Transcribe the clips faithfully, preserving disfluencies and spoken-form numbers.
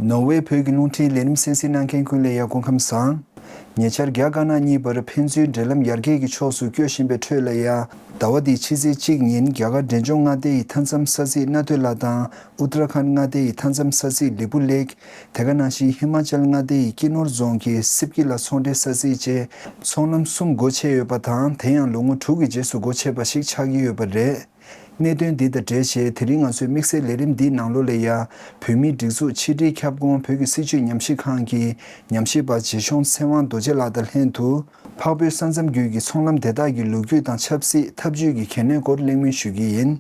ནོར་ཝེ་བོད་ཀྱི་རླུང་འཕྲིན་ལས་རིམ་གསན་གཟིགས་གནང་མཁན་ཀུན་ལ་ཡང་སྐུ་ཁམས་བཟང་། ཉེ་ཆར་རྒྱ་དཀར་ནག་གཉིས་བར་ཕན་ཚུན་འབྲེལ་ལམ་ཡར་རྒྱས་ཀྱི་ཕྱོགས་སུ་བསྐྱོད་བཞིན་པའི་ཁྲོད་ལ་ཡང་། ཟླ་བ་འདིའི་ཕྱི་ཚེས་གཅིག་ཉིན་རྒྱ་གར་འབྲས་ལྗོངས་མངའ་སྡེ་ཡི་མཐའ་མཚམས་ས་ཚིགས་རྣ་ཐོས་ལ་དང་། ཨུ་ཏྲ་ཁཱན་མངའ་སྡེ་ཡི་མཐའ་མཚམས་ས་ཚིགས་ལི་པུ་ལེག་དེ་ག་ནང་བཞིན་ཧི་མ་ཅལ་མངའ་སྡེ་ཡི་ཀི་ནོར་རྫོང་གི་སིབ་ཀི་ལ་ཚོང་འབྲེལ་ས་ཚིགས་བཅས་ཚོང་ལམ་གསུམ་སྒོ་ཕྱེ་ཡོད་པ་དང་། དེ་ཡང་ལོ་ངོ་དྲུག་གི་རྗེས་སུ་སྒོ་ཕྱེ་བ་ཞིག་ཆགས་ཀྱི་ཡོད་པ་རེད། གནད་དོན་འདི་དང་འབྲེལ་བྱས་དེ་རིང་ང་ཚོའི་དམིགས་བསལ་ལས་རིམ་འདིའི་ནང་ལོགས་ལ་ཡ། བོད་མིའི་སྒྲིག་འཛུགས་ཕྱི་དྲིལ་ཁྱབ་ཁོངས་བོད་ཀྱི་སྲིད་བྱུས་ཉམས་ཞིབ་ཁང་གི་ཉམས་ཞིབ་པ་རྗེ་གཞུང་ཚེ་དབང་རྡོ་རྗེ་ལགས་དང་ལྷན་དུ། འཕགས་བོད་ས་མཚམས་བརྒྱུད་ཀྱི་ཚོང་ལམ་དེ་དག་གི་ལོ་རྒྱུས་དང་ཆབ་སྲིད་ཐབས་ཇུས་ཀྱི་གལ་གནད་སྐོར་གླེང་མོལ་ཞུ་གི་ཡིན།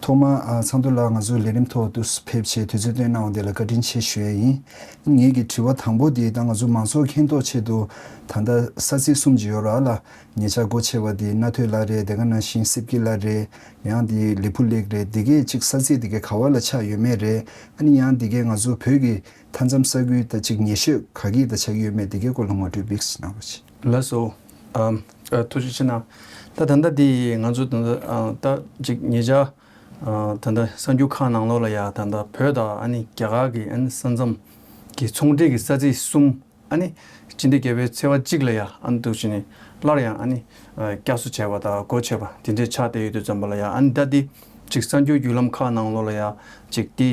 ཐོག་མར་ཨ་ཚང་འདུ་ལགས་ང་ཚོའི་ལས་རིམ་ཐོག་ཏུ་ཕེབས་བྱས་དུས་ཚོད་བཏོན་གནང་བ་དེ་ལ་བཀའ་དྲིན་ཆེ་ཞུ་ཡས་ཡིན། ངེད་ཀྱི་དྲི་བ་དང་པོ་དེ་ད་ང་ཚོ་མང་ཚོགས་མཁྱེན་རྟོགས་ཆེད་དུ་ད་ལྟ་ས་ཚིགས་གསུམ་ཅིག་ཡོད་རེད་ལ། ཉེ་ཆར་སྒོ་ཕྱེ་བ་དེ་རྣ་ཐོས་ལ་རེད། དེ་ག་ནང་བཞིན་སིབ་ཀི་ལ་རེད། ཡང་དེ་ལི་ཕུ་ལེག་རེད། དེ་གས་ཅིག་ས་ཚིགས་དེ་གས་ག་བ་ལ་ཆགས་ཡོད་མེད་རེད། ཨ་ནི་ཡང་དེ་གས་ང་ཚོ་བོད་ཀྱི་མཐའ་མཚམས་ས་ཁུལ་ད་ཅིག་ཉེ་ཤོས་ག་གི་ད་ཆགས་ཀྱི་ཡོད་མེད་དེ་གས་སྐོར་ལ་ངོ་སྤྲོད་ཏོག་ཙམ་གནང་རོགས་བྱེད། ལགས་སོ། ཨམ། ཨ། ཐུགས་རྗེ་ཆེ་གནང་། ད་ད་ལྟ་དེ་ང་ཚོ་ད་ལྟ་ཨ། ད་ཅིག་ཉེ་ཆར་ཨ། ད་ལྟ་གསར་འགྱུར་ཁག་ནང་ལོགས་ལ་ཡ་ད་ལྟ་བོད་དང་ཨ་ནི་རྒྱ་གར་གྱི་ཨ་ནི་ས་མཚམས་ཀྱི་ཚོང་འབྲེལ་གྱི་ས་ཚིགས་གསུམ། ཨ་ནི་སྤྱི་ཟླ་བརྒྱད་པའི་ཚེས་པ་གཅིག་ལ་ཡ་ཨ་ནི་འདུག་བྱས་ནས་སླར་ཡང་ཨ་ནི་ཨ། བསྐྱར་གསོ་བྱས་པ་དང་སྒོ་ཕྱེ་བ་དེ་འདྲས་ཆགས་བསྡད་ཡོད་དུས་ཙམ་པ་ལ་ཡ། ཨ་ནི་ད་དེ་ཅིག་གསར་འགྱུར་བརྒྱུད་ལམ་ཁག་ནང་ལོགས་ལ་ཡ་ཅིག་དེ་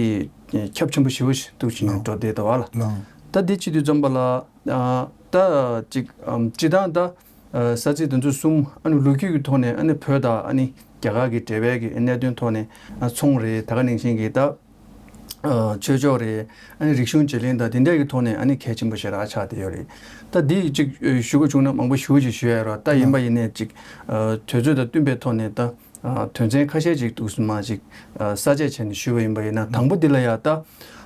ཁྱབ་ཆེན་པོ་ཞེ་པོ་ཞིག་འདུག་བྱས་ནས་ལགས། འགྲོ་བསྡད་འདུག་བ་ལ། ལགས། ད་དེ་བྱེད་དུས་ཙམ་པ་ལ་ཨ། ད་ཅིག་ཨམ། སྤྱིར་བཏང་ད་ཨ། ས་ཚིགས་དེ་ཚོ་གསུམ་ཨ་ནི་ལོ་རྒྱུས་ཀྱི་ཐོག་ནས་ཨ་ནི་བོད་དང་ཨ་ནི་རྒྱ་གར་གྱི་འབྲེལ་བའི་གི་གནད་དོན་ཐོག་ནས་ཨ། ཚོང་རེད། དེ་ག་ནང་བཞིན་གྱི་ད་ཨ། ཆོས་ཕྱོགས་རེད། ཨ་ནི་རིག་གཞུང་བརྗེ་ལེན་དང་དེ་འདྲ་གི་ཐོག་ནས་ཨ་ནི་གལ་ཆེན་པོ་ཞེ་དྲག་ཆགས་བསྡད་ཡོད་རེད། ད་འདི་ཅིག་ཨ། ཞུ་དགོས་བྱུང་ན་མང་པོ་ཞེ་པོ་ཅིག་ཞུ་ཡ་རེད། ད་ཡིན་པ་ཡིན་ནའི་ཅིག་ཨ། དུས་ཚོད་དང་བསྟུན་པའི་ཐོག་ནས་ད་ཨ། དོན་ཚན་ཁ་ཤས་ཅིག་འདུག་སེ་མར་ཅིག་ཨ། གསལ་བཤད་བྱས་ནས་ཞུས་པ་ཡིན་པ་ཡིན་ན། དང་པོ་འདི་ལ་ཡ་ད་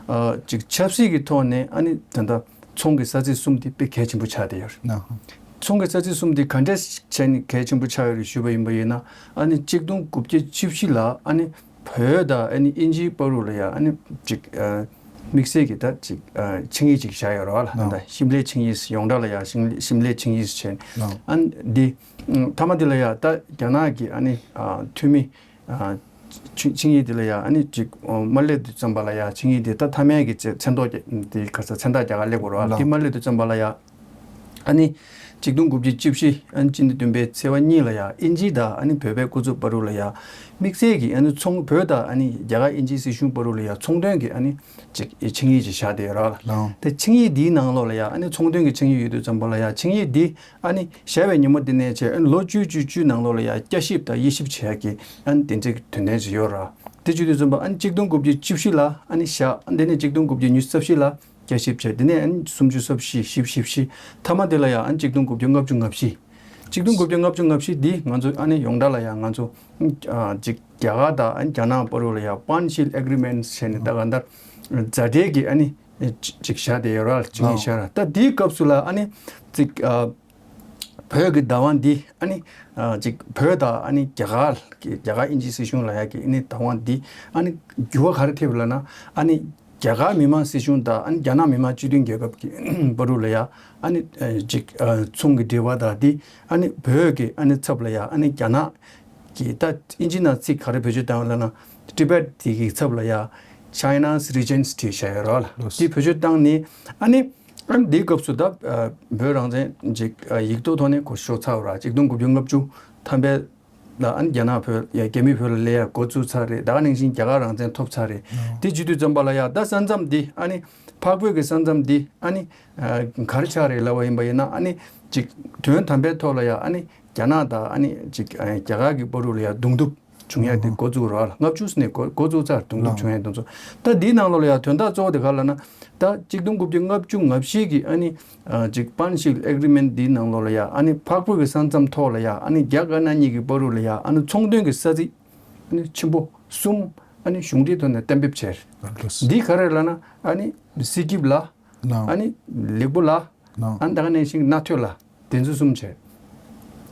ཨ། ཅིག་ཆབ་སྲིད་ཀྱི་ཐོག་ནས་ཨ་ནི་ད་ལྟ་ཚོང་གི་ས་ཚིགས་གསུམ་དེ་དཔེ་གལ་ཆེན་པོ་ཆགས་བསྡད་ཡོད་རེད། ཨ་ཧ། ཚོང་གི་ས་ཚིགས་གསུམ་དེ་ག་འདྲས་བྱས་ནས་གལ་ཆེན་པོ་ཆགས་ཡོད་རེད་ཞུས་པ་ཡིན་པ་ཡིན་ན། ཨ་ནི་གཅིག་སྟོང་དགུ་བརྒྱ་བཅུ་བཞི་ལ་ཨ་ནི་བོད་དང་ཨ་ནི་དབྱིན་ཇིའི་བར་དུ་ལ་ཡ་ཨ་ནི་ཅིག་ཨ། དམིགས་བསལ་གྱི་ད་ཅིག་ཨ། ཆིངས་ཡིག་ཅིག་བཞག་ཡོད་རེད་བ་ལ། ལགས། ད་ཤིམ་ལའི་ཆིངས་ཡིག་ཡོངས་གྲགས་ལ་ཡ་ཤིམ་ཤིམ་ལའི་ཆིངས་ཡིག་བྱས་ནས། ལགས། ཨ་ནི་འདི་ཨ། མཐའ་མ་འདི་ལ་ཡ་ད་རྒྱ་ནག་གི་ཨ་ནི་ཨ། འཐུས་མི་ཨ། ཆིངས་ཆིངས་ཡིག་འདི་ལ་ཡ་ཨ་ནི་ཅིག་ཨ། མ་སླེབས་དུས་ཙམ་པ་ལ་ཡ་ཆིངས་ཡིག་འདི་ད་མཐའ་མའི་གི་མཚན་ཐོག་རྒྱ་འདི་ག་ས་མཚན་རྟགས་རྒྱ་གར་སླེབས་དགོས་རེད་བ། ལགས། འདི་མ་སླེབས་དུས་ཙམ་པ་ལ་ཡ་ཨ་ནི་གཅིག་སྟོང་དགུ་བརྒྱ་བཅུ་བཞི་ཨ་ནི་སྤྱི་ཟླ་བདུན་པའི་ཚེས་པ་གཉིས་ལ་ཡ་དབྱིན་ཇི་དང་ཨ་ནི་བོད་པའི་སྐུ་ཚབ་བར་དུ་ལ་ཡ་དམིགས་བསལ་གྱི་ཨ་ནི་ཚོང་བོད་དང་ཨ་ནི་རྒྱ་གར་དབྱིན་ཇིའི་སྲིད་གཞུང་བར་དུ་ལ་ཡ་ཚོང་དོན་གྱི་ཨ་ནི་ཅིག་ཆིངས་ཡིག་ཅིག་བཞག་བསྡད་ཡོད་རེད་བ། ལགས། དེ་ཆིངས་ཡིག་འདིའི་ནང་ལོགས་ལ་ཡ་ཨ་ནི་ཚོང་དོན་གྱི་ཆིངས་ཡིག་ཡོད་དུས་ཙམ་པ་ལ་ཡ་ཆིངས་ཡིག་འདི་ཨ་ནི་བཞག་པའི་ཉིན་མོ་འདི་ནས་བྱས་ཨ་ནི་ལོ་བཅུ་བཅུ་བཅུ་ནང་ལོགས་ལ་ཡ་བསྐྱར་ཞིབ་དང་དབྱེ་ཞིབ་བྱེད་ཡག་གི་ཨ་ནི་དེ་འདྲའི་དོན་ཚན་ཅིག་ཡོད་རེད། དེ་བྱེད་དུས་ཙམ་པ་ཨ་ནི་གཅིག་སྟོང་དགུ་བརྒྱ་བཅུ་བཞི་ལ་ཨ་ནི་བཞག་ཨ་ནི་དེ་ནས་གཅིག་སྟོང་དགུ་བརྒྱ་ཉི་ཤུ་རྩ་བཞི་ལ་བསྐྱར་ཞིབ་བྱས། དེ་ནས་ཨ་ནི་སུམ་ཅུ་རྩ་བཞི། བཞི་བཅུ་ཞེ་བཞི། མཐའ་མ་དེ་ལ་ཡ་ཨ་ནི་གཅིག་སྟོང་དགུ་བརྒྱ་ལྔ་བཅུ་ང་བཞི། གཅིག་སྟོང་དགུ་བརྒྱ་ལྔ་བཅུ་ང་བཞི་འདི་ང་ཚོ་ཨ་ནི་ཡོངས་གྲགས་ལ་ཡ་ང་ཚོ་ཨ་ཅིག་རྒྱ་གར་དང་ཨ་ནི་རྒྱ་ནག་བར་དུ་ལ་ཡ་Panchsheel Agreement་ཟེར་ནས་ད་ག་འདྲ་མཛའ་འབྲེལ་གྱི་ཨ་ནི་ཅིག་བཞག་བསྡད་ཡོད་རེད། ཅིག་ཨ་བཞག་རེད། ད་དེའི་སྐབས་སུ་ལ་ཨ་ནི་ཅིག་ཨ། བོད་ཀྱི་བདག་དབང་འདི་ཨ་ནི་ཨ་ཅིག་བོད་དང་ཨ་ནི་རྒྱ་གར་གྱི་རྒྱ་གར་དབྱིན་ཇིའི་སྲིད་གཞུང་ལ་ཡ་གི་ཨ་ནི་བདག་དབང་འདི་ཨ་ནི་འགྱུར་བ་ག་རེ་ཐེབས་ལབ་ན། ཨ་ནི་རྒྱ་གར་མི་དམངས་སྲིད་གཞུང་དང་ཨ་ནི་རྒྱ་ནག་མི་དམངས་སྤྱི་མཐུན་རྒྱལ་ཁབ་ཀྱི་བར་དུ་ལ་ཡ་ཨ་ནི་ཨ་ཅིག་ཨ་ཚོང་གི་འབྲེལ་བ་དང་འདི་ཨ་ནི་བོད་ཀྱི་ཨ་ནི་ཚབ་ལ་ཡ་ཨ་ནི་རྒྱ་ནག་གི་ད་དབྱིན་ཇི་ནང་ཚིག་ག་རེ་བེད་སྤྱོད་བཏང་ཡོད་ལབ་ན། Tibet་དེ་གི་ཚབ་ལ་ཡ་China's Regency་བྱས་ཡོད་རེད་བ་ལ། ལགས། དེ་བེད་སྤྱོད་བཏང་ནས་ཨ་ནི། ཨ་ནི་འདིའི་སྐབས་སུ་ད་ཨ་བོད་རང་བཙན་ཅིག་ཨ་ཡིག་ཐོག་ཐོག་ནས་གོ་ཤོར་ཚར་བ་རེད། གཅིག་སྟོང་དགུ་བརྒྱ་ལྔ་བཅུ་ཐམ་པའི་ལ་ཨ་ནི་རྒྱ་ནག་བོད་ཡ་རྒྱ་མི་བོད་ལ་སླེབས་ཡ་འགོ་བཙུགས་ཚར་རེད། ད་ག་ནང་བཞིན་རྒྱ་གར་རང་བཙན་ཐོབ་ཚར་རེད། ཨ་དེ་བྱེད་དུས་ཙམ་པ་ལ་ཡ་ད་ས་མཚམས་འདི་ཨ་ནི་འཕགས་བོད་ཀྱི་ས་མཚམས་འདི་ཨ་ནི་ཨ་ག་རེ་ཆགས་རེད་ལབ་པ་ཡིན་པ་ཡིན་ན། ཨ་ནི་ཅིག་དོན་དམ་པའི་ཐོག་ལ་ཡ་ཨ་ནི་རྒྱ་ནག་དང་ཨ་ནི་ཅིག་ཨ་རྒྱ་གར་གྱི་བར་དུ་ལ་ཡ་གདོང་གཏུག་བྱུང་ཡ་དེ་འགོ་བཙུགས་ར་ལ། ལྔ་བཅུ་ནས་འགོ་འགོ་བཙུགས་ཚར། གདོང་གཏུག་བྱུང་ཡ་དེ་ཚོ། ད་འདིའི་ནང་ལོགས་ལ་ཡ་དོན་དག་གཙོ་བོ་དེ་ག་ལབ་ན། ད་གཅིག་སྟོང་དགུ་བརྒྱ་ལྔ་བཅུ་ང་བཞི་གི་ཨ་ནི་ཨ་ཅིག་Panchsheel Agreement་འདིའི་ནང་ལོགས་ལ་ཡ་ཨ་ནི་འཕགས་བོད་ཀྱི་ས་མཚམས་ཐོག་ལ་ཡ་ཨ་ནི་རྒྱ་དཀར་ནག་གཉིས་ཀྱི་བར་དུ་ལ་ཡ་ཨ་ནི་ཚོང་དོན་གྱི་ས་ཚིགས་ཨ་ནི་ཆེན་པོ་གསུམ་ཨ་ནི་གཞུང་འབྲེལ་ཐོག་ནས་གཏན་འབེབས་བྱས། འདི་ག་རེ་ལབ་ན། ཨ་ནི་སི་ཀིབ་ལ། ཨ་ནི་ལེགས་པོ་ལ། ཨ་ནི་ད་ག་ནང་བཞིན་རྣ་ཐོས་ལ། དེ་ཚོ་གསུམ་བྱས།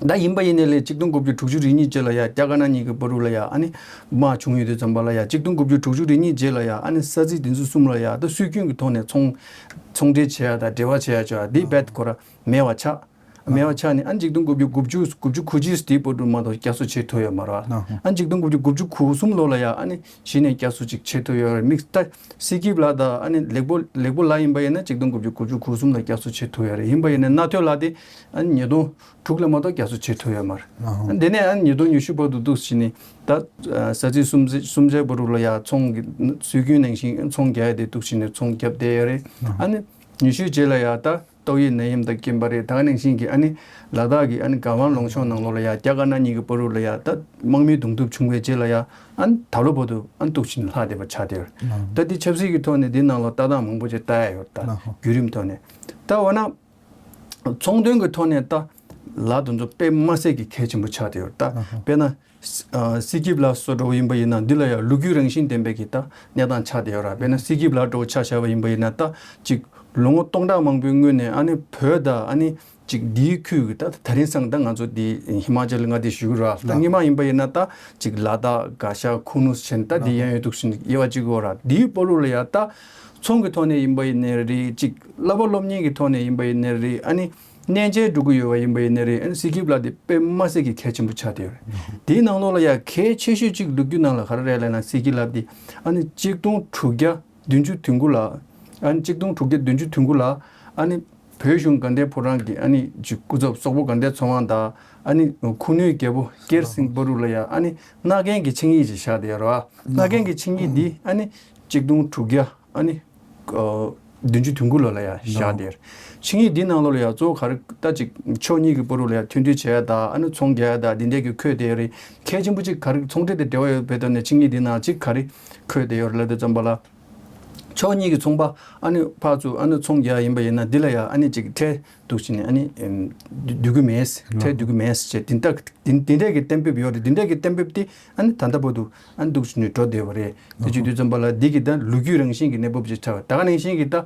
ད་ཡིན་པ་ཡིན་ནའི་ལས་གཅིག་སྟོང་དགུ་བརྒྱ་དྲུག་ཅུ་རེ་གཉིས་རྗེས་ལ་ཡ་རྒྱ་དཀར་ནག་གཉིས་ཀྱི་བར་དུ་ལ་ཡ་ཨ་ནི་དམག་བྱུང་ཡོད་དུས་ཙམ་པ་ལ་ཡ་གཅིག་སྟོང་དགུ་བརྒྱ་དྲུག་ཅུ་རེ་གཉིས་རྗེས་ལ་ཡ་ཨ་ནི་ས་ཚིགས་དེ་ཚོ་གསུམ་ལ་ཡ་ད་སྲོལ་རྒྱུན་གྱི་ཐོག་ནས་ཚོང་ཚོང་འབྲེལ་བྱེད་ཡ་དང་འབྲེལ་བ་བྱེད་ཡ་ཅོ་ཡ་འདི་རྦད་ཁོ་ར་མེད་པ་ཆགས། མེད་པ་ཆགས་ནས་ཨ་ནི་ཆིག་སྟོང་དགུ་བརྒྱ་དགུ་བཅུ་དགུ་བཅུ་གོ་གཅིག་དེའི་བར་དུ་མ་གཏོགས་བསྐྱར་གསོ་བྱེད་ཐུབ་ཡོད་མ་རེད། ཨ་ནི་ཆིག་སྟོང་དགུ་བརྒྱ་དགུ་བཅུ་གོ་གསུམ་ལོ་ལ་ཡ་ཨ་ནི་གཞི་ནས་བསྐྱར་གསོ་ཅིག་བྱེད་ཐུབ་ཡོད་རེད། དམིགས་ད་སི་ཀིབ་ལ་ད་ཨ་ནི་ལེགས་པོ་ལེགས་པོ་ལ་ཡིན་པ་ཡིན་ན་ཆིག་སྟོང་དགུ་བརྒྱ་དགུ་བཅུ་གོ་གསུམ་ལ་བསྐྱར་གསོ་བྱེད་ཐུབ་ཡོད་རེད། ཡིན་པ་ཡིན་ན་རྣ་ཐོས་ལ་དེ་ཨ་ནི་ཉིས་སྟོང་དྲུག་ལ་མ་གཏོགས་བསྐྱར་གསོ་བྱེད་ཐུབ་ཡོད་མ་རེད། དེ་ནས་ཨ་ནི་ཉིས་སྟོང་ཉི་ཤུ་བར་དུ་འདུག་བྱས་ནས་ད་ས་ཚིགས་གསུམ་གསུམ་ཆའི་བར་དུ་ལ་ཡ་ཚོང་གི་སྲོལ་རྒྱུན་ནང་བཞིན་ཚོང་རྒྱག་ཡ་དེ་འདུག་བྱས་ནས་ཚོང་བརྒྱབ་བསྡད་ཡོད་རེད། ཨ་ནི་ཉི་ཤུའི་རྗེས་ལ་ཡ་ད་ཏོག་དབྱིབས་ནད་ཡམས་དང་རྐྱེན་པ་རེད། ད་ག་ནང་བཞིན་གྱི་ཨ་ནི་ལ་དྭགས་ཀྱི་ཨ་ནི་ག་ཝང་ལུང་གཤོང་ནང་ལོགས་ལ་ཡ་རྒྱ་དཀར་ནག་གཉིས་ཀྱི་བར་དུ་ལ་ཡ་ད་དམག་མི་གདོང་ཐུག་བྱུང་བའི་རྗེས་ལ་ཡ་ཨ་ནི་ད་ལོ་བར་དུ་ཨ་ནི་འདུག་བྱས་ནས་ལྷག་བསྡད་པ་ཆགས་བསྡད་ཡོད་རེད། ད་འདི་ཆབ་སྲིད་ཀྱི་ཐོག་ནས་འདི་ནང་ལ་ལྟ་སྟངས་མང་པོ་ཅིག་ལྟ་ཡ་ཡོད་རེད། ད་བརྒྱུད་རིམ་ཐོག་ནས་ད་འོ་ན། ཚོང་དོན་གྱི་ཐོག་ནས་ད་ལ་དེ་ཚོ་དཔེ་མ་སྲིད་ཀྱི་གལ་ཆེན་པོ་ཆགས་བསྡད་ཡོད་རེད། ད་དཔེར་ན་སི་ཀིབ་ལ་སོགས་འདྲ་བོ་ཡིན་པ་ཡིན་ན་འདི་ལ་ཡང་ལོ་རྒྱུས་རང་བཞིན་ལྡན་པའི་གི་ད་གནས་སྟངས་ཆགས་བསྡད་ཡོད་རེད། དཔེར་ན་སི་ཀིབ་ལ་འདྲ་བོ་ཆ་བཞག་པ་ཡིན་པ་ཡིན་ན་ད་ཅིག་ལོ་ངོ་སྟོང་ཕྲག་མང་པོའི་སྔོན་ནས་ཨ་ནི་བོད་དང་ཨ་ནི་ཅིག་འདིའི་ཁུལ་གྱི་ད་ད་རིང་སང་ད་ང་ཚོ་འདི་ཧི་མ་ཅལ་ང་འདི་བཞུགས་ར་ད་སྔོན་མ་ཡིན་པ་ཡིན་ན་ད་ཅིག་ལ་དྭགས་གྷ་ཤ་ཁུ་ནུ་ཟེར་ད་འདི་གཡས་གཡོན་འདུག་ཟེར་དབྱེ་བ་གཅིག་ཡོད་ར། འདིའི་བར་དུ་ལ་ཡང་ད་ཚོང་གི་ཐོག་ནས་ཡིན་པ་ཡིན་ནའི་རེད། ཅིག་བསླབ་པ་སློབ་གཉེར་གྱི་ཐོག་ནས་ཡིན་པ་ཡིན་ནའི་རེད། ཨ་ནི་གནས་མཇལ་འགྲོ་གི་ཡོད་པ་ཡིན་པ་ཡིན་ནའི་རེད། ཨ་ནི་སི་ཀིབ་ལ་དེ་དཔེ་མ་སྲིད་ཀྱི་གལ་ཆེན་པོ་ཆགས་བསྡད་ཡོད་རེད། དེའི་ནང་ལོགས་ལ་ཡང་གལ་ཆེ་ཤོས་ཅིག་ལོ་རྒྱུས་ནང་ལ་ག་རེ་རེད་ལབ་ན་སི་ཀིབ་ལ་དེ་ཨ་ནི་ཆིག་སྟོང་དྲུག་བརྒྱ་བདུན་ཅུ་དོན་དགུ་ལ་ཨ་ནི་ཆིག་སྟོང་དྲུག་བརྒྱ་བདུན་ཅུ་དོན་དགུ་ལ་ཨ་ནི་བོད་གཞུང་དགའ་ལྡན་ཕོ་བྲང་གི་ཨ་ནི་ཅིག་སྐུ་ཚབ་སོག་པོ་དགའ་ལྡན་ཚོང་དབང་དང་ཨ་ནི་ཁུ་ནུའི་རྒྱལ་པོ་ཀེར་སིང་བར་དུ་ལ་ཡང་ཨ་ནི་མནའ་གན་གྱི་ཆིངས་ཡིག་ཅིག་བཞག་བསྡད་ཡོད་རེད་བ། མནའ་གན་གྱི་ཆིངས་ཡིག་འདི་ཨ་ནི་ཆིག་སྟོང་དྲུག་བརྒྱ་ཨ་ནི་ཨ་བདུན་ཅུ་དོན་དགུ་ལོ་ལ་ཡང་བཞག་ནོ། དེར་ཆིངས་ཡིག་འདི་ནང་ལོགས་ལ་ཡང་གཙོ་བོ་ག་རེ་ད་ཅིག་ཕྱོགས་གཉིས་ཀྱི་བར་དུ་ལ་ཡང་མཐུན་སྒྲིལ་བྱེད་ཡ་ད་ཨ་ནི་ཚོང་རྒྱག་ཡ་ད་འདི་འདྲས་ཀྱི་འཁོད་བསྡད་ཡོད་རེད། གལ་ཆེན་པོ་ཅིག་ག་རེ་ཚོང་འབྲེལ་དང་འབྲེལ་བ་ཡོད་པའི་ཐོག་ནས་ཆིངས་ཡིག་འདི་ནང་ཅིག་ག་རེ་འཁོད་བསྡད་ཡོད་རེད་ལབ་དུས་ཙམ་པ་ལ། ཕྱོགས་གཉིས་ཀྱི་ཚོང་པ་ཨ་ནི་ཕར་ཚུར་ཨ་ནི་ཚོང་རྒྱག་ཡ་ཡིན་པ་ཡིན་ན་འདི་ལ་ཡང་ཨ་ནི་ཅིག་ཁྲལ་འདུག་བྱས་ནས་ཨ་ནི་ཨེམ་བསྡུ་གི་མེད། ཁྲལ་བསྡུ་གི་མེད་ཅེས་འདི་ལྟ་འདི་འདི་འདྲས་ཀྱི་གཏན་འབེབས་ཡོད་རེད། འདི་འདྲས་ཀྱི་གཏན་འབེབས་དེ་ཨ་ནི་ད་ལྟ་བར་དུ་ཨ་ནི་འདུག་བྱས་ནས་འགྲོ་བསྡད་པ་རེད། དེ་བྱེད་དུས་ཙམ་པ་ལ་འདི་གི་ད་ལོ་རྒྱུས་རང་བཞིན་གྱི་གནས་བབ་ཅིག་ཆགས་པ་ད་ག་ནང་བཞིན་གྱི་ད་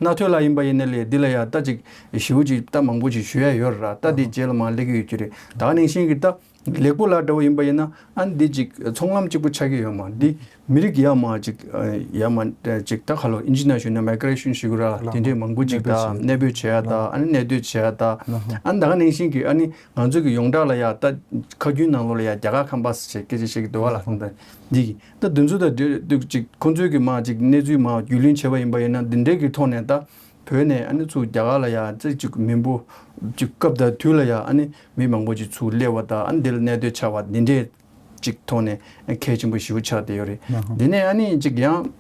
རྣ་ཐོས་ལ་ཡིན་པ་ཡིན་ན་ལས་འདི་ལ་ཡང་ད་ཅིག་ཞེ་པོ་ཅིག་ད་མང་པོ་ཅིག་ཞུ་ཡ་ཡོད་རེད། ད་འདི་རྗེས་ལ་མར་སླེབས་ཀྱི་ཡོད་ཀྱི་རེད། ད་ག་ནང་བཞིན་གྱི་ད་ལེགས་པོ་ལ་འདྲ་བོ་ཡིན་པ་ཡིན་ན་ཨ་ནི་འདི་ཅིག་ཚོང་ལམ་གཅིག་པུ་ཆགས་ཀྱི་ཡོད་མ་འདི། མི་རིགས་ཡར་མར་ཅིག་ཡར་མར་ཅིག་ད་ག་ལོ་ཨིན་ཇི་ནང་ཞུས་ན་མའི་གྷི་རེ་ཤན་ཞུ་གི་ར་དེ་འདྲས་མང་པོ་ཅིག་ད་གནས་སྤོས་བྱེད་ཡ་ད་ཨ་ནི་གནས་སྡོད་བྱེད་ཡ་ད་ཨ་ནི་ད་ག་ནང་བཞིན་གྱི་ཨ་ནི་ང་ཚོ་གི་ཡོངས་གྲགས་ལ་ཡ་ད་ཁ་རྒྱུན་ནང་ལོགས་ལ་ཡ་རྒྱ་གར་ཁམས་པ་ཞེས་སྐད་ཆ་བཤད་ཀྱི་འདུག་བ་ལ་ཁོང་ད་འདི་གི་ད་དེ་ཚོ་ད་འདྲ་འདུག་ཅིག་ཁོང་ཚོའི་གི་མར་ཅིག་གནས་ཚུལ་མར་རྒྱུས་ལོན་བྱས་པ་ཡིན་པ་ཡིན་ན་འདི་འདྲས་ཀྱི་ཐོག་ནས་ད། བོད་ནས་ཨ་ནི་ཚུར་རྒྱ་གར་ལ་ཡ་ཅིག་ཅིག་མི་འབོར་ཅིག་སྐབས་དང་དུས་ལ་ཡ་ཨ་ནི་མི་མང་པོ་ཅིག་ཚུར་སླེབས་པ་དང་ཨ་ནི་འདི་ལ་གནས་སྡོད་བྱ་བ་འདི་འདྲས་ཅིག་ཐོག་ནས་གལ་ཆེན་པོ་ཞེ་པོ་ཆགས་བསྡད་ཡོད་རེད། ཨ་ཧ། འདི་ནས་ཨ་ནི་ཅིག་ཡང་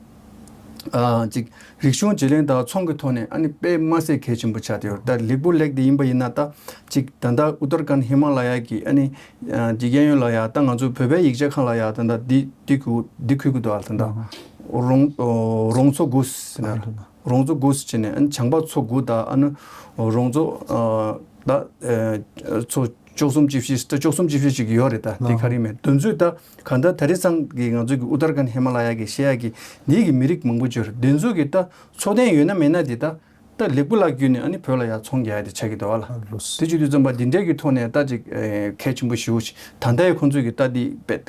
ཨ་ཅིག་རིག་གཞུང་བརྗེ་ལེན་དང་ཚོང་གི་ཐོག་ནས་ཨ་ནི་དཔེ་མ་སྲིད་གལ་ཆེན་པོ་ཆགས་བསྡད་ཡོད་རེད། ད་ལེགས་པོ་ལེགས་དེ་ཡིན་པ་ཡིན་ན་ད་ཅིག་ད་ལྟ་ཨུ་ཏར་ཁན་ཧི་མ་ལ་ཡ་གི་ཨ་ནི་ཨ་ཅིག་གཡས་གཡོན་ལ་ཡ་ད་ང་ཚོ་བོད་པའི་ཡིག་ཆ་ཁང་ལ་ཡ་ད་ལྟ་འདི་འདི་ཁུལ་འདི་ཁུལ་གི་འདུག་ཨ་ད་ལྟ་ཨ་ཧ། རོང་རོང་མཚོ་དགུ་ཟེར་ན། ཨ་ཧ། རོང་མཚོ་དགུ་ཟེར་བྱས་ནས་ཨ་ནི་བྱང་པ་མཚོ་དགུ་དང་ཨ་ནི་རོང་མཚོ་ད་མཚོ་བཅུ་གསུམ་བཅུ་བཞི་ད་བཅུ་གསུམ་བཅུ་བཞི་ཞིག་ཡོད་རེད། ད་དེ་ག་རེ་མེད་དེ་ཚོས་ད་གང་ལྟར་ད་རེས་ཚང་གི་ང་ཚོ་གི་ཨུ་ཏར་ཁན་ཧི་མ་ལ་ཡ་གི་ཤེས་ཡ་གི་འདི་གི་མི་རིགས་མང་པོ་ཅིག་ཡོད་རེད། དེ་ཚོ་གི་ད་འཚོ་རྟེན་ཡོད་ན་མེད་ན་དེ་ད་ད་ལེགས་པོ་ལ་བརྒྱུད་ནས་ཨ་ནི་བོད་ལ་ཡ་ཚོང་རྒྱག་ཡ་དེ་ཆགས་ཀྱི་འདུག་བ་ལ། ཨ་ལོས། དེ་བྱེད་དུས་ཙམ་པ་འདི་འདྲས་ཀྱི་ཐོག་ནས་ད་ཅིག་གལ་ཆེན་པོ་ཞེ་པོ་ཅིག་ད་ལྟའི་ཁོང་ཚོས་ཀྱི་ད་འདི་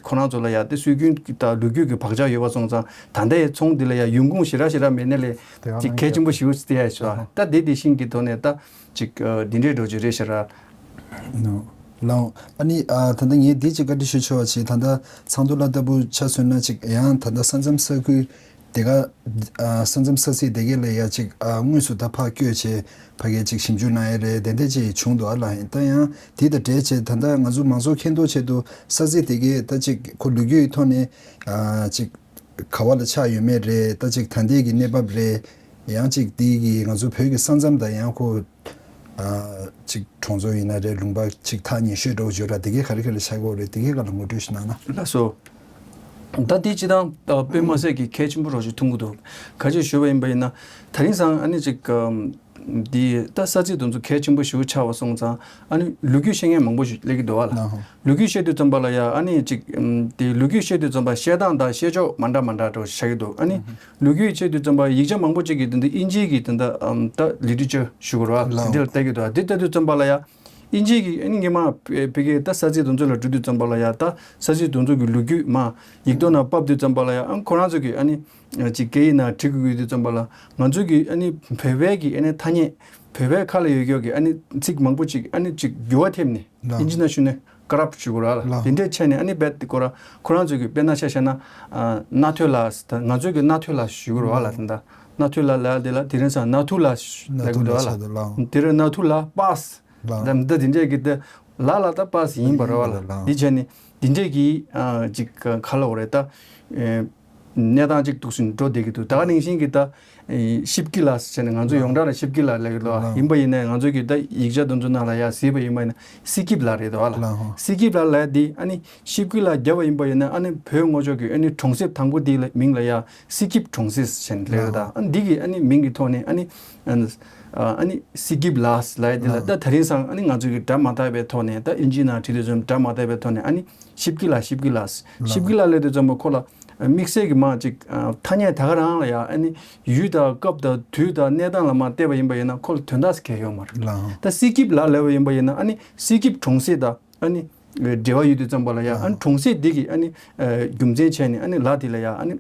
ཁོ་རང་ཚོ་ལ་ཡ་དེ་སྲོལ་རྒྱུན་གྱི་ད་ལོ་རྒྱུས་ཀྱི་བག་ཆགས་ཡོད་པ་སོང་ཙང་ད་ལྟའི་ཚོང་འདི་ལ་ཡ་ཡོང་ཁུངས་ཞེ་དྲག་ཞེ་དྲག་མེད་ན་ལས་དེ་ཅིག་གལ་ཆེན་པོ་ཞེ་པོ་ཅིག་དེ་ཡ་ཞུ་ཨ་ད་དེ་དེ་བཞིན་གྱི་ཐོག་ནས་ད་ཅིག་འདི་འདྲའི་འགྲོ་རྒྱུ་རེད་ཤག་ར། ལའོ། ཨ་ནི་ཨ་ད་ལྟ་ངས་འདི་ཅིག་བཀའ་འདྲི་ཞུ་ཆོག་པ་ཅིག་ད་ལྟ་ཚོགས་འདུ་ལ་ལྟ་བུ་ཆ་མཚོན་ན་ཅིག་ཡང་ད་ལྟ་ས་མཚམས་ས་ཁུལ་དེ་ག་ཨ་ས་མཚམས་ས་ཚིགས་དེ་གའི་ལ་ཡ་ཅིག་ཨ་དངོས་སུ་ད་ཕར་བསྐྱོད་བྱས་ཕ་གིར་ཅིག་ཞིབ་འཇུག་གནང་ཡ་རེད་དེ་འདྲ་ཅིག་བྱུང་འདུག་ཨ་ལ། ད་ཡང་དེ་དང་འབྲེལ་བྱས་ད་ལྟ་ང་ཚོ་མང་ཚོགས་མཁྱེན་རྟོགས་ཆེད་དུ་ས་ཚིགས་དེ་གའི་ད་ཅིག་ཁོ་ལོ་རྒྱུས་ཀྱི་ཐོག་ནས་ཨ་ཅིག་ག་བ་ལ་ཆགས་ཡོད་མེད་རེད། ད་ཅིག་ད་ལྟའི་གི་གནས་བབ་རེད། ཡང་ཅིག་དེ་གི་ང་ཚོ་བོད་ཀྱི་ས་མཚམས་དང་ཡང་ཁོ་ཨ་ཅིག་གྲོང་ཚོ་ཡིན་ན་རེད་ལུང་པ་ཅིག་ཐག་ཉེ་ཤོས་འདྲ་བོ་བརྗོད་ར་དེ་གའི་ག་རེ་ག་རེ་ཆགས་ཀྱི་ཡོད་རེད་དེ་གའི་སྒང་ལ་ངོ་སྤྲོད་ཞིག་གནང་ན། ལགས་སོ། ད་དེ་སྤྱི་བཏང་ད་དཔེ་མ་སྲིད་ཀྱི་གལ་ཆེན་པོ་རོ་ཞིག་མཐོང་གི་འདུག་ག་ཅི་ཞུ་བ་ཡིན་པ་ཡིན་ན་ད་རིང་སང་ཨ་ནི་ཅིག་འདི་ད་ས་ཚིགས་དེ་ཚོ་གལ་ཆེན་པོ་ཞེ་པོ་ཆགས་པ་སོང་ཙང་ཨ་ནི་ལོ་རྒྱུས་བཤད་མཁན་མང་པོ་ཞིག་སླེབས་ཀྱི་འདུག་བ་ལ། ལོ་རྒྱུས་བཤད་དུས་ཙམ་པ་ལ་ཡ་ཨ་ནི་ཅིག་འདི་ལོ་རྒྱུས་བཤད་དུས་ཙམ་པ་བཤད་སྟངས་དང་བཤད་ཕྱོགས་མ་འདྲ་མ་འདྲ་འདྲ་བོ་ཆགས་ཀྱི་འདུག་ཨ་ནི་ལོ་རྒྱུས་བཤད་དུས་ཙམ་པ་ཡིག་ཆ་མང་པོ་ཅིག་གིས་འདི་འདི་ཨིན་ཇིའི་གི་དེ་འདྲ་ད་ལི་ཊི་རེ་ཅར་ཞུ་དགོས་རེད་བ། དེ་འདྲ་ལ་བལྟ་གི་འདུག་དེ་ལྟ་དུས་ཙམ་པ་ལ་ཡ། དབྱིན་ཇི་གི་ཨ་ནི་སྔོན་མ་བོད་སྐད་ད་ས་ཚིགས་དེ་ཚོ་ལ་འགྲོ་དུས་ཙམ་པ་ལ་ཡ་ད་ས་ཚིགས་དེ་ཚོ་གི་ལོ་རྒྱུས་མ་ཡིག་ཐོག་ནང་ཕབ་དུས་ཙམ་པ་ལ་ཡ་ཨ་ཁོ་རང་ཚོ་གི་ཨ་ནི་ཅིག་སྐད་ཡིག་ནང་བྲི་དགོས་དུས་ཙམ་པ་ལ་ང་ཚོ་གི་ཨ་ནི་བོད་པའི་གི་ཨ་ནི་ཐ་སྙད་བོད་པའི་ཁ་ལ་ཡོད་ཡོད་གི་ཨ་ནི་ཚིག་མང་པོ་ཅིག་ཨ་ནི་ཅིག་འགྱུར་བ་ཐེབས་ནས་ལགས། དབྱིན་ཇི་ནང་ཞུ་ནས་ཀ་རབ་ཞུ་དགོས་ར་ལ་ལགས། དེ་འདྲས་བྱས་ནས་ཨ་ནི་རྦད་དེ་ཁོ་ར་ཁོ་རང་ཚོ་གི་དཔེར་ན་ཆ་བཞག་ན་ཨ་རྣ་ཐོས་ལགས་ད་ང་ཚོ་གི་རྣ་ཐོས་ལགས་ཞུ་དགོས་ར་ལ་ད་རྣ་ཐོས་ལགས་ལ་དེ་ལ་དེ་རིང་སང་རྣ་ཐུ་ལགས་ལབ་དགོས་འདུག་ལ་དེ་རིང་རྣ་ཐུ་ལགས་པཱས། ལགས། ལམ་ད་དེ་འདྲས་གི་ད་ལ་ལ་ད་པཱས་ཡིན་པ་རེད་བ་ལ། ལགས། འདི་བྱས་ནས་དེ་འདྲས་གི་ཨ་ཅིག་ག་ལ་འོ་རེད་ད། ཨེ་གནས་སྟངས་ཅིག་འདུག་སེ་འགྲོ་བསྡད་ཀྱི་འདུག་ད་ག་ནང་བཞིན་གི་ད་ཨེ་ཤིབ་ཀི་ལ་ཟེར་ནས་ང་ཚོ་ཡོངས་གྲགས་ལ་ཤིབ་ཀི་ལ་ལབ་ཀྱི་འདུག་ལགས། ཡིན་པ་ཡིན་ནའི་ང་ཚོ་གི་ད་ཡིག་ཆ་དེ་ཚོ་ནང་ལ་ཡ་གཟིགས་པ་ཡིན་པ་ཡིན་ན་སི་ཀིབ་ལ་རེད་འདུག་ལ། ལགས། སི་ཀིབ་ལ་ལབ་དེ་ཨ་ནི་ཤིབ་ཀི་ལ་བརྒྱབ་པ་ཡིན་པ་ཡིན་ན་ཨ་ནི་བོད་ངོ་ཕྱོགས་ཀྱི་ཨ་ནི་གྲོང་གསེབ་དང་པོ་དེ་ལ་མིང་ལ་ཡ་སི་ཀིབ་གྲོང་གསེབ་ཟེར་ནས་ལབ་ཡོད་ད། ལགས། ཨ་ནི་འདི་གི་ཨ་ནི་མིང་གི་ཐོག་ནས་ཨ་ནི། ཨ་ནི་སི་ཀིབ་ལགས་ལབ་ཡ་དེ་ལ་ད་དེ་རིང་སང་ཨ་ནི་ང་ཚོ་གི་སྒྲ་མ་དག་པའི་ཐོག་ནས་ད་ཨིན་ཇི་ནང་བྲིས་དུས་ཙམ་སྒྲ་མ་དག་པའི་ཐོག་ནས་ཨ་ནི་ཤིབ་ཀི་ལགས་ཤིབ་ཀི་ལགས་ཤིབ་ཀི་ལགས་ལབ་དུས་ཙམ་པ་ཁོ་ལ་དམིགས་བསལ་གྱི་མ་ཅིག་ཐ་སྙད་ད་ག་རང་ལ་ཡ་ཨ་ནི་ཡུལ་དང་སྐབས་དང་དུས་དང་གནས་སྟངས་ལ་མ་བལྟས་པ་ཡིན་པ་ཡིན་ན་ཁོ་ལ་དོན་དག་གལ་ཡོད་མ་རེད། ད་སི་ཀིབ་ལགས་ལབ་པ་ཡིན་པ་ཡིན་ན་ཨ་ནི་སི་ཀིབ་གྲོང་གསེབ་དང་ཨ་ནི་འབྲེལ་བ་ཡོད་དུས་ཙམ་པ་ལ་ཡ་ཨ་ནི་གྲོང་གསེབ་འདི་གི་ཨ་ནི་རྒྱུ་མཚན་བྱས་ནས་ཨ་ནི་ལ་དེ་ལ་ཡ་ཨ་ནི།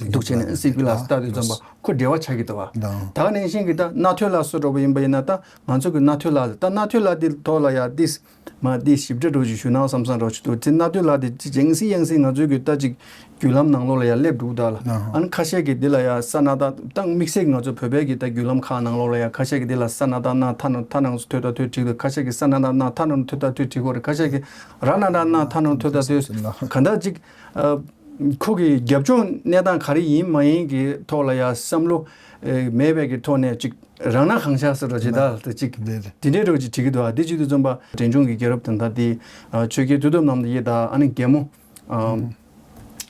འདུག་བྱས་ནས་སི་ཀིབ་ལགས་ལྟ་དུས་ཙམ་པ་ཁོ་འབྲེལ་བ་ཆགས་ཀྱི་འདུག་བ། ད་ག་ནང་བཞིན་གྱི་ད་རྣ་ཐོས་ལགས་སུ་འགྲོ་བ་ཡིན་པ་ཡིན་ན་ད་ང་ཚོ་གི་རྣ་ཐོས་ལགས་ད་རྣ་ཐོས་ལགས་འདི་ཐོག་ལ་ཡ་ཏིས་མ་ཏིས་ཞིབ་ཕྲ་འགྲོ་ཅིག་ཞུ་ན་བསམ་བསམ་འགྲོ་ཅིག་འདུག་དེ་རྣ་ཐོས་ལགས་དེ་ཅིག་ཡང་སེ་ཡང་སེ་ང་ཚོའི་གི་ད་ཅིག་བརྒྱུད་ལམ་ནང་ལོགས་ལ་ཡ་སླེབས་འདུག་ད་ལ་ཨ་ནི་ཁ་ཤས་ཀྱི་འདི་ལ་ཡ་ས་ན་ད་ད་དམིགས་བསལ་གྱི་ང་ཚོ་བོད་པའི་གི་ད་བརྒྱུད་ལམ་ཁག་ནང་ལོགས་ལ་ཡ་ཁ་ཤས་ཀྱི་འདི་ལ་ས་ན་ད་ན་ཐ་ན་ཐ་ནང་སུ་ཐོས་ད་ཐོས་བྲིས་འདུག་ཁ་ཤས་ཀྱི་ས་ན་ད་ན་ཐ་ནང་ཐོས་ད་ཐོས་བྲིས་གོ་རེད། ཁ་ཤས་ཀྱི་ར་ན་ད་ན་ཐ་ནང་ཐོས་ད་ཐོས་ག་འདྲ་ཅིག་ཁོ་གི་རྒྱབ་ལྗོངས་གནས་སྟངས་ག་རེ་ཡིན་མ་ཡིན་གྱི་ཐོག་ལ་ཡ་བསམ་བློ་མེད་པའི་གི་ཐོག་ནས་ཅིག་རང་སྣང་གང་ཤར་ཟེར་རོ་ཅིག་ད་ལྟ་ཅིག་དེ་འདྲའི་རོ་ཅིག་བྲིས་ཀྱི་འདུག་ཨ་དེ་བྱེད་དུས་ཙམ་པ་འབྲས་ལྗོངས་ཀྱི་རྒྱལ་རབས་དང་ད་དེ་ཆོས་རྒྱལ་དུས་སྟོབས་རྣམ་དབྱེ་དང་ཨ་ནི་རྒྱལ་མོ་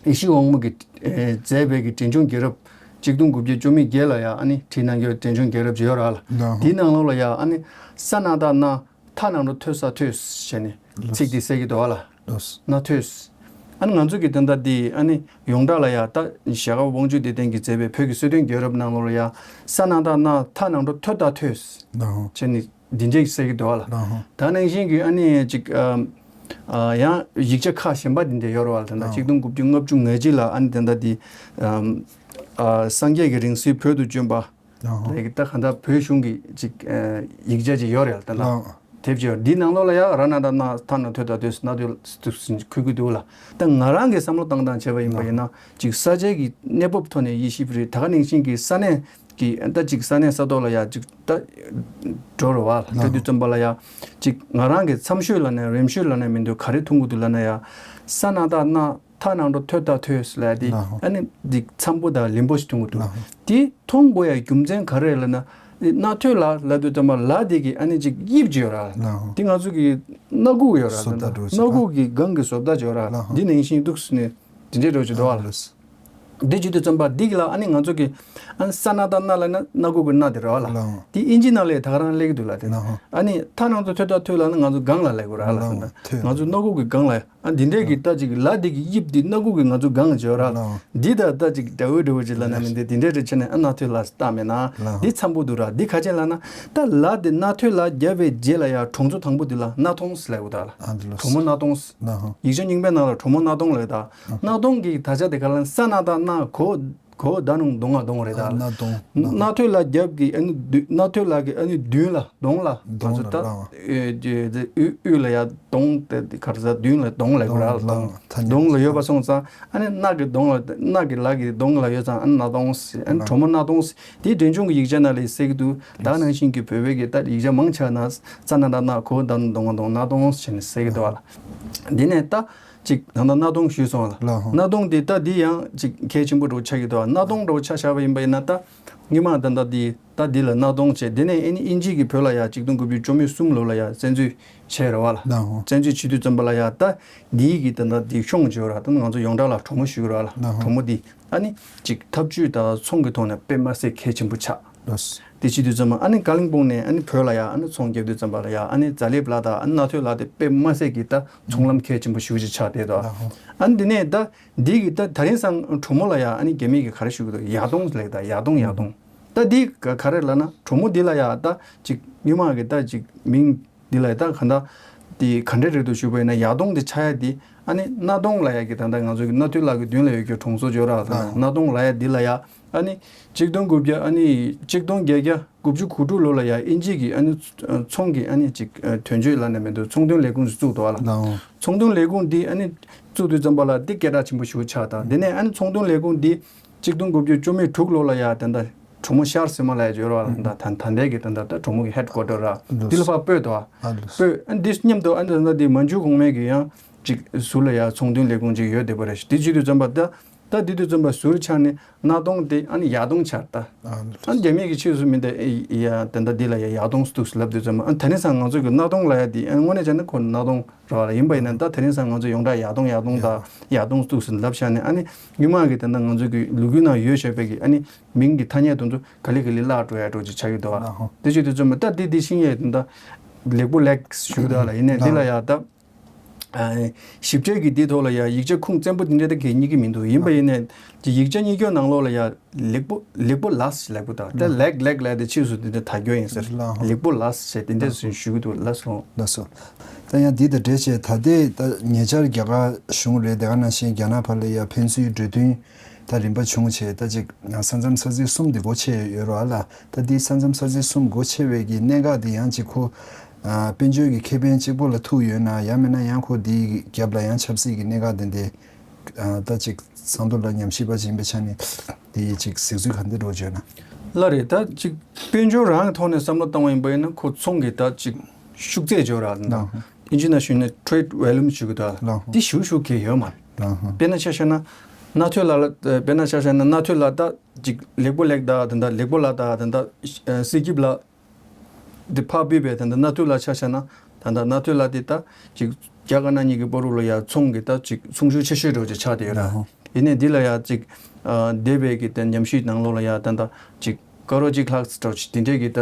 ཡེ་ཤེས་དབང་མོ་གིས་མཛད་པའི་གི་འབྲས་ལྗོངས་རྒྱལ་རབས་གཅིག་སྟོང་དགུ་བརྒྱ་བཅུ་མེད་བརྒྱད་ལ་ཡ་ཨ་ནི་བྲིས་གནང་རྒྱུ་འབྲས་ལྗོངས་རྒྱལ་རབས་ཅིག་ཡོད་ར་ལ་དེའི་ནང་ལོགས་ལ་ཡ་ཨ་ནི་ས་ན་ད་ན། ཐ་ནང་དུ་ཐོས་ས་ཐོས་ཞེས་ནས་ཚིག་འདི་གསལ་གྱི་འདུག་བ་ལ། ལོས། ན་ཐོས། ཨ་ནི་ང་ཚོ་གི་དོན་དག་འདི་ཨ་ནི་ཡོངས་གྲགས་ལ་ཡ་ད་ཞྭ་སྒབ་དབང་ཕྱུག་བདེ་ལྡན་གྱིས་མཛད་པའི་བོད་ཀྱི་སྲོལ་རྒྱུན་རྒྱལ་རབས་ནང་ལོགས་ལ་ཡ་ས་ན་ད་ན་ཐ་ནང་དུ་ཐོས་ད་ཐོས། ལོས། ཞེས་ནི་འདི་འདྲས་གསལ་གྱི་འདུག་བ་ལ། ལོས། ད་ནང་བཞིན་གྱི་ཨ་ནི་ཅིག་ཨ་ཨ་ཡང་ཡིག་ཆ་ཁག་གཞན་པ་འདི་འདྲས་ཡོད་རེད་བ་ལ། ད་ལྟ་ལོས། གཅིག་སྟོང་དགུ་བརྒྱ་ལྔ་བཅུ་ང་གཅིག་ལ་ཨ་ནི་དོན་དག་འདི་ཨ་ཨ་སངས་རྒྱས་ཀྱི་རིང་བསྲེལ་བོད་དུ་བྱོན་པ། ལགས། ད་ག་ད་ག་ད་བོད་གཞུང་གི་ཅིག་ཨ་ཡིག་ཆ་ཅིག་ཡོད་རེད་ད་ལ། ལགས། དེབ་ཅིག་ཡོད། འདི་ནང་ལོགས་ལ་ཡ་ར་ན་ད་ན་ཐ་ན་ཐོས་ད་ཐོས་ན་ཐོས་ཐོས་ཟིན་ཁུལ་ཁུལ་འདུག་ལ། ད་ང་རང་གི་བསམ་བློ་བཏང་སྟངས་བྱས་པ་ཡིན་པ་ཡིན་ན་ཅིག་ས་ཆའི་གི་གནས་བབ་ཐོག་ནས་དབྱེ་ཞིབ་རེད། ད་ག་ནང་བཞིན་གྱི་ས་གནས་ཀྱི་ད་ཅིག་ས་གནས་ས་ཐོག་ལ་ཡ་ཅིག་ད་འགྲོ་རེད་བ་ལ། ལགས། འགྲོ་དུས་ཙམ་པ་ལ་ཡ་ཅིག་ང་རང་གི་མཚམས་ཤོད་ལ་ནས་རིམ་ཤོད་ལ་ནས་མི་འདུག་ག་རེ་མཐོང་གི་འདུག་ལ་ན་ཡ་ས་ན་ད་ན། ཐ་ནང་དུ་ཐོས་ད་ཐོས་ལ་དེ་ལགས། ཨ་ནི་འདི་འཚམ་པོ་དང་ལིང་པོ་ཞིག་མཐོང་གི་འདུག་ལགས། དེ་མཐོང་དགོས་ཡ་རྒྱུ་མཚན་ག་རེ་ལབ་ན། རྣ་ཐོས་ལ་ལབ་དུས་ཙམ་པ་ལ་དེ་གི་ཨ་ནི་ཅིག་དབྱིབས་ཅིག་ཡོད་ར། ལགས། དེ་ང་ཚོ་གི་སྣ་ཁུག་ཡོད་ར། བཟོ་ལྟ་འདྲ་ཅིག་སྣ་ཁུག་གི་སྒང་གི་བཟོ་ལྟ་ཅིག་ཡོད་ར། ལགས། འདི་ནང་བཞིན་འདུག་ཟེར་ནས་དེ་འདྲའི་འདྲ་ཅིག་འདུག་ཨ་ལ། ལགས། འདི་བྱེད་དུས་ཙམ་པ་འདི་གི་ལ་ཨ་ནི་ང་ཚོ་གི་ཨ་ནི་ས་ན་ད་ན་ལ་ན་སྣ་ཁུག་གི་སྣ་དེ་ར་བ་ལ། ལགས། དེ་ཨིན་ཇི་ནང་ལ་ད་ག་རང་སླེབས་ཀྱི་འདུག་ལ་དེ། ལགས། ཨ་ནི་ཐ་ནང་དུ་ཐོས་ད་ཐོས་ལ་ན་ང་ཚོ་སྒང་ལ་སླེབས་དགོས་ར་ལ། ལགས། ང་ཚོ་སྣ་ཁུག་གི་སྒང་ལ། ཨ་འདི་འདྲས་ཀྱི་ལྟ་ཅིག་ལ་འདི་གི་དབྱིབས་འདི་སྣ་ཁུག་གི་ང་ཚོ་སྒང་བརྗོད་ར། ལགས། འདི་ད་ལྟ་ཅིག་འདྲ་བོའི་འདྲ་བོ་ཅིག་ལ་ན་མི་འདི་འདི་འདྲས་རེ་བྱས་ནས་ཨ་ན་ཐོས་ལ་ལྟ་མེད་ན། ལགས། འདི་འཚམ་པོ་འདུག་ར། འདི་ག་ཅན་ལ་ན་ད་ལ་འདི་ན་ཐོས་ལ་རྒྱབ་པའི་རྗེས་ལ་ཡ་གྲོང་ཚོ་དང་པོ་འདི་ལ་སྣ་སྟོངས་ལབ་དགོས་ད་ལ། ཨ་འདི་ལོ། གྲོ་མོ་སྣ་སྟོངས། ལགས། ཡིག་ཆ་རྙིང་པའི་ནང་ལ་གྲོ་མོ་སྣ་སྟོངས་ལབ་ད། སྣ་སྟོངས་ཀྱི་ད་ཆ་དེ་ག་ལ་ས་ན་ད་ན་གོ་གོ་ད་ནང་གདོང་ང་གདོང་རེད་ད། ཨ་སྣ་སྟོངས། སྣ་སྟོངས། ན་ཐོས་ལ་རྒྱབ་ཀྱི་ཨ་ནི་བདུ་ན་ཐོས་ལ་གི་ཨ་ནི་མདུན་ལ། གདོང་ལ། གདོང་ལ། ད་ལགས། ཨེ་ཇེ་ཇེ་དབུས་དབུས་ལ་ཡ་གདོང་དེ་གར་ས་མདུན་ལ་གདོང་ལ་གོ་ར། གདོང་ལ་ཐ་སྙད་གདོང་ལ་ཡོད་པ་སོང་ཙང་ཨ་ནི་སྣ་གི་གདོང་ལ་སྣ་གི་ལ་གི་གདོང་ལ་ཡོད་ཙང་ཨ་ནི་སྣ་སྟོངས་ཟེར། ཨ་ནི་གྲོ་མོ་སྣ་སྟོངས་ཟེར། དེའི་འབྲས་ལྗོངས་ཀྱི་ཡིག་ཆ་ནང་ལ་གསལ་གྱི་འདུག་ད་ནང་བཞིན་གྱི་བོད་པའི་གི་ད་ཡིག་ཆ་མང་ཆེ་བ་ན་ས་ན་ད་ན་གོ་ད་ནང་གདོང་ང་གདོང་སྣ་སྟོངས་ཟེར་ནས་གསལ་གྱི་འདུག་བ་ལ། འདི་ནས་ད་ཅིག་ད་ལྟ་སྣ་སྟོངས་ཞུས་སོང་བ་ལ། ལགས་འོང་། སྣ་སྟོངས་དེ་ད་འདི་ཡང་ཅིག་གལ་ཆེན་པོ་འདྲ་བོ་ཆགས་ཀྱི་འདུག་བ། སྣ་སྟོངས་འདྲ་བོ་ཆ་བཞག་པ་ཡིན་པ་ཡིན་ན་ད་སྔོན་མ་ད་ལྟ་འདི་ད་འདི་ལ་སྣ་སྟོངས་བྱས། དེ་ནས་ཨ་ནི་དབྱིན་ཇི་གི་བོད་ལ་ཡ་གཅིག་སྟོང་དགུ་བརྒྱ་བཅུ་མེད་གསུམ་ལོ་ལ་ཡ་བཙན་འཛུལ་བྱས་རེད་བ་ལ། ལགས་འོང་། བཙན་འཛུལ་བྱེད་དུས་ཙམ་པ་ལ་ཡ་ད་འདིའི་གི་ད་ལྟ་འདི་གཤོང་བྱས་ར། ད་ང་ཚོ་ཡོངས་གྲགས་ལ་གྲོ་མོ་ཞུ་གི་ར་ལ། ལགས་འོང་། གྲོ་མོ་འདི་ཨ་ནི་ཅིག་འཐབ་ཇུས་དང་ཚོང་གི་ཐོག་ནས་དཔེ་མ་སྲིད་གལ་ཆེན་པོ་ཆགས། ལགས། དེ་བྱེད་དུས་ཙམ་པ་ཨ་ནི་ཀ་ལིང་སྤུང་ནས་ཨ་ནི་བོད་ལ་ཡ་ཨ་ནི་ཚོང་རྒྱབ་དུས་ཙམ་པ་ལ་ཡ་ཨ་ནི་རྫ་ལེབ་ལ་དང་ཨ་ནི་སྣ་ཐོས་ལ་དེ་དཔེ་མ་སྲིད་ཀྱི་ད་ཚོང་ལམ་གལ་ཆེན་པོ་ཞེ་པོ་ཅིག་ཆགས་བསྡད་དོ། ལགས་འོང་། ཨ་ནི་དེ་ནས་ད་འདི་གི་ད་ད་རིང་སང་གྲོ་མོ་ལ་ཡ་ཨ་ནི་རྒྱ་མི་གི་ག་རེ་ཞུ་གི་འདུག་ཡ་དོང་ལབ་ད། ཡ་དོང་ཡ་དོང་། ད་འདི་ག་ག་རེ་ལབ་ན་གྲོ་མོ་འདི་ལ་ཡ་ད་ཅིག་སྔོན་མ་གི་ད་ཅིག་མིང་ འདི་ལ་ཡ་ད་ག་འདྲ་དེ་ག་འདྲ་རེད་འདུག་ཞུས་པ་ཡིན་ན། ཡར་གདོང་དེ་ཆགས་ཡ་དེ་ཨ་ནི་སྣར་གདོང་ལབ་ཡ་གི་ད་ལྟ་ང་ཚོ་གི་སྣ་ཐོས་ལ་གི་མདུན་ལ་ཡོད་རྒྱུ་གྲོང་ཚོ་ཇོ་ར་ལ་ད་ལྟ་སྣར་གདོང་ལབ་ཡ་འདི་ལ་ཡ་ཨ་ནི་གཅིག་སྟོང་དགུ་བརྒྱ་ཨ་ནི་གཅིག་སྟོང་བརྒྱད་བརྒྱ་དགུ་བཅུ་གོ་དྲུག་ལོ་ལ་ཡ་དབྱིན་ཇི་གི་ཨ་ནི་ཚོང་གི་ཨ་ནི་ཅིག་དོན་གཅོད་ལབ་ན་མི་འདུག་ཚོང་དོན་ལས་ཁུངས་ཤིག་བཙུགས་འདུག་ཨ་ལ། ཚོང་དོན་ལས་ཁུངས་འདི་ཨ་ནི་བཙུགས་དུས་ཙམ་པ་ལ་འདི་སྐད་གྲགས་ཆེན་པོ་ཞེ་པོ་ཆགས་དང་། དེ་ནས་ཨ་ནི་ཚོང་དོན་ལས་ཁུངས་འདི་གཅིག་སྟོང་དགུ་བརྒྱ་བཅུ་མེད་དྲུག་ལོ་ལ་ཡ་ད་ལྟ་གྲོ་མོ་ཤར་ཟེར་མ་ལ་ཡ་ཇོ་ར་ལ་ད་ལྟ་ད་ལྟའི་གི་ད་ལྟ་ད་གྲོ་མོ་གི་ཧེཌ་ཀོ་ཊར་ར་འདི་ལ་ཕར་སྤོས་འདུག་ཨ། སྤོས་ཨ་འདི་མཉམ་དུ་ཨ་ནི་ད་ལྟ་འདི་མན་ཇུ་གོང་མའི་གི་ཡང་ཅིག་ཟུར་ལ་ཡ་ཚོང་དོན་ལས་ཁུངས་ཅིག་ཡོད་བསྡད་པ་རེད། དེ་བྱེད་དུས་ཙམ་པ་ད་ད་དེ་དུས་ཙམ་པ་ཟུར་ཆགས་ནས་སྣར་གདོང་དེ་ཨ་ནི་ཡར་གདོང་ཆགས་ད། ཨ་ནི་རྒྱ་མིའི་གི་ཕྱིས་སུ་མི་འདི་ཡ་ད་ལྟ་འདི་ལ་ཡ་ཡར་གདོང་སྟུག་སུ་ལབ་དུས་ཙམ་པ་ཨ་ནི་ད་ནི་སང་ང་ཚོ་གི་སྣར་གདོང་ལབ་ཡ་དེ་ཨ་ནི་དངོས་གནས་བྱས་ན་ཁོ་སྣར་གདོང་ར་བ་ལ་ཡིན་པ་ཡིན་ན། ད་ད་རིང་སང་ང་ཚོ་ཡོངས་གྲགས་ཡར་གདོང་ཡར་གདོང་དང་ཡར་གདོང་སྟུག་སུ་ལབ་བཞག་ནས་ཨ་ནི་སྔོན་མ་གི་ད་ལྟ་ང་ཚོ་གི་ལོ་རྒྱུས་ནང་ཡོད་བཞག་པའི་གི་ཨ་ནི་མིང་གི་ཐ་སྙད་དེ་ཚོ་ག་ལེ་ག་ལེ་བརླག་འགྲོ་ཡ་འགྲོ་ཅིག་ཆགས་ཀྱི་འདུག་ཨ། ལགས་ཧོ། དེ་བྱེད་དུས་ཙམ་པ་ད་འདི་འདི་ཤེས་ཡས་ད་ལེགས་པོ་ལེགས་ཞུ་ད་ལ་ཡིན་ནས་འདི་ལ་ཡ་ད་ཨ་ཞིབ་ཕྲའི་གི་འདི་ཐོག་ལ་ཡ་ཡིག་ཆ་ཁུངས་བཙན་པོ་འདི་འདྲ་ད་གས་རྙེད་ཀྱི་མི་འདུག་ཡིན་པ་ཡིན་ནས་ཡིག་ཆ་རྙེད་རྒྱུ་ནང་ལོགས་ལ་ཡ། ལེགས་པོ་ལེགས་པོ་ལགས་ལེགས་པོ་དང་ད་ལེགས་ལེགས་ལབ་དེ་ཕྱིས་སུ་དེ་འདྲ་ད་རྒྱུ་ཡིན་ཟེར། ལགས། ལེགས་པོ་ལགས་ཟེར་དེ་འདྲ་ཟེར་ཞུ་གི་འདུག་ལགས་སོ། ལགས་སོ། ད་ཡང་འདི་དང་འབྲེལ་བྱས་ད་ལྟའི་ད་ཉེ་ཆར་རྒྱ་གར་གཞུང་རེད་དེ་ག་ནང་བཞིན་རྒྱ་ནག་བར་ལ་ཡ་ཕན་ཚུན་གྲོས་མཐུན་ད་རིམ་པ་བྱུང་བྱས་ད་ཅིག་ས་མཚམས་ས་ཚིགས་གསུམ་དེ་སྒོ་ཕྱེ་ཡོད་རེད་བ་ལ། ད་འདི་ས་མཚམས་ས་ཚིགས་གསུམ་སྒོ་ཕྱེ་བའི་གི་གནད་འགག་དེ་ཡང་ཅིག་ཁོ་དཔལ་འབྱོར་གྱི་ཁེ་ཕན་གཅིག་པོ་ལ་ཐུག་ཡོད་ན་ཡང་མིན་ན་ཡང་ཁོ་འདིའི་རྒྱབ་ལ་ཡང་ཆབ་སྲིད་ཀྱི་གནད་འགག་དེ་འདྲ། ཨ་ད་ཅིག་ཚང་དུ་ལ་ཉམས་ཞིབ་པ་ཅིག་ཡིན་པའི་ཆ་ནས་དེ་ཡི་ཅིག་གཟིགས་ཚུལ་ག་འདི་འགྲོ་བརྗོད་ན། ལ་རེད། ད་ཅིག་དཔལ་འབྱོར་རང་གི་ཐོག་ནས་བསམ་བློ་བཏང་བ་ཡིན་པ་ཡིན་ན་ཁོ་ཚོང་གི་ད་ཅིག་ཤུགས་ཚད་འཇོག་ར་ད་ལགས་ཧོ། ཨིན་ཇི་ནང་ཞུས་ན་ཊེ་རེཌ་ཝོ་ལུམ་ཞུ་གི་ད་ལགས་ཧོ། དེ་ཞུ་ཞུ་གི་ཡོད་མ་རེད། ལགས་ཧོ། དཔེར་ན་ཆ་བཞག་ན་སྣ་ཐོས་ལ་ལ་དཔེར་ན་ཆ་བཞག་ན་སྣ་ཐོས་ལ་ད་ཅིག་ལེགས་པོ་ལེགས་ད་ད་ད་ལེགས་པོ་ལ་ད་ད་ད་སི་ཀིབ་ལ། འདི་ཕར་ཕུད་པའི་ད་ལྟ་སྣ་ཐོས་ལ་ཆ་བཞག་ན་ད་ལྟ་སྣ་ཐོས་ལ་དེ་ད་ཅིག་རྒྱ་དཀར་ནག་གཉིས་ཀྱི་བར་དུ་ལ་ཡ་ཚོང་གི་ད་ཅིག་ཚོང་ཤུགས་ཆེ་ཤོས་འགྲོ་ཅིག་ཆགས་བསྡད་ཡོད་ར། ཡིན་ནའི་འདི་ལ་ཡ་ཅིག་འདས་པའི་གི་ད་ཉམས་ཞིབ་ནང་ལོགས་ལ་ཡ་ད་ལྟ་ཅིག་དཀར་པོ་གཅིག་ལྷག་འགྲོ་ཅིག་དེ་འདྲའི་གི་ད་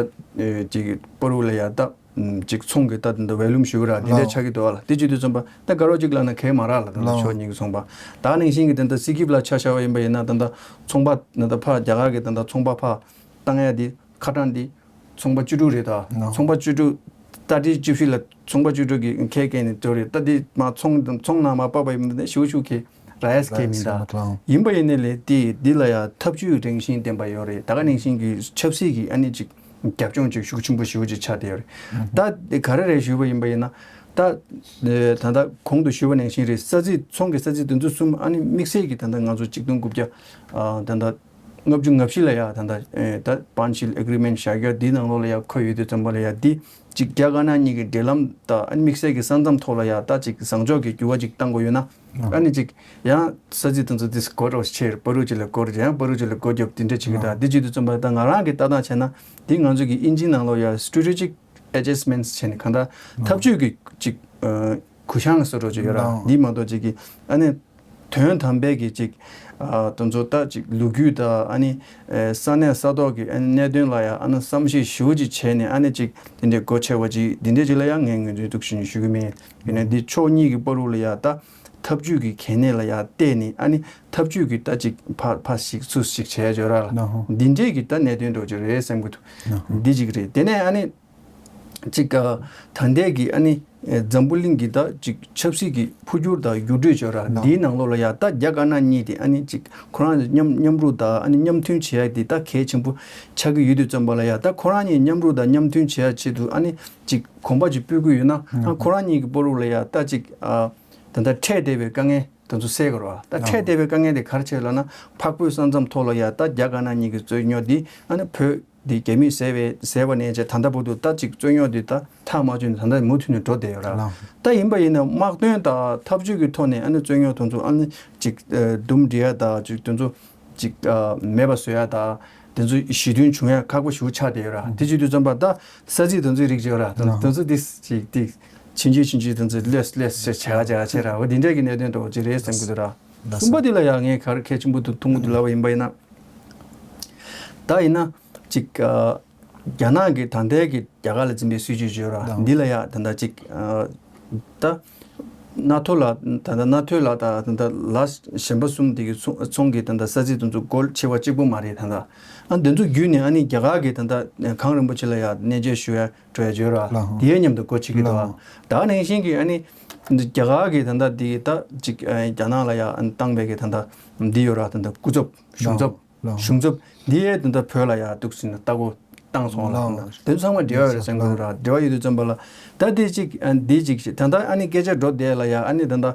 ཅིག་བར་དུ་ལ་ཡ་ད་ཅིག་ཚོང་གི་ད་ད་ཝོ་ལུམ་ཞུ་གི་ར་དེ་འདྲ་ཆགས་ཀྱི་འདུག་བ་ལ། དེ་བྱེད་དུས་ཙམ་པ་ད་དཀར་པོ་གཅིག་ལ་ན་གས་མ་རག་ལ་ད་ལྟ་ཕྱོགས་གཉིས་ཀྱི་ཚོང་པ་ད་ནང་བཞིན་གི་ད་ལྟ་སི་ཀིབ་ལ་ཆ་བཞག་པ་ཡིན་པ་ཡིན་ན་ད་ལྟ་ཚོང་པ་ད་ལྟ་ཕར་རྒྱ་གར་གི་ད་ལྟ་ཚོང་པ་ཕར་བཏང་ཡ་དེ་ཁ་གྲངས་དེ། ཚོང་པ་བཅུ་དྲུག་རེད་ད། ཚོང་པ་བཅུ་དྲུག་ཏ་ཏི་བཅུ་བཞི་ལ་ཚོང་པ་བཅུ་དྲུག་གི་ཁེ་ཁེ་ནས་འགྲོ་རེད། ད་དེ་མ་ཚོང་ཚོང་ནང་མ་པ་པ་ཡིན་ན་ཞུ་ཞུ་ཁེ་ར་ཡས་ཁེ་མིན་ད། ཡིན་པ་ཡིན་ནའི་ལས་དེ་འདི་ལ་ཡ་འཐབ་ཇུས་རང་བཞིན་ལྡན་པ་ཡོད་རེད། ད་ག་ནང་བཞིན་གྱི་ཆབ་སྲིད་ཀྱི་ཨ་ནི་ཅིག་རྒྱབ་ལྗོངས་ཅིག་ཤུགས་ཆེན་པོ་ཞེ་པོ་ཅིག་ཆགས་བསྡད་ཡོད་རེད། ད་དེ་ག་རེ་རེད་ཞུས་པ་ཡིན་པ་ཡིན་ན། ད་ད་ལྟ་གོང་དུ་ཞུས་པ་ནང་བཞིན་རེད། ས་ཚིགས་ཚོང་གི་ས་ཚིགས་དེ་ཚོ་གསུམ་ཨ་ནི་དམིགས་བསལ་གྱི་ད་ལྟ་ང་ཚོ་གཅིག་སྟོང་དགུ་བརྒྱ་ད་ལྟ། ལྔ་བཅུ་ང་བཞི་ལ་ཡ་ད་ལྟ་ཨེ་ད་པཱན་ཤིལ་ཨེ་གྷི་རི་མེན་ཊི་བཞག་ཡོད། འདི་ནང་ལོགས་ལ་ཡ་འཁོད་ཡོད་དུས་ཙམ་པ་ལ་ཡ་འདི་གཅིག་རྒྱ་དཀར་ནག་གཉིས་ཀྱི་འབྲེལ་ལམ་དང་ཨ་ནི་དམིགས་བསལ་གྱི་ས་མཚམས་ཐོག་ལ་ཡ་ད་ཅིག་བཟང་ཕྱོགས་ཀྱི་འགྱུར་བ་ཅིག་བཏང་དགོས་ཡོད་ན་ཨ་ནི་ཅིག་ཡང་ས་ཚིགས་དེ་ཚོ་འདི་སྒོ་རོགས་ཆེར་བར་དུ་ཅིག་ལ་སྒོ་རྒྱབ་ཡང་བར་དུ་ཅིག་ལ་སྒོ་རྒྱབ་འདི་འདྲ་བྱེད་ཀྱི་ད་འདི་བྱེད་དུས་ཙམ་པ་ད་ང་རང་གི་ལྟ་སྟངས་བྱས་ན་འདི་ང་ཚོ་གི་དབྱིན་ཇིའི་ནང་ལོགས་ཡ་སི་ཊེ་ཊེ་ཇིག་ཨེ་ཇི་སི་མེན་ཊི་བྱས་ནས་གང་ལྟར་འཐབ་ཇུས་ཀྱི་ཅིག་ཨ་གུ་བཤངས་སུ་འགྲོ་ཅིག་ཡོད་ར། འདི་མ་གཏོགས་ཅིག་གི་ཨ་ནི། དོན་དམ་པའི་གི་ཅིག་ཨ་དེ་ཚོ་ད་ཅིག་ལོ་རྒྱུས་དང་ཨ་ནི་ཨེ་ས་གནས་ས་ཐོག་གི་ཨ་ནི་གནད་དོན་ལ་ཡང་ཨ་ནི་བསམ་གཞིག་ཞེ་པོ་ཅིག་བྱས་ནས་ཨ་ནི་ཅིག་དེ་འདྲའི་སྒོ་ཕྱེ་བ་ཅིག་དེ་འདྲའི་ཅིག་ལ་ཡང་ངས་ངོས་འཛིན་ཐུགས་ཞེ་ཞུ་གི་མེད། ཡིན་ནའི་འདི་ཕྱོགས་གཉིས་ཀྱི་བར་དུ་ལ་ཡང་ད་འཐབ་ཇུས་ཀྱི་གལ་གནད་ལ་ཡང་བལྟས་ནས་ཨ་ནི་འཐབ་ཇུས་ཀྱི་ད་ཅིག་ཕ་ཕ་ཞིག་ཚུར་ཞིག་བྱས་ཡ་ཅིག་ཡོད་ར་ལ། འདི་འདྲའི་གི་ད་གནད་དོན་འདྲ་ཅིག་རེད་བསམ་གི་འདུག་འདི་ཅིག་རེད། དེ་ནས་ཨ་ནི། ཅིག་ཨ་ད་ལྟའི་གི་ཨ་ནི་ཨེ་འཛམ་བུ་གླིང་གི་ད་ཅིག་ཆབ་སྲིད་ཀྱི་འཕོ་འགྱུར་དང་འགྱུར་འགྲོས་བྱོས་ར། འདིའི་ནང་ལོགས་ལ་ཡ་ད་རྒྱ་དཀར་ནག་གཉིས་དེ་ཨ་ནི་ཅིག་ཁོ་རང་མཉམ་མཉམ་རུབ་དང་ཨ་ནི་མཉམ་མཐུན་བྱེད་ཡ་དེ་ད་གལ་ཆེན་པོ་ཆགས་ཀྱི་ཡོད་དུས་ཙམ་པ་ལ་ཡ་ད་ཁོ་རང་གཉིས་མཉམ་རུབ་དང་མཉམ་མཐུན་བྱེད་ཡ་ཆེད་དུ་ཨ་ནི་ཅིག་གོམ་པ་ཅིག་སྤོ་གི་ཡོད་ན་ཨ་ཁོ་རང་གཉིས་ཀྱི་བར་དུ་ལ་ཡ་ད་ཅིག་ཨ་ད་ལྟ་འཕྲད་བསྡད་པའི་དཀའ་ངལ་དེ་ཚོ་སེལ་དགོས་ར། ད་འཕྲད་བསྡད་པའི་དཀའ་ངལ་དེ་ག་རེ་བྱས་ལབ་ན་འཕགས་བོད་ས་མཚམས་ཐོག་ལ་ཡ་ད་རྒྱ་དཀར་ནག་གཉིས་ཀྱི་རྩོད་རྙོག་འདི་ཨ་ནི་བོད། འདི་རྒྱ་མིས་བཟས་པའི་བཟས་པ་ནས་བྱས་ད་ལྟ་བར་དུ་ད་ཅིག་རྩོད་རྙོག་འདི་ད་ཐག་མ་ཆོད་ནས་ད་ལྟ་མུ་མཐུད་ནས་འགྲོ་བསྡད་ཡོད་ར། ལགས། ད་ཡིན་པ་ཡིན་ན་དམག་དོན་དང་འཐབ་ཇུས་ཀྱི་ཐོག་ནས་ཨ་ནི་རྩོད་རྙོག་དེ་ཚོ་ཨ་ནི་ཅིག་ཨ་འདུམ་འགྲིག་ཡ་དང་ཅིག་དེ་ཚོ་ཅིག་ཨ་མེད་པ་བཟོ་ཡ་དང་དེ་ཚོ་ཞི་མཐུན་བྱུང་ཡ་ཁག་པོ་ཞེ་པོ་ཆགས་བསྡད་ཡོད་ར། དེ་བྱེད་དུས་ཙམ་པ་ད་ས་ཚིགས་དེ་ཚོའི་རིགས་ཅིག་ཡོད་ར། ལགས། དེ་ཚོ་དེ་ཅིག་དེ་ཕྱིན་ཅི་ཕྱིན་ཅི་དེ་ཚོ་ལས་ལས་ཟེར་བྱ་བྱ་བྱེད་ར། འོ་དེ་འདྲ་གི་གནད་དོན་འདྲ་བོ་ཅིག་རེད་བསམ་གྱི་འདུག་ར། ལགས་སོ། གསུམ་པ་དེ་ལ་ཡང་ངས་ག་རེ་གལ་ཆེན་པོ་འདུག་མཐོང་གི་འདུག་ལབ་པ་ཡིན་པ་ཡིན་ན། ད་ཡིན་ན་ཅིག་ཨ་རྒྱ་ནག་གི་ད་ལྟའི་གི་རྒྱ་གར་ལ་འཛིན་པའི་སྲིད་ཇུས་བརྗོད་ར། ལགས། འདི་ལ་ཡ་ད་ལྟ་ཅིག་ཨ་ད་ ནཱ་ཐོ་ལ་ད་ལྟ་ནཱ་ཐོ་ལ་ད་ད་ལྟ་ལ་གཞན་པ་གསུམ་དེ་གི་ཚོང་ཚོང་གི་ད་ལྟ་ས་ཚིགས་དེ་ཚོ་སྒོ་ཕྱེ་བ་གཅིག་པོ་མ་རེད། ད་ལྟ་ཨ་འདི་ཚོ་བརྒྱུད་ནས་ཨ་ནི་རྒྱ་གར་གི་ད་ལྟ་གངས་རིན་པོ་ཆེ་ལ་ཡ་གནས་མཇལ་ཞུ་ཡ་འགྲོ་ཡ་བརྗོད་ར་ལ་ཧོ། དེའི་མཉམ་དུ་སྒོ་ཕྱེ་གི་འདུག་ལ་ཨ། ཧོ། ད་ག་ནང་བཞིན་གྱི་ཨ་ནི་རྒྱ་གར་གི་ད་ལྟ་དེ་གི་ད་ཅིག་ཨ་རྒྱ་ནག་ལ་ཡ་ཨ་ནི་བཏང་བའི་གི་ད་ལྟ་འདི་ཡོད་ར། ད་ལྟ་སྐུ་ཚབ་གཞུང་ཚབ། ལའོ། གཞུང་ཚབ་འདི་ཡས་དེ་འདྲ་བོད་ལ་ཡ་འདུག་ཟིན་ན་ལྟ་སྐོར་བཏང་སོང་ལ། ལའོ། དེ་ཚང་མ་འབྲེལ་བ་ཡོད་ཟེར་དགོས་ར། འབྲེལ་བ་ཡོད་དུས་ཙམ་པ་ལ་ད་དེ་གཅིག་ཨ་འདི་གཅིག་ད་ལྟ་ཨ་ནི་སྐད་ཆ་འགྲོ་བསྡད་ལ་ཡ་ཨ་ནི་ད་ལྟ་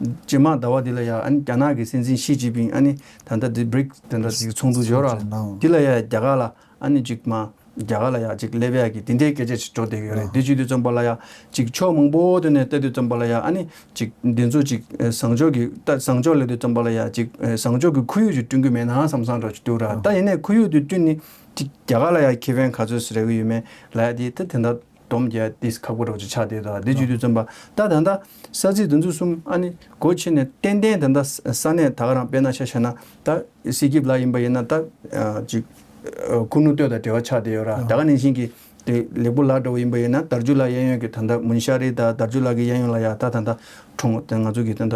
རྗེས་མ་ཟླ་བ་འདི་ལ་ཡ་ཨ་ནི་རྒྱ་ནག་གི་སྲིད་འཛིན་ཞི་ཅིན་ཕིང་ཨ་ནི་ད་ལྟ་འདི་བྷི་རིག་དེ་འདྲ་ཅིག་ཚོགས་འདུ་ཡོད་ར། ལའོ། འདི་ལ་ཡ་རྒྱ་གར་ལ་ཨ་ནི་གཅིག་མ་རྒྱ་གར་ལ་ཡ་གཅིག་སླེབས་ཡ་གི་དེ་འདྲའི་སྐད་ཆ་ཅིག་འགྲོ་བསྡད་ཡོད་རེད། ལའོ། དེ་བྱེད་དུས་ཙམ་པ་ལ་ཡ་གཅིག་ཕྱོགས་མང་པོ་དེ་ནས་བལྟས་དུས་ཙམ་པ་ལ་ཡ་ཨ་ནི། ཅིག་འདི་ཚོ་ཅིག་ཨ་བཟང་ཕྱོགས་ཀྱི་ད་བཟང་ཕྱོགས་ལབ་དུས་ཙམ་པ་ལ་ཡ་ཅིག་ཨ་བཟང་ཕྱོགས་ཀྱི་ཁོར་ཡུག་ཅིག་བསྐྲུན་གྱི་མེད་ན་བསམ་བསམ་འདྲ་ཅིག་འདུག་ར། ད་ཡིན་ནའི་ཁོར་ཡུག་དེ་བསྐྲུན་ནས་ཅིག་རྒྱ་གར་ལ་ཡ་ཁེ་ཕན་ག་ཚོད་ཅིག་རག་གི་ཡོད་མེད་ལབ་ཡ་དེ་ད་དེ་འདྲ་སྡོམ་རྒྱག་དེ་ཁག་པོ་འདྲ་ཅིག་ཆགས་བསྡད་འདུག་དེ་བྱེད་དུས་ཙམ་པ་ད་ད་ལྟ་ས་ཚིགས་དེ་ཚོ་གསུམ་ཨ་ནི་སྒོ་ཕྱེ་ནས་ཏན་ཏན་ད་ལྟ་ས་གནས་ད་ག་རང་དཔེར་ན་ཆ་བཞག་ན་ད་སི་ཀིབ་ལ་ཡིན་པ་ཡིན་ན་ད་ཨ་ཅིག་ཨ་ཁུ་ནུ་སྟོད་དང་འབྲེལ་བ་ཆགས་བསྡད་ཡོད་ར། ད་ག་ནང་བཞིན་གྱི་དེ་ལེགས་པོ་ལགས་འདྲ་བོ་ཡིན་པ་ཡིན་ན་དར་ཆུ་ལགས་གཡས་གཡོན་གྱི་ད་ལྟ་མུན་ཤ་རི་དང་དར་ཆུ་ལགས་ཀྱི་གཡས་གཡོན་ལ་ཡ་ད་ད་ལྟ་གྲོང་དེ་ང་ཚོ་གི་ད་ལྟ་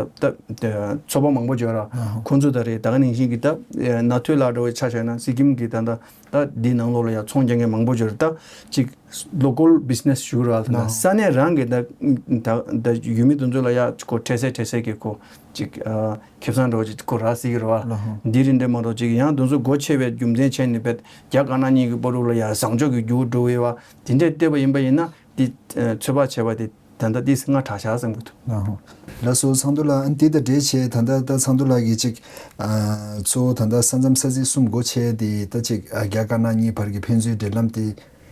ད་ཚོ་པ་མང་པོ་ཡོད་ར། ཁོང་ཚོ་ད་རེད། ད་ག་ནང་བཞིན་གྱི་ད་ནཱ་ཐོ་ལགས་འདྲ་བོ་ཆ་བཞག་ན་སི་ཀིམ་གྱི་ད་ལྟ་ད་འདི་ནང་ལོགས་ལ་ཡ་ཚོང་རྒྱག་མཁན་མང་པོ་ཡོད་ར། ད་ཅིག་ལོ་ཀལ་བི་ཛི་ནེ་སི་ཞུ་ར་ད་ལྟ་ས་གནས་རང་གི་ད་ད་ད་ཡུལ་མི་དེ་ཚོ་ལ་ཡ་ཁོ་འཕྲལ་སེལ་འཕྲལ་སེལ་གྱི་ཁོ་ཅིག་ཨ་ཁེ་བཟང་འདྲ་བོ་ཅིག་ཁོ་རག་སྲིད་ཀྱི་རེད་བ། ལགས་ཧོ། འདི་རིགས་འདྲ་མ་གཏོགས་ཅིག་ཡང་དེ་ཚོ་སྒོ་ཕྱེ་བའི་རྒྱུ་མཚན་བྱས་ནས་བས་རྒྱ་དཀར་ནག་གཉིས་ཀྱི་བར་དུ་ལ་ཡ་བཟང་ཕྱོགས་ཀྱི་འགྱུར་འགྲོ་བའི་བ་དེ་འདྲས་བལྟས་པ་ཡིན་པ་ཡིན་ན་འདི་ཨ་ཚོད་དཔག་བྱས་པ་དེ་ད་ལྟ་འདི་སྔ་དྲགས་ཤག་བསམ་གྱི་འདུག་ལགས་ཧོ། ལགས་སོ་ཚང་འདུ་ལགས། ཨ་འདི་དང་འབྲེལ་བྱས་ད་ལྟ་ད་ཚང་འདུ་ལགས་ཀྱིས་ཅིག་ཨ་གཙོ་བོ་ད་ལྟ་ས་མཚམས་ས་ཚིགས་གསུམ་སྒོ་ཕྱེ་དེ་ད་ཅིག་ཨ་རྒྱ་དཀར་ནག་གཉིས་བར་གྱི་ཕན་ཚུན་འབྲེལ་ལམ་དེ་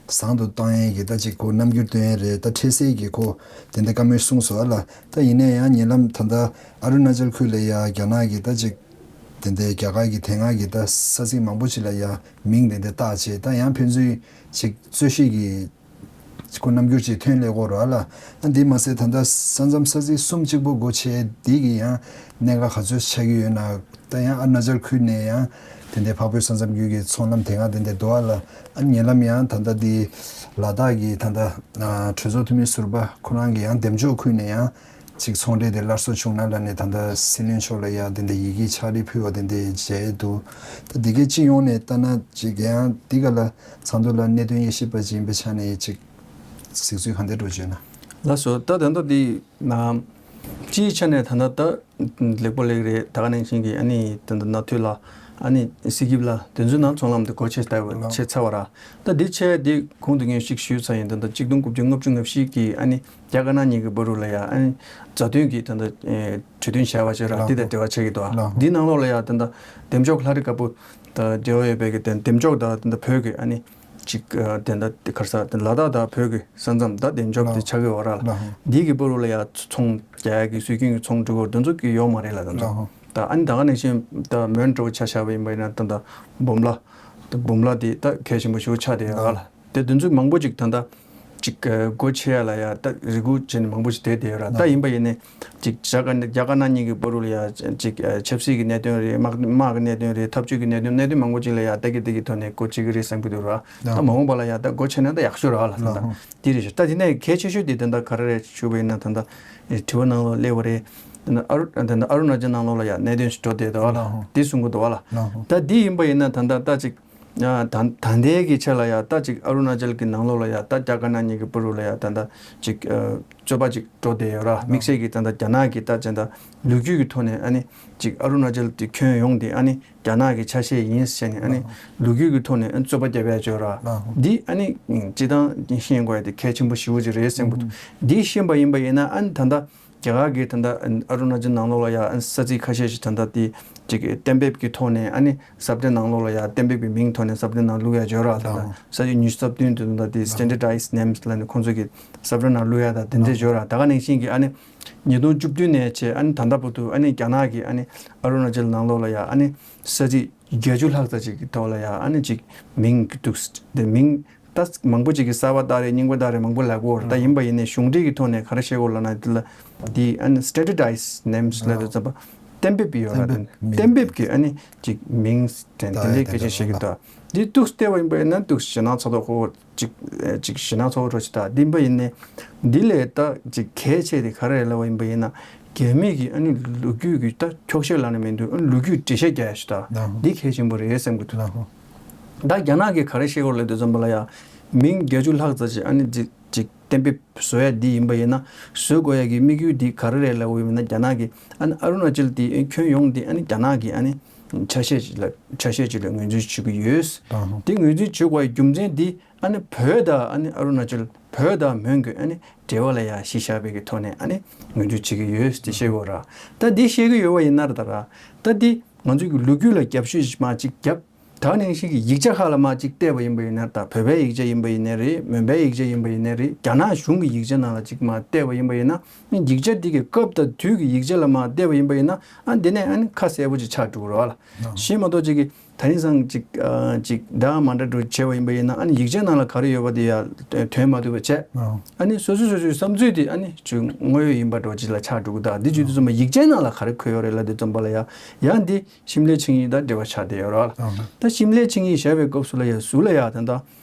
བཟང་དུ་བཏང་ཡས་ཀྱི་ད་ཅིག་ཁོ་རྣམ་འགྱུར་སྟོན་ཡས་རེད། ད་འཕྲལ་སེལ་གྱི་ཁོ་དེ་འདྲ་བཀའ་མོལ་གསུངས་སོང་ཨ་ལ། ད་ཡིན་ན་ཡང་ཉེ་ལམ་ད་ལྟ་ཨ་རུ་ན་ཅལ་ཁུལ་ལ་ཡ་རྒྱ་ནག་གི་ད་ཅིག་དེ་འདྲའི་རྒྱ་གར་གྱི་དེ་སྔ་གི་ད་ས་ཚིགས་མང་པོ་ཅིག་ལ་ཡ་མིང་དེ་འདྲ་བཏགས་བྱས་ད་ཡང་ཕན་ཚུན་ཅིག་རྩོད་གཞི་གི་ཁོ་རྣམ་འགྱུར་ཅིག་ཐོན་སླེབས་ཀྱི་ཡོད་རེད་ཨ་ལ། ཨ་འདི་མ་ཟད་ད་ལྟ་ས་མཚམས་ས་ཚིགས་གསུམ་གཅིག་པོ་སྒོ་ཕྱེ་འདི་གི་ཡང་གནད་འགག་ག་ཚོད་ཆགས་ཀྱི་ཡོད་ན། ད་ཡང་ཨ་རུ་ན་ཅལ་ཁུལ་ནས་ཡང་དེ་འདྲའི་འཕགས་བོད་ས་མཚམས་རྒྱུད་ཀྱི་ཚོང་ལམ་དེ་སྔ་དེ་འདྲ་འདུག་ཨ་ལ། ཨ་ཉེ་ལམ་ཡང་ད་ལྟ་འདི་ལ་དྭགས་ཀྱི་ད་ལྟ་ཨ་གྲོས་ཚོགས་འཐུས་མི་ཟུར་པ་ཁོ་རང་གི་ཡང་འདེམས་ལྕོག་ཁུལ་ནས་ཡང་ཅིག་ཚོང་འབྲེལ་དེ་སླར་གསོ་བྱུང་ན་ལབ་ནས་ད་ལྟ་སྲིད་བློན་མཆོག་ལ་ཡང་དེ་འདྲ་ཡི་གེ་ཕྱག་བྲིས་ཕུལ་བ་དེ་འདྲ་མཇལ་འདུག་ད་འདི་གའི་སྤྱི་ཡོངས་ནས་ལྟ་ན་ཅིག་ཡང་འདི་ག་ལ་ཚང་འདུ་ལ་གནད་དོན་དབྱེ་ཞིབ་པ་ཅིག་ཡིན་པའི་ཆ་ནས་ཅིག་གཟིགས་ཚུལ་ག་འདྲ་འགྲོ་བྱས་ན། ལགས་སོ། ད་ད་ལྟ་འདི་ན་སྤྱིའི་ཆ་ནས་ད་ལྟ་ད་ལེགས་པོ་ལེགས་རེད། ད་ག་ནང་བཞིན་གྱི་ཨ་ནི་ད་ལྟ་ན་དུས་ལ་ཨ་ནི་སི་ཀིབ་ལ་དེ་ཚོའི་ནང་ཚོང་ལམ་དེ་སྒོ་ཕྱེ་ཚར་བ་ལགས། ཕྱེ་ཚར་བ་ར། ད་འདི་ཆེ་འདི་གོང་དུ་ངས་ཞིག་ཞུས་ཚར་ཡིན། ད་ལྟ་གཅིག་སྟོང་དགུ་བརྒྱ་ལྔ་བཅུ་ང་བཞི་གི་ཨ་ནི་རྒྱ་དཀར་ནག་གཉིས་ཀྱི་བར་དུ་ལ་ཡ་ཨ་ནི་མཛའ་མཐུན་གྱི་ད་ལྟ་ཨེ་གྲོས་མཐུན་བྱས་པ་བྱས་ར། ལགས། འདི་དང་འབྲེལ་བ་ཆགས་ཀྱི་འདུག་ལགས། འདིའི་ནང་ལོགས་ལ་ཡ་ད་ལྟ་འདེམས་ལྕོག་ལྷ་རི་དཀར་པོ་དང་འབྲེལ་བ་ཡོད་པའི་གི་དེ་འདེམས་ལྕོག་དང་ད་ལྟ་བོད་ཀྱི་ཨ་ནི་ཅིག་ཨ་དེ་འདྲ་དེ་ག་རེ་ཟེར་དེ་ལ་དྭགས་དང་བོད་ཀྱི་ས་མཚམས་ད་དེ་འཇོག་དེ་ཆགས་ཀྱི་ཡོད་ར་ལ། ལགས། འདི་གི་བར་དུ་ལ་ཡ་ཚོང་རྒྱག་ཡ་གི་སྲོལ་རྒྱུན་གྱི་ཚོང་འགྲུལ་འཁོར་དེ་ཚོ་གི་ཡོད་མ་རེད་ལ། དེ་ཚོ་ལགས། ད་ཨ་ནི་ད་ག་ནང་བཞིན་ད་མོན་གྲོ་ཆ་བཞག་པ་ཡིན་པ་ཡིན་ན་ད་ད་འབུམ་ལ་ད་འབུམ་ལ་དེ་ད་གལ་ཆེན་པོ་ཞིག་ཆགས་བསྡད་ཡོད་ར་ལ། ལགས། དེ་དེ་ཚོ་མང་པོ་ཅིག་ད་ད་ཅིག་སྒོ་ཕྱེ་ཡ་ལ་ཡ་ད་རེ་སྒུག་བྱས་ནས་མང་པོ་ཞིག་བསྡད་བསྡད་ཡོད་ར། ད་ཡིན་པ་ཡིན་ནའི་ཅིག་རྒྱ་དཀར་རྒྱ་དཀར་ནག་གཉིས་ཀྱི་བར་དུ་ལ་ཡ་ཅིག་ཆབ་སྲིད་ཀྱི་གནད་དོན་རེད། དམག་དམག་གི་གནད་དོན་རེད། འཐབ་ཇུས་ཀྱི་གནད་དོན་གནད་དོན་མང་པོ་ཅིག་ལ་ཡ་ལྟ་གི་ལྟ་གི་ཐོག་ནས་སྒོ་ཕྱེ་གི་རེད་བསམ་གི་འདུག་ར། ད་མ་འོངས་པ་ལ་ཡ་ད་སྒོ་ཕྱེ་ན་ད་ཡག་ཤོས་ར་ལ། ད་ད་དེ་རེད་ཤག་ད་དེ་ནས་གལ་ཆེ་ཤོས་དེ་ད་ད་ག་རེ་རེད་ཞུ་བ་ཡིན་ན་ད་ད་དྲི་བ་ནང་ལ་སླེབས་པ་རེད། ད་ད་ཨ་རུ་ད་ད་ཨ་རུ་ན་ཅལ་ནང་ལོགས་ལ་ཡ་གནད་དོན་ཞིག་འགྲོ་བསྡད་འདུག་ར། དེ་གསུང་གི་འདུག་ར། ད་དེ་ཡིན་པ་ཡིན་ན་ད་ད་ད་ཅིག་ཨ་ད་ད་ལྟའི་གི་ཆ་ལ་ཡ་ད་ཅིག་ཨ་རུ་ན་ཅལ་གི་ནང་ལོགས་ལ་ཡ་ད་རྒྱ་དཀར་ནག་གཉིས་ཀྱི་བར་དུ་ལ་ཡ་ད་ད་ཅིག་ཨ་རྩོད་པ་ཅིག་འགྲོ་བསྡད་ཡོད་ར། དམིགས་བསལ་གྱི་ད་ད་རྒྱ་ནག་གི་ད་ཅན་ད་ལོ་རྒྱུས་ཀྱི་ཐོག་ནས་ཨ་ནི་ཅིག་ཨ་རུ་ན་ཅལ་དེ་ཁྱོན་ཡོངས་དེ་ཨ་ནི་རྒྱ་ནག་གི་ཆ་ཤས་ཡིན་ཟེར་ནས་ཨ་ནི་ལོ་རྒྱུས་ཀྱི་ཐོག་ནས་ཨ་ནི་རྩོད་པ་བརྒྱབ་ཡ་ཅིག་ཡོད་ར། འདི་ཨ་ནི་སྤྱིར་བཏང་ཤེས་དགོས་ཡ་དེ་གལ་ཆེན་པོ་ཞེ་པོ་ཅིག་རེད་བསམ་གྱི་འདུག་འདི་ཤེས་པ་ཡིན་པ་ཡིན་ན་ཨ་ནི་ད་ད་རྒྱ་གར་གྱི་ད་ལྟ་ཨ་རུ་ན་ཅལ་ནང་ལོགས་ལ་ཡ་ཨ་ནི་ས་ཚིགས་ཁ་ཤས་ཤིག་ད་ལྟ་དེ་ཅིག་གཏན་འབེབས་ཀྱི་ཐོག་ནས་ཨ་ནི་ས་བཀྲ་ནང་ལོགས་ལ་ཡ་གཏན་འབེབས་ཀྱི་མིང་ཐོག་ནས་ས་བཀྲ་ནང་བླུག་ཡ་ཅིག་ཡོད་ར། ད་ལྟ་ཨ་ས་ཡ་ཉི་ཤུ་རྩ་བདུན་དེ་ད་ལྟ་དེ་standardized names ལབ་ནས་ཁོང་ཚོ་གི་ས་བཀྲ་ནང་བླུག་ཡ་ད་དེ་འདྲས་ཅིག་ཡོད་ར། ད་ག་ནང་བཞིན་གྱི་ཨ་ནི་ཉིས་སྟོང་བཅུ་བདུན་ནས་བྱས་ཨ་ནི་ད་ལྟ་བར་དུ་ཨ་ནི་རྒྱ་ནག་གི་ཨ་ནི་ཨ་རུ་ན་ཅལ་ནང་ལོགས་ལ་ཡ་ཨ་ནི་ས་ཚིགས་བརྒྱད་ཅུ་ལྷག་ཙམ་ཅིག་གི་ཐོག་ལ་ཡ་ཨ་ནི་ཅིག་མིང་གི་འདུག་དེ་མིང་ད་མང་པོ་ཅིག་གིས་གསར་པ་བཏགས་རེད། རྙིང་པ་བཏགས་རེད། མང་པོ་ལབ་ཀྱི་ཡོད་རེད། ད་ཡིན་པ་ཡིན་ནའི་གཞུང་འབྲེལ་གྱི་ཐོག་ནས་ག་རེ་བཤད་དགོས་ལབ་ན་དེ་ལ་དེ་ཨ་ནི་standardized names ལབ་དུས་ཙམ་པ་གཏན་འབེབས་ཀྱི་ཡོད་ར། གཏན་འབེབས་མིང་གཏན་འབེབས་ཀྱི་ཨ་ནི་ཅིག་མིང་དེ་དེ་འདྲའི་སྐད་ཆ་བཤད་ཀྱི་འདུག་འདི་འདུག་བལྟས་པ་ཡིན་པ་ཡིན་ན་འདུག་ཞེད་སྣང་ཚ་ཐོག་ཁོ་ཅིག་ཅིག་ཞེད་སྣང་ཚ་བོ་འདྲ་ཅིག་ད་འདི་འབའ་ཡིན་ནའི་འདི་ལས་ད་ཅིག་གལ་ཆེ་དེ་ག་རེ་རེད་ལབ་པ་ཡིན་པ་ཡིན་ན་ རྒྱ་མི་གི་ཨ་ནི་ལོ་རྒྱུས་ཀྱི་ད་འཁྱོག་བཤད་ལབ་ན་མི་འདུག་ཨ་ནི་ལོ་རྒྱུས་འགྲེལ་བཤད་རྒྱག་ཡ་ཞིག་ད་ལགས། འདི་གལ་ཆེན་པོ་རེད་བསམ་གྱི་འདུག་ལགས། ད་རྒྱ་ནག་གིས་ག་རེ་བཤད་ཀྱི་ཡོད་ལབ་དུས་ཙམ་པ་ལ་ཡ། མིང་བརྒྱད་ཅུ་ལྷག་ཙམ་ཅིག་ཨ་ནི་འདི་ཅིག་གཏན་འབེབས་བཟོ་ཡ་འདི་ཡིན་པ་ཡིན་ན། བཟོ་དགོས་ཡ་གི་དམིགས་ཡུལ་འདི་ག་རེ་རེད་ལབ་པ་ཡིན་ན། རྒྱ་ནག་གིས་ཨ་ནི་ཨ་རུ་ན་ཅལ་འདི་ཁྱོན་ཡོངས་འདི་ཨ་ནི་རྒྱ་ནག་གི་ཨ་ནི་ཆ་ཤས་ཅིག་ལ་ཆ་ཤས་ཅིག་ལ་ངོས་འཛིན་བྱེད་ཀྱི་ཡོད། ལགས། འདི་ངོས་འཛིན་བྱེད་དགོས་ཡ་རྒྱུ་མཚན་འདི་ཨ་ནི་བོད་དང་ཨ་ནི་ཨ་རུ་ན་ཅལ། བོད་དང་མོན་གྱི་ཨ་ནི་འབྲེལ་བ་ལ་ཡ་གཞི་བཞག་པའི་གི་ཐོག་ནས་ཨ་ནི་ངོས་འཛིན་བྱེད་ཀྱི་ཡོད་ཟེར་བཤད་ཡོད་ར། ད་འདི་བཤད་ཀྱི་ཡོད་པ་ཡིན་ན་ར། ད་ར་ད་འདི་ང་ཚོའི་གི་ལོ་རྒྱུས་ལ་རྒྱབ་ཤོད་ཅིག་མར་ཅིག་རྒྱབ། ད་ནང་བཞིན་གྱི་ཡིག་ཆ་ཁག་ལ་མར་ཅིག་བལྟས་པ་ཡིན་པ་ཡིན་ན། ད་བོད་པའི་ཡིག་ཆ་ཡིན་པ་ཡིན་ནའི་རེད། མོན་པའི་ཡིག་ཆ་ཡིན་པ་ཡིན་ནའི་རེད། རྒྱ་ནག་གཞུང་གི་ཡིག་ཆ་ནང་ལ་ཅིག་མར་བལྟས་པ་ཡིན་པ་ཡིན་ན། ཡིག་ཆ་འདི་གི་སྐབས་དང་དུས་ཀྱི་ཡིག་ཆ་ལ་མར་བལྟས་པ་ཡིན་པ་ཡིན་ན། ཨ་འདི་ནས་ཨ་ནི་ཁ་གསལ་པོ་ཅིག་ཆགས་འགྲོ་གི་རེད་བ་ལ། གཞན་མ་གཏོགས་ཅིག་གི་ད་ནི་སང་ཅིག་ཨ་ཅིག་འདྲ་མ་འདྲ་འགྲོ་བྱས་པ་ཡིན་པ་ཡིན་ན། ཨ་ནི་ཡིག་ཆ་ནང་ལ་ག་རེ་ཡོད་པ་དེ་ཡ་དོན་མ་འདུག་པ་བྱས། ཨ་ནི་སོ་སོ་སོ་སོའི་བསམ་ཚུལ་དེ་ཨ་ནི་ཅིག་དངོས་ཡོད་ཡིན་པ་འདྲ་ཅིག་ལ་ཆགས་འགྲོ་གི། ད་འདི་བྱེད་དུས་ཙམ་པ་ཡིག་ཆའི་ནང་ལ་ག་རེ་འཁོད་ཡོད་རེད་ལབ་དུས་ཙམ་པ་ལ་ཡ། ཡང་འདི་ཤིམ་ལའི་ཆིངས་ཡིག་དང་འབྲེལ་བ་ཆགས་བསྡད་ཡོད་རེད་བ་ལ། ད་ཤིམ་ལའི་ཆིངས་ཡིག་བཞག་པའི་སྐབས་སུ་ལ་ཡ་ཟུར་ལ་ཡ་ད་ལྟ་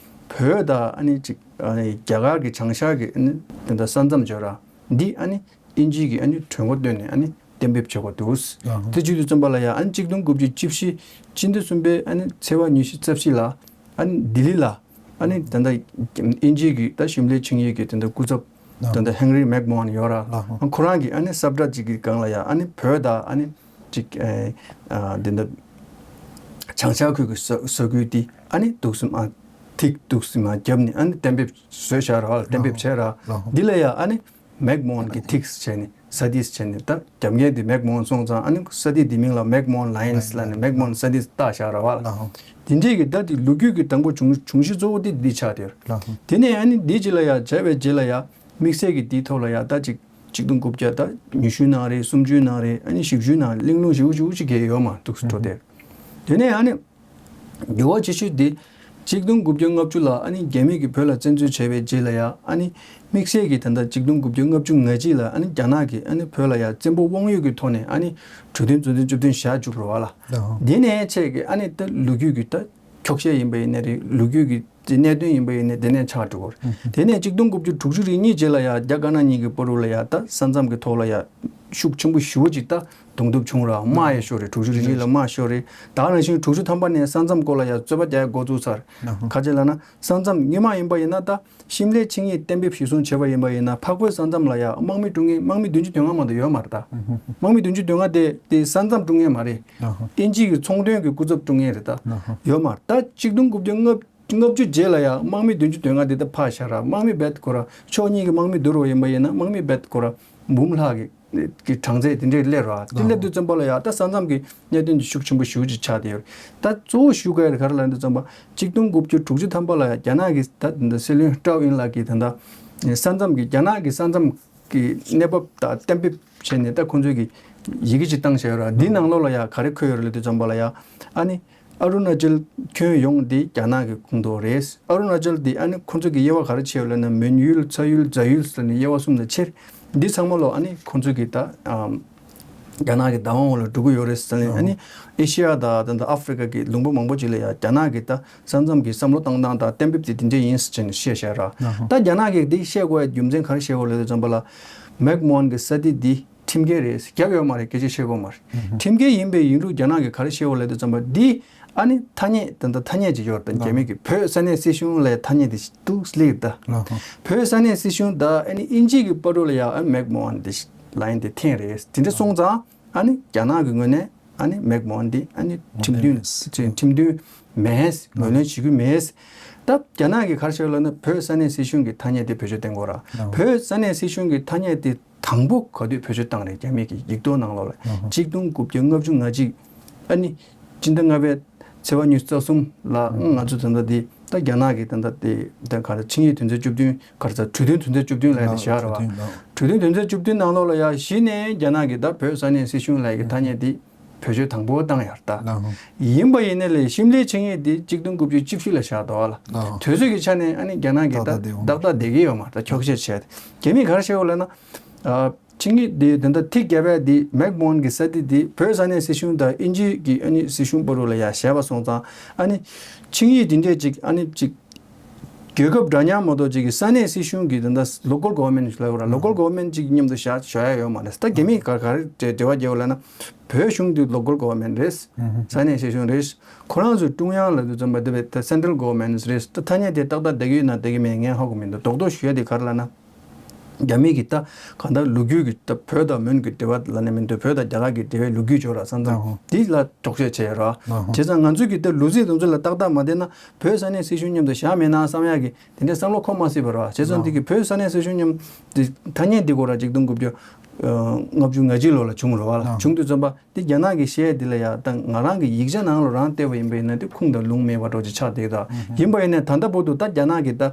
བོད་དང་ཨ་ནི་ཅིག་ཨ་ནི་རྒྱ་གར་གྱི་བྱང་ཤར་གྱི་ཨ་ནི་ད་ལྟ་ས་མཚམས་ཡོད་ར། འདི་ཨ་ནི་དབྱིན་ཇི་གི་ཨ་ནི་གྲོས་འགོ་བཏོན་ནས་ཨ་ནི་གཏན་འབེབས་བྱེད་དགོས་འདུག་ལགས། དེ་བྱེད་དུས་ཙམ་པ་ལ་ཡ་ཨ་ནི་གཅིག་སྟོང་དགུ་བརྒྱ་བཅུ་བཞི་སྤྱི་ཟླ་གསུམ་པའི་ཨ་ནི་ཚེས་པ་ཉི་ཤུ་རྩ་བཞི་ལ་ཨ་ནི་ལྡི་ལི་ལ་ཨ་ནི་ད་ལྟ་དབྱིན་ཇི་གི་ད་ཤིམ་ལའི་ཆིངས་ཡིག་གི་ད་ལྟ་སྐུ་ཚབ་ད་ལྟ་ཧེན་རི་མེག་མོ་ཧན་ཡོད་ར། ལགས། ཁོ་རང་གི་ཨ་ནི་ས་བཀྲ་གཅིག་གི་སྒང་ལ་ཡ་ཨ་ནི་བོད་དང་ཨ་ནི་ཅིག་ཨ་ཨ་འདི་འདྲ་བྱང་ཤར་ཁུལ་གྱི་ས་ས་ཁུལ་འདི་ཨ་ནི་འདུག་སེ་མར་ཐིག་འདུག་སེ་མར་བརྒྱབ་ནས་ཨ་ནི་གཏན་འབེབས་བཟོས་བཞག་ར་བ་ལ། གཏན་འབེབས་བྱས་ར། ལགས། འདི་ལ་ཡ་ཨ་ནི་མེག་མོ་ཧན་གྱི་ཐིག་བྱས་ནས་ས་ཐིག་བྱས་ནས། ད་རྒྱབ་འགལ་འདི་མེག་མོ་ཧན་སོང་ཙང་ཨ་ནི་ས་ཐིག་འདི་མིང་ལ་མེག་མོ་ཧན་ལའིན་ལབ་ནས་མེག་མོ་ཧན་ས་ཐིག་བཏགས་བཞག་ར་བ་ལ། ལགས། དེ་འདྲས་ཀྱི་ད་དེ་ལོ་རྒྱུས་ཀྱི་དང་པོ་འབྱུང་འབྱུང་གཞི་གཙོ་བོ་དེ་འདི་ཆགས་བསྡད་ཡོད་རེད། ལགས། དེ་ནས་ཨ་ནི་འདི་རྗེས་ལ་ཡ་བྱས་པའི་རྗེས་ལ་ཡ་དམིགས་བསལ་གྱི་འདིའི་ཐོག་ལ་ཡ་ད་ཅིག་གཅིག་སྟོང་དགུ་བརྒྱ་ད་ཉི་ཤུའི་ནང་རེད། སུམ་ཅུའི་ནང་རེད། ཨ་ནི་བཞི་བཅུའི་ནང་གླེང་སློང་ཞེ་པོ་ཞེ་པོ་ཅིག་གས་ཡོད་མ་འདུག་འགྲོ་བསྡད། དེ་ནས་ཨ་ནི་འགྱུར་བ་ཆེ་ཤོས་འདི་གཅིག་སྟོང་དགུ་བརྒྱ་ལྔ་བཅུ་ལ་ཨ་ནི་རྒྱ་མི་གིས་བོད་ལ་བཙན་འཛུལ་བྱས་པའི་རྗེས་ལ་ཡ་ཨ་ནི་དམིགས་བསལ་གྱི་ད་ལྟ་གཅིག་སྟོང་དགུ་བརྒྱ་ལྔ་བཅུ་ང་གཅིག་ལ་ཨ་ནི་རྒྱ་ནག་གིས་ཨ་ནི་བོད་ལ་ཡ་བཙན་པོ་དབང་ཡོད་ཀྱི་ཐོག་ནས་ཨ་ནི་གྲོས་མཐུན་རྩ་དོན་བཅུ་བདུན་བཞག་བཅུག་རེད་བ་ལ། ལགས། དེ་ནས་བྱས་ཀྱི་ཨ་ནི་ད་ལོ་རྒྱུས་ཀྱི་ད་འཁྱོག་བཤད་ཡིན་པ་ཡིན་ནའི་རེད། ལོ་རྒྱུས་ཀྱི་དེ་གནད་དོན་ཡིན་པ་ཡིན་ནའི་དེ་ནས་ཆགས་འགྲོ་གི་རེད། དེ་ནས་གཅིག་སྟོང་དགུ་བརྒྱ་དྲུག་ཅུ་རེ་གཉིས་རྗེས་ལ་ཡ་རྒྱ་དཀར་ནག་གཉིས་ཀྱི་བར་དུ་ལ་ཡ་ད་ས་མཚམས་ཀྱི་ཐོག་ལ་ཡ་ཤུགས་ཆེན་པོ་ཞེ་པོ་ཅིག་ད་གདོང་ཐུག་བྱུང་ར། དམག་ཡ་ཤོར་རེད། དྲུག་ཅུ་རེ་གཉིས་ལ་དམག་ཤོར་རེད། ད་ག་ནང་བཞིན་དྲུག་ཅུ་ཐམ་པ་ནས་ས་མཚམས་སྐོར་ལ་ཡ་རྩོད་པ་རྒྱག་ཡ་འགོ་བཙུགས་ཚར། ལགས། ག་ཅི་ལབ་ན་ས་མཚམས་སྔོན་མ་ཡིན་པ་ཡིན་ན་ད་ཤིམ་ལའི་ཆིངས་ཡིག་གཏན་འབེབས་གཞིར་བཟུང་བྱས་པ་ཡིན་པ་ཡིན་ན། འཕགས་བོད་ས་མཚམས་ལ་ཡ་དམག་མི་སྲུང་མཁན་དམག་མི་བདུན་ཅུ་དོན་ལྔ་མ་གཏོགས་ཡོད་མ་རེད་ད། དམག་མི་བདུན་ཅུ་དོན་ལྔ་དེ་དེ་ས་མཚམས་སྲུང་མཁན་མ་རེད། ལགས། དབྱིན་ཇི་གི་ཚོང་དོན་གྱི་སྐུ་ཚབ་སྲུང་མཁན་རེད་ད། ལགས། ཡོད་མ་རེད། ད་གཅིག་སྟོང་དགུ་བརྒྱ་ལྔ་ལྔ་བཅུ་རྗེས་ལ་ཡང་དམག་མི་བདུན་ཅུ་དོན་ལྔ་དེ་ད་ཕར་བཞག་ར། དམག་མི་རྦད་ཁོ་ར་ཕྱོགས་གཉིས་ཀྱི་དམག་མི་བསྡུར་བ་ཡིན་པ་ཡིན་ན། དམག་མི་རྦད་ཁོ་ར་འབུམ་ལྷག་གི་གི་གྲངས་ཚད་དེ་འདྲས་སླེབས་ར། དེ་སླེབས་དུས་ཙམ་པ་ལ་ཡང་ད་ས་མཚམས་ཀྱི་གནད་དོན་དེ་ཤུགས་ཆེན་པོ་ཞེ་པོ་ཅིག་ཆགས་བསྡད་ཡོད། ད་གཙོ་བོ་ཞུ་དགོས་ཡ་ག་རེ་ལབ་དུས་ཙམ་པ། གཅིག་སྟོང་དགུ་བརྒྱ་དྲུག་ཅུ་ཐམ་པ་ལ་ཡང་རྒྱ་ནག་གི་ད་འདི་སྲིད་བློན་ཀྲའོ་ཨིན་ལགས་ཀྱིས་ད་ལྟ་ས་མཚམས་ཀྱི་རྒྱ་ནག་གི་ས་མཚམས་ཀྱི་གནས་བབ་དང་གཏན་འབེབས་བྱས་ནས་ད་ཁོང་ཚོས་ཀྱི་ཡི་གེ་ཅིག་བཏང་བཞག་ཡོད་ར། འདིའི་ནང་ལོགས་ལ་ཡང་ག་རེ་འཁོད་ཡོད་རེད་ལབ་དུས་ཙམ་པ་ལ་ཡང་ཨ་ནི། ཨ་རུ་ན་ཅལ་ཁྱོན་ཡོངས་འདི་རྒྱ་ནག་གི་ཁོངས་གཏོགས་རེད། ཨ་རུ་ན་ཅལ་འདི་ཨ་ནི་ཁོང་ཚོ་གི་དབྱེ་བ་ག་རེ་ཕྱེ་ཡོད་ལབ་ན། མོན་ཡུལ། ཚ་ཡུལ། རྫ་ཡུལ་ཟེར་ནས་དབྱེ་བ་གསུམ་ལ་ཕྱེ། འདི་ཚང་མ་ལོ་ཨ་ནི་ཁོང་ཚོ་གི་ད་ཨམ་རྒྱ་ནག་གི་བདག་དབང་འོག་ལ་འགྲོ་གི་ཡོད་རེད་ཟེར་ནས། ཨ་ནི་ཨེ་ཤི་ཡ་དང་ད་ལྟ་ཨ་ཧྥི་རི་ཀ་གི་ལུང་པ་མང་པོ་ཅིག་ལ་ཡང་རྒྱ་ནག་གི་ད་ས་མཚམས་ཀྱི་བསམ་བློ་བཏང་སྟངས་དང་གཏན་འབེབས་དེ་དེ་འདྲས་ཡིན་ཟེར་ནས་བཤད་བཞག་ར། ད་རྒྱ་ནག་གིས་འདི་བཤད་དགོས་ཡ་རྒྱུ་མཚན་ག་རེ་བཤད་དགོས་ལབ་དུས་ཙམ་པ་ལ། མེག་མོ་ཧན་གི་ས་ཐིག་འདི་ཁྲིམས་འགལ་རེད། རྒྱབ་ཡོད་མ་རེད། སྐད་ཆ་བཤད་དགོས་མ་རེད། ཁྲིམས་འགལ་ཡིན་པའི་ཡིན་ལུགས་རྒྱ་ནག་གིས་ག་རེ་བཤད་ཡོད་ལབ་དུས་ཙམ་པ། འདི་ཨ་ནི་ཐ་སྙད་ད་ལྟ་ཐ་སྙད་ཅིག་ཡོད་རེད་ད། རྒྱ་མི་གི་བོད་ས་གནས་སྲིད་གཞུང་ལ་ཐ་སྙད་དེ་འདུག་སླེབས་ད། བོད་ས་གནས་སྲིད་གཞུང་ད་ཨ་ནི་དབྱིན་ཇི་གི་བར་དུ་ལ་ཡ་ཨ་མེག་མོ་ཧན་དེ་ལ་ཡིན་དེ་འཐེན་རེད། དེ་འདྲ་སོང་ཙང་ཨ་ནི་རྒྱ་ནག་གི་ངོས་ནས་ཨ་ནི་མེག་མོ་ཧན་དེ་ཨ་ནི་ཁྲིམས་མཐུན་ཁྲིམས་མཐུན་མེད། ངོས་ལེན་བྱེད་རྒྱུ་མེད། ད་རྒྱ་ནག་གིས་ག་རེ་བཤད་ཡོད་ལབ་ན། བོད་ས་གནས་སྲིད་གཞུང་གི་ཐ་སྙད་དེ་བེད་སྤྱོད་གཏོང་དགོས་ར། བོད་ས་གནས་སྲིད་གཞུང་གི་ཐ་སྙད་དེ་དང་པོ་ག་དུས་བེད་སྤྱོད་བཏང་རེད། རྒྱ་མི་གི་ཡིག་ཐོག་ནང་ལོགས་ལ་གཅིག་སྟོང་དགུ་བརྒྱ་ལྔ་བཅུ་ང་གཅིག་ཨ་ནི་སྤྱི་ཟླ་ལྔ་པའི་ཚེས་པ་ཉི་ཤུ་རྩ་གསུམ་ལ་ང་ཚོ་ད་ལྟ་དེ་ད་རྒྱ་ནག་གི་ད་ལྟ་དེ་ད་ག་རེ་ཆིངས་ཡིག་དོན་ཚན་བཅུ་བདུན། ག་རེ་ཟེར། གྲོས་མཐུན་དོན་ཚན་བཅུ་བདུན་ལབ་ཡ་དེ་བཞག་ར་བ། གྲོས་མཐུན་དོན་ཚན་བཅུ་བདུན་ནང་ལོགས་ལ་ཡ་གཞི་ནས་རྒྱ་ནག་གིས་ད་བོད་ས་གནས་སྲིད་གཞུང་ལབ་ཡ་གི་ཐ་སྙད་དེ་བེད་སྤྱོད་དང་པོ་བཏང་ཡ་རེད་ད། ཡིན་པ་ཡིན་ནའི་ལས་ཤིམ་ལའི་ཆིངས་ཡིག་དེ་གཅིག་སྟོང་དགུ་བརྒྱ་བཅུ་བཞི་ལ་བཞག་འདུག་བ་ལ། དུས་ཚོད་ཀྱི་ཆ་ནས་ཨ་ནི་རྒྱ་ནག་གིས་ད་ཏག་ཏག་བསྡད་ཀྱི་ཡོད་མ་རེད། ད་འཁྱོག་བཤད་བྱས་ཏེ། རྒྱ་མིས་ག་རེ་བཤད་ཡོད་ལབ་ན། ཨ་ཆིངས་ཡིག་དེ་དེ་འདྲ་ཐིག་བརྒྱབ་པ་དེ། མེག་མོ་ཧན་གྱི་ས་ཐིག་དེ་བོད་ས་གནས་སྲིད་གཞུང་དང་དབྱིན་ཇི་གི་ཨ་ནི་སྲིད་གཞུང་བར་དུ་ལ་ཡ་བཞག་པ་སོང་ཙང་། ཨ་ནི་ཆིངས་ཡིག་དེ་འདྲས་ཅིག་ཨ་ནི་ཅིག་ རྒྱལ་ཁབ་འདྲ་མཉམ་མ་གཏོགས་ཅིག་གི་ས་གནས་སྲིད་གཞུང་གི་ད་ལྟ་local government་ལབ་ཡོད་ར། local government་ཅིག་མཉམ་དུ་བཞག་བཞག་ཡ་ཡོད་མ་རེད། ད་རྒྱ་མིས་ག་ག་རེ་འབྲེལ་བ་རྒྱག་ཡོད་ལབ་ན། བོད་གཞུང་དེ་local government་རེད། ས་གནས་སྲིད་གཞུང་རེད། ཁོ་རང་ཚོ་ཀྲུང་དབྱང་ལབ་དུས་ཙམ་པ་དེ་བས་ད་central government་རེད། ད་ཐ་སྙད་དེ་ཏག་ཏག་བསྡད་ཀྱི་ཡོད་ན་བསྡད་ཀྱི་མེད་ངས་ཧ་གོ་མི་འདུག་རྡོག་རྡོག་ཞུ་ཡ་དེ་ག་རེ་ལབ་ན། རྒྱ་མི་གི་ད་གང་ལྟར་ལོ་རྒྱུས་ཀྱི་ད་བོད་དང་མོན་གྱི་འབྲེལ་བ་ལབ་ནས་མི་འདུག་བོད་དང་རྒྱ་གར་གྱི་འབྲེལ་བའི་ལོ་རྒྱུས་ཅིག་ཡོད་ར། ས་མཚམས་ཨ་ཧོ། དེ་ལ་འགྲེལ་བཤད་བྱས་ཡོད་ར། ཨ་ཧོ། བྱས་ཙང་ང་ཚོས་ཀྱི་ད་ལོ་ཚིགས་དེ་ཚོ་ལ་ཏག་ཏག་མ་བསྡད་ན་བོད་ས་གནས་སྲིད་གཞུང་མཉམ་དུ་བཞག་མེད་ན་བསམ་ཡག་གི་དེ་འདྲའི་བསམ་བློ་འཁོར་མ་སྲིད་པ་ར། བྱས་ཙང་ཨ་དེ་གི་བོད་ས་གནས་སྲིད་གཞུང་མཉམ་དེ་ཐ་སྙད་འདི་སྐོར་ར་ཆིག་སྟོང་དགུ་བརྒྱ་ལྔ་བཅུ་ང་གཅིག་ལོ་ལ་བྱུང་རེད་བ་ལ། ཨ་བྱུང་དུས་ཙམ་པ་དེ་རྒྱ་ནག་གི་བཤད་འདི་ལ་ཡ་ད་ང་རང་གི་ཡིག་ཆ་ནང་ལ་རང་བལྟས་པ་ཡིན་པ་ཡིན་ན་དེ་ཁུངས་དང་ལུང་མེད་པ་འདྲ་ཅིག་ཆགས་བསྡད་ཀྱི་འདུག་ཨ་ཧུ། ཡིན་པ་ཡིན་ནའི་ད་ལྟ་བར་དུ་ད་རྒྱ་ནག་གི་ད་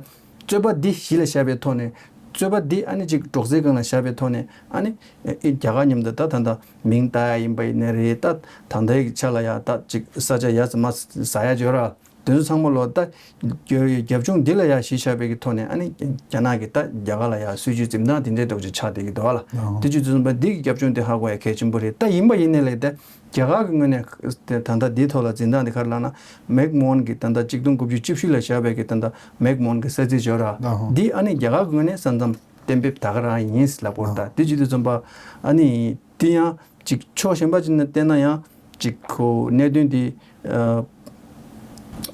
རྩོད་པ་འདི་གཞི་ལ་བཞག་པའི་ཐོག་ནས། རྩོད་པ་འདི་ཨ་ནི་ཅིག་སྒྲོག་ཙེའི་སྒང་ལ་བཞག་པའི་ཐོག་ནས་ཨ་ནི་ཨེ་རྒྱ་གར་མཉམ་དུ་ད་ད་ལྟ་མིང་བཏགས་ཡ་ཡིན་པ་ཡིན་ནའི་རེད། ད་ད་ལྟའི་ཆ་ལ་ཡ་ད་ཅིག་ས་ཆ་ཡ་ཙམ་མ་ཟ་ཡ་ཅིག་ཡོད་ར། དེ་ཚོ་ཚང་མ་ལོ་ད་རྒྱབ་ལྗོངས་འདི་ལ་ཡ་གཞི་བཞག་པའི་གི་ཐོག་ནས་ཨ་ནི་རྒྱ་ནག་གི་ད་རྒྱ་གར་ལ་ཡ་སྲིད་ཇུས་འཛིན་སྟངས་དེ་འདྲའི་འདྲ་བོ་ཅིག་ཆགས་བསྡད་ཀྱི་འདུག་བ་ལ། ཨ་དེ་ཅིག་དུས་ཙམ་པ་འདི་གི་རྒྱབ་ལྗོངས་དེ་ཧ་གོ་ཡ་གལ་ཆེན་པོ་རེད། ད་ཡིན་པ་ཡིན་ནའི་ལས་ད་རྒྱ་གར་གི་ངོས་ནས་ད་ལྟ་འདིའི་ཐོག་ལ་འཛིན་སྟངས་དེ་ག་རེ་ལབ་ན། མེག་མོ་ཧན་གི་ད་ལྟ་ཆིག་སྟོང་དགུ་བརྒྱ་བཅུ་བཞི་ལ་བཞག་པའི་གི་ད་ལྟ་མེག་མོ་ཧན་གི་ས་ཚིགས་ཡོད་ར། ཨ་ཧོ། འདི་ཨ་ནི་རྒྱ་གར་གི་ངོས་ནས་ས་མཚམས་གཏན་འབེབས་ད་ག་རང་ཡིན་ལབ་སྐོར། ཨ་ད་དེ་ཅིག་དུས་ཙམ་པ་ཨ་ནི་དེ་ཡང་ཅིག་ཕྱོགས་གཞན་པ་ཅིག་ནས་བལྟས་ན་ཡང་ཅིག་ཁོ་གནད་དོན་དེ་ཨ་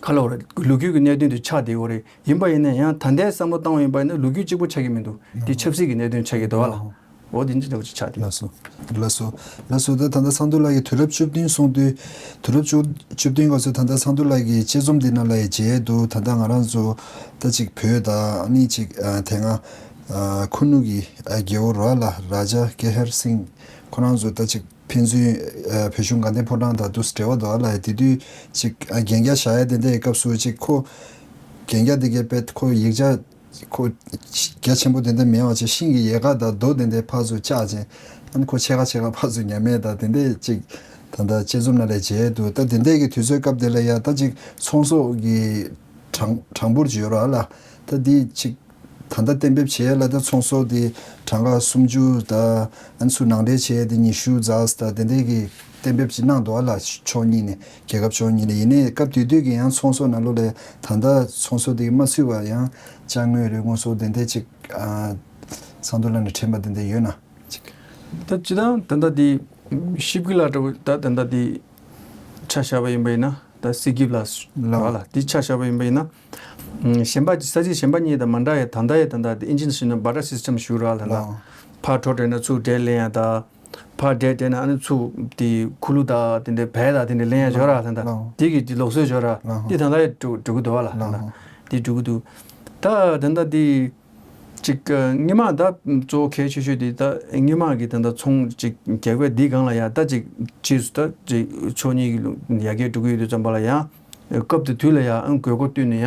ག་ལབ་དགོས་རེད། ལོ་རྒྱུས་ཀྱི་གནད་དོན་དེ་ཆགས་བསྡད་ཡོད་རེད། ཡིན་པ་ཡིན་ན་ཡང་ད་ལྟའི་བསམ་བློ་བཏང་བ་ཡིན་པ་ཡིན་ན་ལོ་རྒྱུས་གཅིག་པོ་ཆགས་ཀྱི་མི་འདུག་དེ་ཆབ་སྲིད་ཀྱི་གནད་དོན་ཆགས་ཀྱི་འདུག་བ་ལ། ཨ་ཧོ། འོ་དེ་འདྲ་འདྲ་བོ་ཅིག་ཆགས་ཏེ། ལགས་སོ། ལགས་སོ། ལགས་སོ། ད་ད་ལྟ་ཚང་འདུས་ལགས་ཀྱིས་དུས་རབས་བཅུ་བདུན་གསུངས་དུས། དུས་རབས་བཅུ་བཅུ་བདུན་སྐབས་སུ་ད་ལྟ་ཚང་འདུས་ལགས་ཀྱི་དཔྱད་རྩོམ་འདི་ནང་ལ་ཡང་མཇལ་འདུག་ད་ལྟ་ང་རང་ཚོ་ད་ཅིག་བོད་དང་ཨ་ནི་ཅིག་ཨ་དེ་སྔ་ཨ་ཁུ་ནུ་གི་ཨ་རྒྱལ་པོ་ར་ལ་རཱ་ཇ་ཀེ་ཧར་སིང་ཁོ་རང་ཚོ་ད་ཅིག་ཕན་ཚུན་ཨ་བོད་གཞུང་དགའ་ལྡན་ཕོ་བྲང་དང་དུ་འབྲེལ་བ་འདུག་ལ། དེ་དུས་ཅིག་ཨ་གན་རྒྱ་བཞག་ཡ་དེ་འདྲའི་སྐབས་སུ་ཅིག་ཁོ་གན་རྒྱ་དེ་གའི་དཔེ་ཁོ་ཡིག་ཆ་ཁོ་རྒྱ་ཆེན་པོ་དེ་འདྲ་མེད་པ་བྱས་ཤིང་གི་ཡལ་ག་དང་རྡོ་དེ་འདྲ་ཕར་ཚུར་བཅག་བྱས། ཨ་ནི་ཁོ་ཕྱེད་ཀ་ཕྱེད་ཀ་ཕར་ཚུར་ཉར་མེད་དང་དེ་འདྲ་ཅིག་ད་ལྟ་དཔྱད་རྩོམ་ནང་ལ་མཇལ་འདུག་ད་དེ་འདྲ་གི་དུས་ཚོད་སྐབས་དེ་ལ་ཡ་ད་ཅིག་ཚོང་ཟོག་གི་གྲངས་གྲངས་འབོར་ཅིག་ཡོད་ར་ལ། ད་འདི་ཅིག་ད་ལྟ་གཏན་འབེབས་བྱས་ལ་ད་ཚོང་ཟོག་དེ་གྲངས་ཀ་སུམ་ཅུ་དང་ཨ་ནི་ཚུར་ནང་འདྲེན་བྱས་དེ་ཉི་ཤུ་ཙམ་ད་དེ་འདྲ་གི་གཏན་འབེབས་ཅིག་གནང་འདུག་ལ། ཕྱོགས་གཉིས་ནས་རྒྱལ་ཁབ་ཕྱོགས་གཉིས་ནས། ཡིན་ནའི་སྐབས་དེ་དུས་ཀྱི་ཡང་ཚོང་ཟོག་ནང་ལོགས་ལ་ད་ལྟ་ཚོང་ཟོག་དེ་མ་ཚུད་པ་ཡང་ཅ་དངོས་རེད་དངོས་ཟོག་དེ་འདྲ་ཅིག་ཨ་ཚང་འདུས་ལགས་ནས་དྲན་པ་དེ་འདྲ་ཡོད་ན་ཅིག་ད་སྤྱིར་བཏང་ད་ལྟ་དེ་ཤིབ་ཀི་ལ་འདྲ་བོ་ད་ད་ལྟ་དེ་ཆ་བཞག་པ་ཡིན་པ་ཡིན་ན་ད་སི་ཀིབ་ལ་ལ་ལ་དེ་ཆ་བཞག་པ་ཡིན་པ་ཡིན་ན། གཞན་པ་ས་ཚིགས་གཞན་པ་གཉིས་དང་མ་འདྲ་ཡ་ད་ལྟ་ཡ་ད་ལྟ་དེ་ཨིན་ཇིན་ཞིག་ན་བྷ་ཊར་སིས་ཊམ་ཞུ་ར་ལ་ད་ལ་ཕར་འགྲོ་བྲལ་ན་ཚུར་འབྲས་ལེན་ཡ་ད། ཕར་འབྲས་དེ་ན་ཨ་ནི་ཚུར་དེ་ཁུ་ལུ་དང་དེ་འདྲའི་བལ་དང་དེ་འདྲའི་ལེན་ཡ་འབྱོར་ར་ལ་ད། ལགས། དེ་གི་དེ་ལུགས་སྲོལ་འབྱོར་ར། ལགས། དེ་ད་ལྟ་ཡ་འགྲོ་འགྲོ་གི་འདུག་བ་ལ་ད། ལགས། དེ་འགྲོ་གི་འདུག་ད་ད་ལྟ་དེ་ཅིག་སྔོན་མ་ད་གཙོ་བོ་གལ་ཆེ་ཤོས་དེ་ད་སྔོན་མ་གི་ད་ལྟ་ཚོང་ཅིག་རྒྱག་པའི་དེའི་སྒང་ལ་ཡ་ད་ཅིག་རྗེས་སུ་ད་ཅིག་ཕྱོགས་གཉིས་ཀྱི་ལུགས་ཡར་རྒྱས་འགྲོ་གི་ཡོད་དུས་ཙམ་པ་ལ་ཡ་སྐབས་དེ་དུས་ལ་ཡ་ཨང་དགོས་མཁོ་བསྟུན་ནས་ཡ།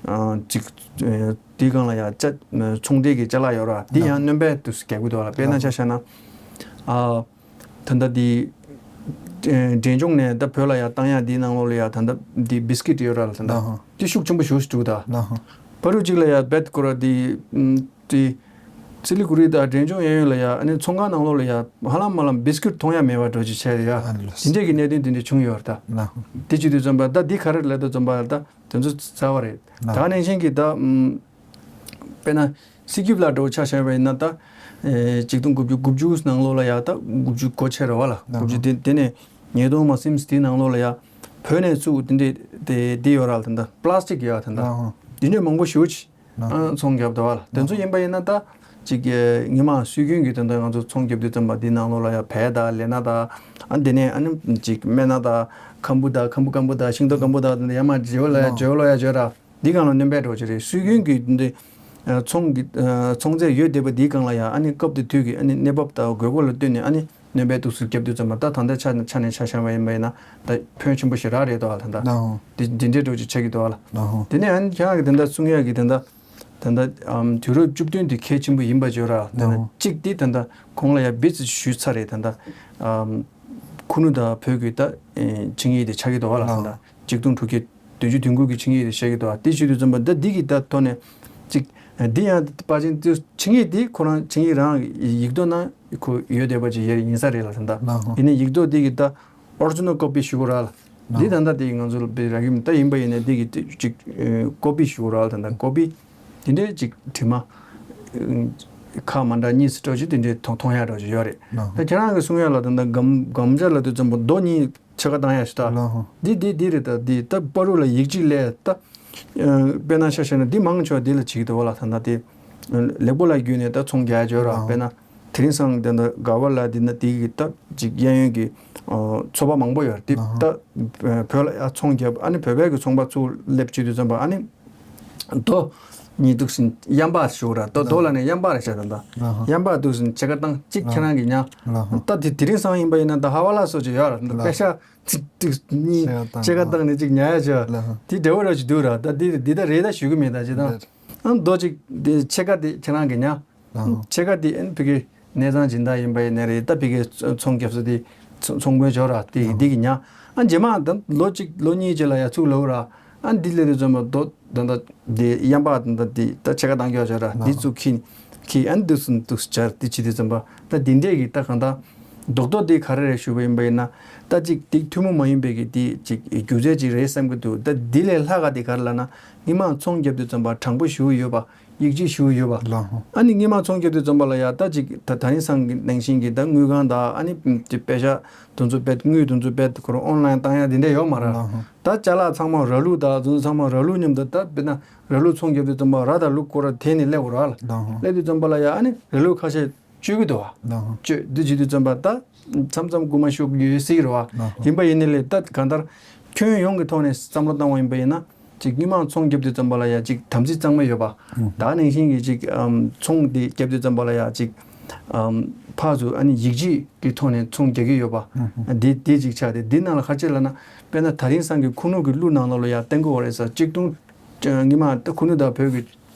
ཨ་ཅིག་ཨ་དེའི་སྒང་ལ་ཡ་ཅ་ཚོང་འབྲེལ་གྱི་ཅ་ལག་ཡོད་ར། དེ་ཡང་སྣོན་པ་དུ་རྒྱག་གི་འདུག་ལ། དཔེར་ན་ཆ་བཞག་ན། ཨ་ད་ལྟ་དེ་ཨ་འབྲས་ལྗོངས་ནས་ད་བོད་ལ་ཡ་བཏང་ཡ་དེའི་ནང་ལོགས་ལ་ཡ་ད་ལྟ་དེ་བིས་ཀིཊ་ཡོད་ར་ལ་ད་ལྟ། དེ་ཤུགས་ཆེན་པོ་ཞེ་པོ་ཞིག་འདུག་ད། བར་དུ་གཅིག་ལ་ཡ་བེད་ཀོ་ར་དེ་དེ་སི་ལི་གུ་རི་དང་འབྲས་ལྗོངས་གཡས་གཡོན་ལ་ཡ་ཨ་ནི་ཚོང་ཁང་ནང་ལོགས་ལ་ཡ་ཧ་ལམ་མ་ལམ་བིས་ཀིཊ་མཐོང་ཡ་མེད་པ་འདྲ་ཅིག་བྱས་ཡ། དེ་འདྲས་ཀྱི་གནད་དོན་དེ་འདྲས་བྱུང་ཡོད་ར་ད། དེ་བྱེད་དུས་ཙམ་པ་ད་འདི་ག་རེ་ལབ་དུས་ཙམ་པ་ད། དེ་ཚོ་རྩ་བ་རེད། ད་ནང་བཞིན་གྱི་ད་ཨམ་དཔེར་ན་སི་ཀིབ་ལ་འདྲ་བོ་ཆ་བཞག་པ་ཡིན་ན་ད་ཨེ་ཆིག་སྟོང་དགུ་བརྒྱ་དགུ་བཅུ་ནང་ལོགས་ལ་ཡ་ད་དགུ་བཅུ་གོ་ཆེ་ར་བ་ལ་དགུ་བཅུ་དེ་དེ་ནས་ཉིས་སྟོང་མ་ཟིན་དེའི་ནང་ལོགས་ལ་ཡ་བོད་ནས་ཚུར་དེ་འདྲས་དེ་དེ་ཡོད་ར་ལ་ད་ད་པ་ལ་སི་ཊིག་ཡོད་ད་ད་དེ་འདྲས་མང་པོ་ཞེ་པོ་ཅིག་ཨ་ཚོང་རྒྱབ་འདུག་བ་ལ། དེ་ཚོ་ཡིན་པ་ཡིན་ན་ད་ཅིག་ཉི་མ་སྲོལ་རྒྱུན་གྱི་དོན་དག་ང་ཚོ་ཚོང་རྒྱབ་དུས་ཙམ་པ་འདི་ནང་ལོགས་ལ་ཡ་བལ་དང་ལེ་ན་དང་ཨ་འདི་ནས་ཨ་ནི་ཅིག་སྨན་སྣ་དང་ཁམ་བུ་དང་ཁམ་བུ་སྐམ་པོ་དང་ཤིང་ཏོག་སྐམ་པོ་དང་དེ་འདྲ་ཡ་མ་བརྗེ་བ་ལ་ཡ་བརྗེ་བ་ལ་ཡ་བརྗེ་ར་འདི་སྒང་ལ་སྣོན་པ་འདྲ་བོ་ཅིག་རེད། སྲོལ་རྒྱུན་གྱི་འདི་ཚོང་གི་ཚོང་རྫས་ཡོད་བསྡད་པ་འདིའི་སྒང་ལ་ཡ་ཨ་ནི་སྐབས་དེ་དུས་ཀྱི་ཨ་ནི་གནས་བབ་དང་དགོས་མཁོ་ལ་བསྟུན་ནས་ཨ་ནི། སྣོན་པའི་ཐུགས་སུ་བརྒྱབ་དུས་ཙམ་པ་ད་ད་ལྟའི་ཆ་ཆ་ནས་ཆ་བཞག་པ་ཡིན་པ་ཡིན་ན་ད་ཕོན་ཆེན་པོ་ཞེ་དྲག་རེད་དོ་ད་ལྟ། ལགས་འོང་། དེ་འདི་འདྲའི་འགྲོ་ཅིག་ཆགས་ཀྱི་འདུག་ལ། ལགས་འོང་། དེ་ནས་ཨ་ནི་ཁྱེད་རང་གི་དེ་འདྲ་གསུང་ཡག་གི་དེ་འདྲ་ད་ལྟ་ཨམ་དུས་རབས་བཅུ་བདུན་དེ་གལ་ཆེན་པོ་ཡིན་པ་བརྗོད་ར་ད་ལྟ་ལགས་འོང་། གཅིག་དེ་ད་ལྟ་གོང་ལ་ཡ་བེད་ཅིག་ཞུས་ཚར་རེད་ད་ལྟ་ཨམ་ཁུ་ནུ་དང་བོད་ཀྱི་ད་ཨེ་ཆིངས་ཡིག་དེ་ཆགས་ཀྱི་འདུག་ལ་ད་ལྟ་ལགས་འོང་། གཅིག་སྟོང་དྲུག་བརྒྱ་བདུན་ཅུ་དོན་དགུ་གི་ཆིངས་ཡིག་དེ་བཤད་ཀྱི་འདུག་དེ་ཞུ་དུས་ཙམ་པ་ད་འདི་གི་ད་ཐོག་ནས་ཅིག་འདི་ཡང་པ་ཅིན་དེ་ཆིངས་ཡིག་འདི་ཁོ་རང་ཆིངས་ཡིག་རང་ཡིག་ཐོག་ན་ཁོ་ཡོད་བསྡད་པ་ཅིག་ཡིན་ས་རེད་ལ་ད་ལྟ། ལགས་འོང་། ཡིན་ནའི་ཡིག་ཐོག་འདི་གི་ད་ཨོ་རི་ཇི་ནལ་ཀོ་པི་ཞུ་དགོས་ར་ལ། འདི་ད་ལྟ་དེ་ང་ཚོ་ལ་དཔེ་རག་གི་མི་ད་ཡིན་པ་ཡིན་ནའི་འདི་གི་ཅིག་ཀོ་པི་ཞུ་ར་ད་ད་ཀོ་པི་དེ་འདྲའི་ཅིག་དྲི་མ་ཁག་མ་འདྲ་གཉིས་སུ་འགྲོ་ཅིག་དེ་འདྲའི་མཐོང་མཐོང་ཡག་འདྲ་ཅིག་ཡོད་རེད། ད་ཁྱེད་རང་གི་གསུང་ཡག་ལ་ད་ད་སྒམ་སྒམ་ཆ་ལ་དུས་ཙམ་པ་རྡོ་གཉིས་ཕྱེད་ཀ་བཏང་ཡག་ཞིག་ད། འདི་འདི་འདི་རེད་ད་འདི་ད་པ་རུ་ལ་ཡིག་གཅིག་ལས་ད། དཔེར་ན་ཤ་ཤ་ན་འདི་མང་ཆོག་འདི་ལ་བྱེད་ཀྱི་འདུག་བ་ལ་ད་ད་དེ། ལེགས་པོ་ལ་བརྒྱུད་ནས་ད་ཚོང་རྒྱག་ཡག་ཅིག་ཡོད་ར་དཔེར་ན། དེ་རིང་སང་དེ་འདྲ་དགའ་བ་ལ་འདི་ན་དེ་གི་སྟབས་ཅིག་གཡས་གཡོན་གྱི་ཚོ་པ་མང་པོ་ཡོད་རེད་དེ་ད་བོད་ལ་ཡ་ཚོང་རྒྱབ་ཨ་ནི་བོད་པའི་གི་ཚོང་པ་ཚུར་སླེབས་བྱེད་དུས་ཙམ་པ་ཨ་ནི་རྡོ་གཉིས་འདུག་ཟིན་གཡམ་པ་ཞུ་ར་ད་རྡོ་ལ་ནས་གཡམ་པ་རེད་བྱ་ད་ད་གཡམ་པ་འདུག་ཟིན་ཕྱེད་ཀ་བཏང་གཅིག་ཁྱེད་རང་གི་ཉག་ད་དེ་དེ་རིང་སང་ཡིན་པ་ཡིན་ན་ད་ཧ་བ་ལ་སོ་ཅིག་ཡོད་ར་ད་པེ་ཤ་གཅིག་གཉིས་ཕྱེད་ཀ་བཏང་ནས་གཅིག་ཉག་ཡ་ཅིག་དེ་འདྲ་བོ་ར་ཅིག་འདུག་ར་ད་དེ་འདི་ད་རེད་ད་ཞུ་གི་མེད་ད་ཅི་ད་རྡོ་གཅིག་དེ་ཕྱེད་ཀ་དེ་ཁྱེད་རང་གི་ཉག་ཕྱེད་ཀ་དེ་ཨན་ཕ་གི་གནས་ཚང་སྦྱིན་བདག་ཡིན་པ་ཡིན་ནའི་རེད་ད་ཕ་གི་ཚོང་རྒྱབ་ས་དེ་ཚོང་དཔོན་འབྱོར་ར་དེ་དེ་གི་ཉག་ཨ་རྗེས་མ་ད་ལོ་གཅིག་ལོ་གཉིས་རྗེས་ལ་ཡ་ཚུགས་ལོ་ར་ཨ་འདི་སླེབས་དུས་ཙམ་པ་རྡོ་ད་ད་དེ་གཡམ་པ་ད་ད་དེ་ད་ཕྱེད་ཀ་བཏང་རྒྱུ་བྱ་ར་དེ་ཚུགས་ཁྱི་ཁྱི་ཨན་འདུག་སུ་འདུག་སུ་བྱ་དེ་བྱེད་དུས་ཙམ་པ་ད་དེ་འདྲས་གི་ད་གང་ད་རྡོག་རྡོག་དེ་ག་རེ་རེད་ཞུ་བ་ཡིན་པ་ཡིན་ན་ད་ཅིག་དེ་ཐུན་མོང་མ་ཡིན་པའི་གི་དེ་ཅིག་སྒྱུ་རྩལ་ཅིག་རེད་བསམ་གི་འདུག་ད་དེ་ལས་ལྷག་ག་དེ་ག་རེ་ལབ་ན་སྔོན་མ་ཚོང་རྒྱབ་དུས་ཙམ་པ་དྲང་པོ་ཞུ་ཡོད་པ། ཡིག་ཆ་ཞུ་ཡོད་པ། ལགས་ཧོ། ཨ་ནི་སྔོན་མ་ཚོང་རྒྱབ་དུས་ཙམ་པ་ལ་ཡ་ད་ཅིག་ད་ད་རིང་སང་གི་ནང་བཞིན་གྱི་ད་དངུལ་ཁང་དང་ཨ་ནི་དཔེ་ཆ་དེ་ཚོ་དཔེ་དངུལ་དེ་ཚོ་དཔེ་ཁོ་རང་ཨོན་ལན་བཏང་ཡ་དེ་འདྲ་ཡོད་མ་རེད། ལགས་ཧོ། ད་ཅ་ལག་ཚང་མ་ར་ལུག་དང་དེ་ཚོ་ཚང་མ་ར་ལུག་མཉམ་དུ་ད་དཔེར་ན་ར་ལུག་ཚོང་རྒྱབ་དུས་ཙམ་པ་ར་དང་ལུག་ཁོ་ར་དེད་ནས་སླེབས་དགོས་ར་ལ། ལགས་ཧོ། སླེབས་དུས་ཙམ་པ་ལ་ཡ་ཨ་ནི་ར་ལུག་ཁ་ཤས་གཅོད་ཀྱི་འདུག་བ། ལགས་ཧོ། གཅོད་འདི་བྱེད་དུས་ཙམ་པ་ད། མཚམས་མཚམས་རྐུ་མ་ཤོར་གྱི་ཡོད་སྲིད་རེད་བ། ལགས་ཧོ། ཡིན་པ་ཡིན་ནའི་ལས་ད་གང་ལྟར། ཁྱོན་ཡོངས་ཀྱི་ཐོག་ནས་བསམ་བློ་བཏང་བ་ཡིན་པ་ཡིན་ན། ཅིག་སྔོན་མ་ཚོང་རྒྱབ་དུས་ཙམ་པ་ལ་ཡ་ཅིག་དམ་ཚིག་གཙང་མ་ཡོད་པ། ཨུ་ཧུ། ད་ནང་བཞིན་གྱི་ཅིག་ཨམ་ཚོང་དེ་རྒྱབ་དུས་ཙམ་པ་ལ་ཡ་ཅིག་ཨམ་ཕར་ཚུར་ཨ་ནི་ཡིག་ཆ་གི་ཐོག་ནས་ཚོང་རྒྱག་གི་ཡོད་པ། ཨུ་ཧུ། དེ་དེ་ཅིག་ཆགས་ཏེ་འདི་ནང་ལ་ག་རེ་བྱས་ལབ་ན་དཔེར་ན་ད་རིང་སང་གི་ཁུ་ནུ་གི་གླུ་ནང་ལོགས་ལ་ཡ་བསྟན་གྱི་ཡོད་རེད་ཟེར་གཅིག་ཏུ། སྔོན་མ་ད་ཁུ་ནུ་དང་བོད་ཀྱི་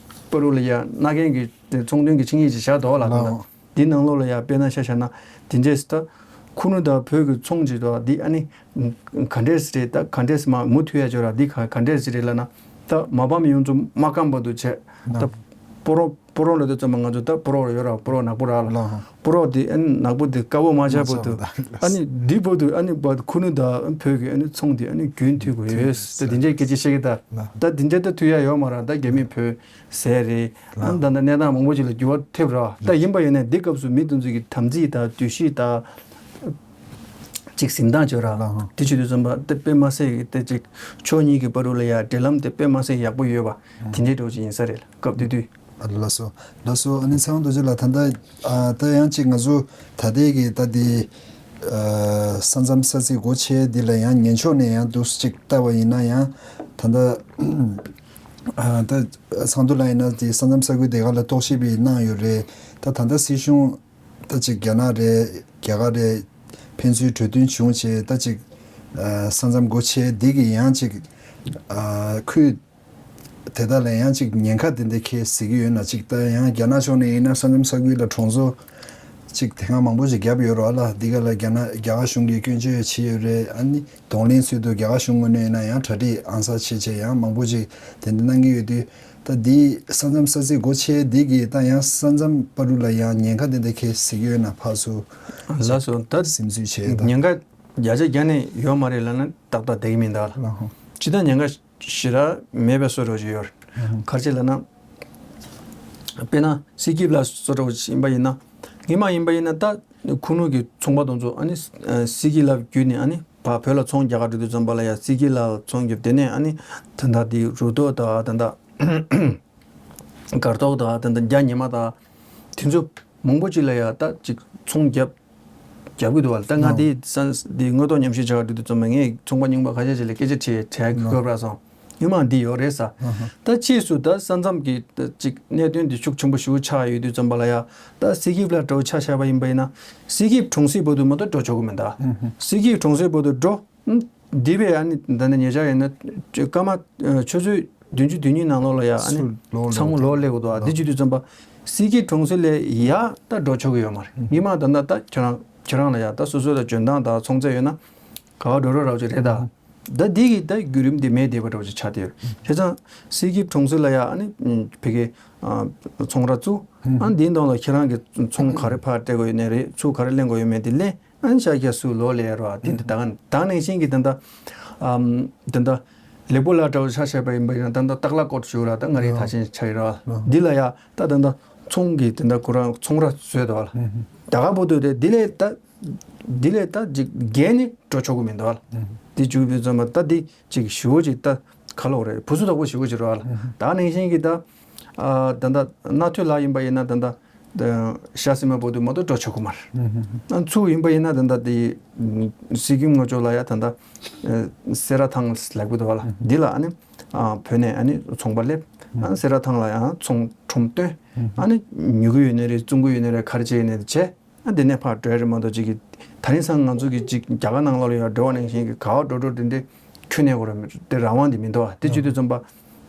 བར་དུ་ལ་ཡ་མནའ་གན་གྱི་ཚོང་དོན་གྱི་ཆིངས་ཡིག་ཅིག་བཞག་འདུག་ལ་ད་ལྟ། ལགས། འདི་ནང་ལོགས་ལ་ཡ་དཔེར་ན་ཆ་བཞག་ན་དེ་འདྲས་ད་ཁུ་ནུ་དང་བོད་ཀྱི་ཚོང་ཅིག་འདུག་འདི་ཨ་ནི་ག་འདྲས་རེད་ད་ག་འདྲས་མ་མུ་མཐུད་ཡ་ཅིག་ར་འདི་ག་ག་འདྲས་རེད་ལབ་ན་ད་མ་ཕམ་ཡོངས་རྫོགས་མ་སྐམ་བར་དུ་བྱས་ད་ལགས། སྤོ་རོགས་སྤོ་རོགས་ལ་དུས་ཙམ་པ་ང་ཚོ་ད་སྤོ་རོགས་ཡོད་ར་སྤོ་རོགས་ནག་པོ་ར་ལ། ལགས། སྤོ་རོགས་དེ་ཨ་ནི་ནག་པོ་དེ་དཀར་པོ་མ་ཆགས་བར་དུ། མ་ཆགས་བར་དུ། ཨ་ནི་འདི་བར་དུ་ཨ་ནི་བར་ཁུ་ནུ་དང་བོད་ཀྱི་ཨ་ནི་ཚོང་དེ་ཨ་ནི་རྒྱུན་མཐུད་དགོས་ཡོད་ད་དེ་འདྲའི་སྐད་ཆ་བཤད་ཀྱི་ད། ལགས། ད་དེ་འདྲའི་ད་མཐུད་ཡ་ཡོད་མ་ར་ད་རྒྱ་མི་བོད་ཟས་རེད། ལགས། ཨ་ནི་ད་ད་གནས་སྟངས་མང་པོ་ཅིག་ལ་འགྱུར་བ་ཐེབས་ར་ད་ཡིན་པ་ཡིན་ནའི་འདི་སྐབས་སུ་མི་དེ་ཚོ་གི་དམ་ཚིག་དང་འདུ་ཤེས་དང་། ཅིག་གཟིམ་སྟངས་ཅིག་ར། ལགས། དེ་བྱེད་དུས་ཙམ་པ་དེ་དཔེ་མ་སྲིད་ཀྱི་དེ་ཅིག་ཕྱོགས་གཉིས་ཀྱི་བར་དུ་ལ་ཡ་འབྲེལ་ལམ་དེ་དཔེ་མ་སྲིད་ཡག་པོ་ཡོད་པ་དེ་འདྲའི་འདྲ་བོ་ཅིག་ཡིན་ས་རེད་ལ་སྐབས་དེ་དུས། ཨ་ལགས་སོ། ལགས་སོ། ཨ་ནི་ཚེ་དབང་རྡོ་རྗེ་ལགས་ད་ལྟ་ཨ་ད་ཡང་ཅིག་ང་ཚོ་ད་ལྟའི་གི་ད་དེ་ཨ་ས་མཚམས་ས་ཚིགས་སྒོ་ཕྱེ་འདི་ལ་ཡང་ངན་ཕྱོགས་ནས་ཡང་འདུག་ཅིག་ལྟ་བ་ཡིན་ན་ཡང་ད་ལྟ་ཨ་ད་ཚེ་དབང་རྡོ་རྗེ་ལགས་ཡིན་ན་དེ་ས་མཚམས་ས་ཁུལ་དེ་ག་ལ་རྟོག་ཞིབ་པའི་གནང་ཡོད་རེད། ད་ད་ལྟ་སྲིད་གཞུང་ད་ཅིག་རྒྱ་ནག་རེད་རྒྱ་གར་རེད་ཕན་ཚུན་གྲོས་མཐུན་བྱུང་བྱས་ད་ཅིག་ཨ་ས་མཚམས་སྒོ་ཕྱེ་འདི་གི་ཡང་ཅིག་ཨ་ཁུལ་དེ་དག་ལ་ཡང་ཅིག་ཉེན་ཁ་དེ་འདྲ་ཁྱེད་གཟིགས་ཀྱི་ཡོད་ན་ཅིག་ད་ཡང་རྒྱ་ནག་ཕྱོགས་ནས་ཡིན་ན་ས་མཚམས་ས་ཁུལ་ལ་གྲོང་ཚོ་ཅིག་དེ་སྔ་མང་པོ་ཅིག་བརྒྱབ་ཡོད་རེད་བ་ལ་འདི་ག་ལ་རྒྱ་ནག་རྒྱ་གར་གཞུང་གིས་སྐྱོན་བརྗོད་བྱས་ཡོད་རེད། ཨ་ནི་གདོང་ལེན་ཚུལ་དུ་རྒྱ་གར་གཞུང་ངོས་ནས་ཡིན་ན་ཡང་གྲ་སྒྲིག་ཨང་གསར་བྱས་བྱས་ཡང་མང་པོ་ཅིག་དེ་འདྲ་གནང་གི་ཡོད་དུས་ད་འདི་ས་མཚམས་ས་ཚིགས་སྒོ་ཕྱེ་འདི་གིས་ད་ཡང་ས་མཚམས་བར་དུ་ལ་ཡང་ཉེན་ཁ་དེ་འདྲ་ཁྱེད་གཟིགས་ཀྱི་ཡོད་ན་ཕར་ཚུར་ལགས་སོ་ད་སེམས་ཚུལ་བྱས་ད། ཉེན་ཁ་བརྒྱ་ཆ་བརྒྱ་ནས་ཡོད་མ་རེད་ལབ་ན་ཏག་ཏག་བསྡད་ཀྱི་མིན་ད་ལ། ལགས་ཧོ། ཅི་ད་ཉེན་ཁ་ཞེ་དྲག་མེད་པའི་བཟོ་འདྲ་ཅིག་ཡོད་རེད། ཨ་ཧ། ག་རེ་བྱས་ལབ་ན། དཔེར་ན་སི་ཀིབ་ལ་བཟོ་འདྲ་ཅིག་ཡིན་པ་ཡིན་ན། སྔོན་མ་ཡིན་པ་ཡིན་ན་ད་ཁུ་ནུ་གི་ཚོང་པ་དེ་ཚོ་ཨ་ནི་སི་ཀིབ་ལ་བརྒྱུད་ནས་ཨ་ནི་ཕར་བོད་ལ་ཚོང་རྒྱག་ག་འགྲོ་དུས་ཙམ་པ་ལ་ཡ་སི་ཀིབ་ལ་ཚོང་རྒྱབ་དེ་ནས་ཨ་ནི་ད་ལྟ་དེ་རུ་ཏོག་དང་ད་ལྟ་སྒར་ཏོག་དང་ད་ལྟ་རྒྱ་ཉི་མ་དང་དེ་ཚོ་མང་པོ་ཅིག་ལ་ཡ་ད་ཅིག་ཚོང་རྒྱབ། རྒྱབ་ཀྱི་འདུག་བ། ད་ང་ཨ་དེ་ས་དེ་དངོས་ཐོག་མཉམ་ཞུགས་བྱ་བ་འགྲོ་དུས་ཙམ་པ་ངས་ཚོང་པ་རྙིང་པ་ཁ་ཤས་ཅིག་ལ་སྐད་ཆ་དྲིས་དྲན་ཨ་དགོས་པ་སོང་། སྔོན་མ་འདི་ཡོད་རེད་ས། ཨ་ཧ། ད་ཕྱིས་སུ་ད་ས་མཚམས་ཀྱི་ད་ཅིག་གནད་དོན་འདི་ཤུགས་ཆེན་པོ་ཞིག་ཆགས་ཡོད་དུས་ཙམ་པ་ལ་ཡ། ད་སི་ཀིབ་ལ་འགྲོ་ཆ་བཞག་པ་ཡིན་པ་ཡིན་ན། སི་ཀིབ་གྲོང་གསེབ་བར་དུ་མ་གཏོགས་འགྲོ་ཆོག་གི་མིན་ད། ཨ་ཧ། སི་ཀིབ་གྲོང་གསེབ་བར་དུ་འགྲོ། འདི་བས་ཨ་ནི་ད་ནི་ཉེ་ཆར་ཡིན་ན་སྐར་མ་ཆུ་ཚོད་བདུན་ཅུ་དོན་གཉིས་ནང་ལོགས་ལ་ཡ་ཨ་ནི་ཚུར་ལོག་ཚང་མ་ལོག་སླེབས་དགོས་འདུག་ཨ། འདི་བྱེད་དུས་ཙམ་པ་སི་ཀིབ་གྲོང་གསེབ་ལས་ཡར་ད་འགྲོ་ཆོག་གི་ཡོད་མ་རེད། སྔོན་མ་ད་ལྟ་ད་ཁྱོད་རང་ཁྱོད་རང་ལ་ཡ་ད་སོ་སོ་ལ་འཇོན་ཐང་དང་ཚོང་རྫས་ཡོད་ན་ག་བ་འགྲོ་རོགས་རོགས་ཅིག་རེད་ད། ད་འདི་གི་ད་བརྒྱུད་རིམ་འདི་མེད་བསྡད་པ་འདྲ་བོ་ཅིག་ཆགས་བསྡད་ཡོད། བྱས་ཙང་སི་ཀིབ་གྲོང་གསེབ་ལ་ཡ་ཨ་ནི་བོད་ཀྱི་ཚོང་ར་བཙུགས། ཨ་ནི་འདིའི་ནང་ལ་ཁྱེད་རང་གི་ཚོང་ག་རེ་ཕར་སྤྲད་དགོས་ཡོད་ནའི་རེད། ཚུར་ག་རེ་ལེན་དགོས་ཡོད་མེད་དེ་ལེན། ཨན་ཤ་རྒྱ་སུ་ལོ་ལས་རོ་དེ་འདི་ད་ག་ད་ནང་བཞིན་གྱི་ད་ད་ ཨམ་དེ་འདྲ་ལེགས་པོ་ལ་འདྲ་བོ་ཆ་བཞག་པ་ཡིན་པ་ཡིན་ན། ད་ལྟ་སྟག་ལྷ་སྐོར་ཞུ་ར། ད་མངའ་རིས་ཨ་དར་ཆེན་ཆགས་ཡོད་ར། ཨ་འདི་ལ་ཡ་ད་ད་ལྟ་ཚོང་གི་དེ་འདྲ་ཁོ་རང་ཚོང་ར་བཟོས་འདུག་བ་ལ། ཨ་ད་ག་པོ་དུ་དེ་འདི་ལས་ད་འདི་ལས་ད་ཅིག་བརྒལ་ནས་འགྲོ་ཆོག་གི་མི་འདུག་བ་ལ། ཨ་འདི་བཅུག་པའི་ཙམ་པ་ད་འདི་ཅིག་ཞུ་བོ་ཅིག་ད་ག་ལོག་རེད། བུ་སུ་དོག་པོ་ཞུ་བོ་ཅིག་ར་བ་ལ། ཨ་ད་ནང་བཞིན་གྱི་ད་ཨ་ད་ད་རྣ་ཐོས་ལ་ཡིན་པ་ཡིན་ན་ད་ད། ཤ་སི་མ་བོ་དུ་མ་གཏོགས་འགྲོ་ཆོག་གི་མ་རེད། ཚུགས་ཡིན་པ་ཡིན་ན་ད་ལྟ་དེ་སི་ཀིམ་ངོ་ཅོག་ལ་ཡ་ད་ལྟ་སེ་ར་ཐང་ལབ་གི་འདུག་བ་ལ། འདི་ལ་ཨ་ནི་བོད་ནས་ཨ་ནི་ཚོང་པ་སླེབས། ཨ་ནི་སེ་ར་ཐང་ལ་ཡང་ཚོང་ཁྲོམ་བཏོན། ཨ་ནི་ཉོ་གི་ཡོད་ནི་རེད། བཙོང་གི་ཡོད་ནི་རེད། ག་རེ་བྱེད་ཡོད་ནི་རེད་བྱས། ཨ་འདི་ནས་ཕར་འགྲོ་ཡ་རེད་མ་གཏོགས་ཅིག་གི་ད་རིང་སང་ང་ཚོ་གི་ཅིག་རྒྱ་གར་ནང་ལོགས་ལ་ཡ་འགྲོ་བ་ནང་བཞིན་གི་ག་བ་འགྲོ་འགྲོ་དེ་འདྲས་ཁྱོན་ནས་གོ་ར་དེ་རང་དབང་དེ་མི་འདུག་བ། དེ་བྱེད་དུས་ཙམ་པ་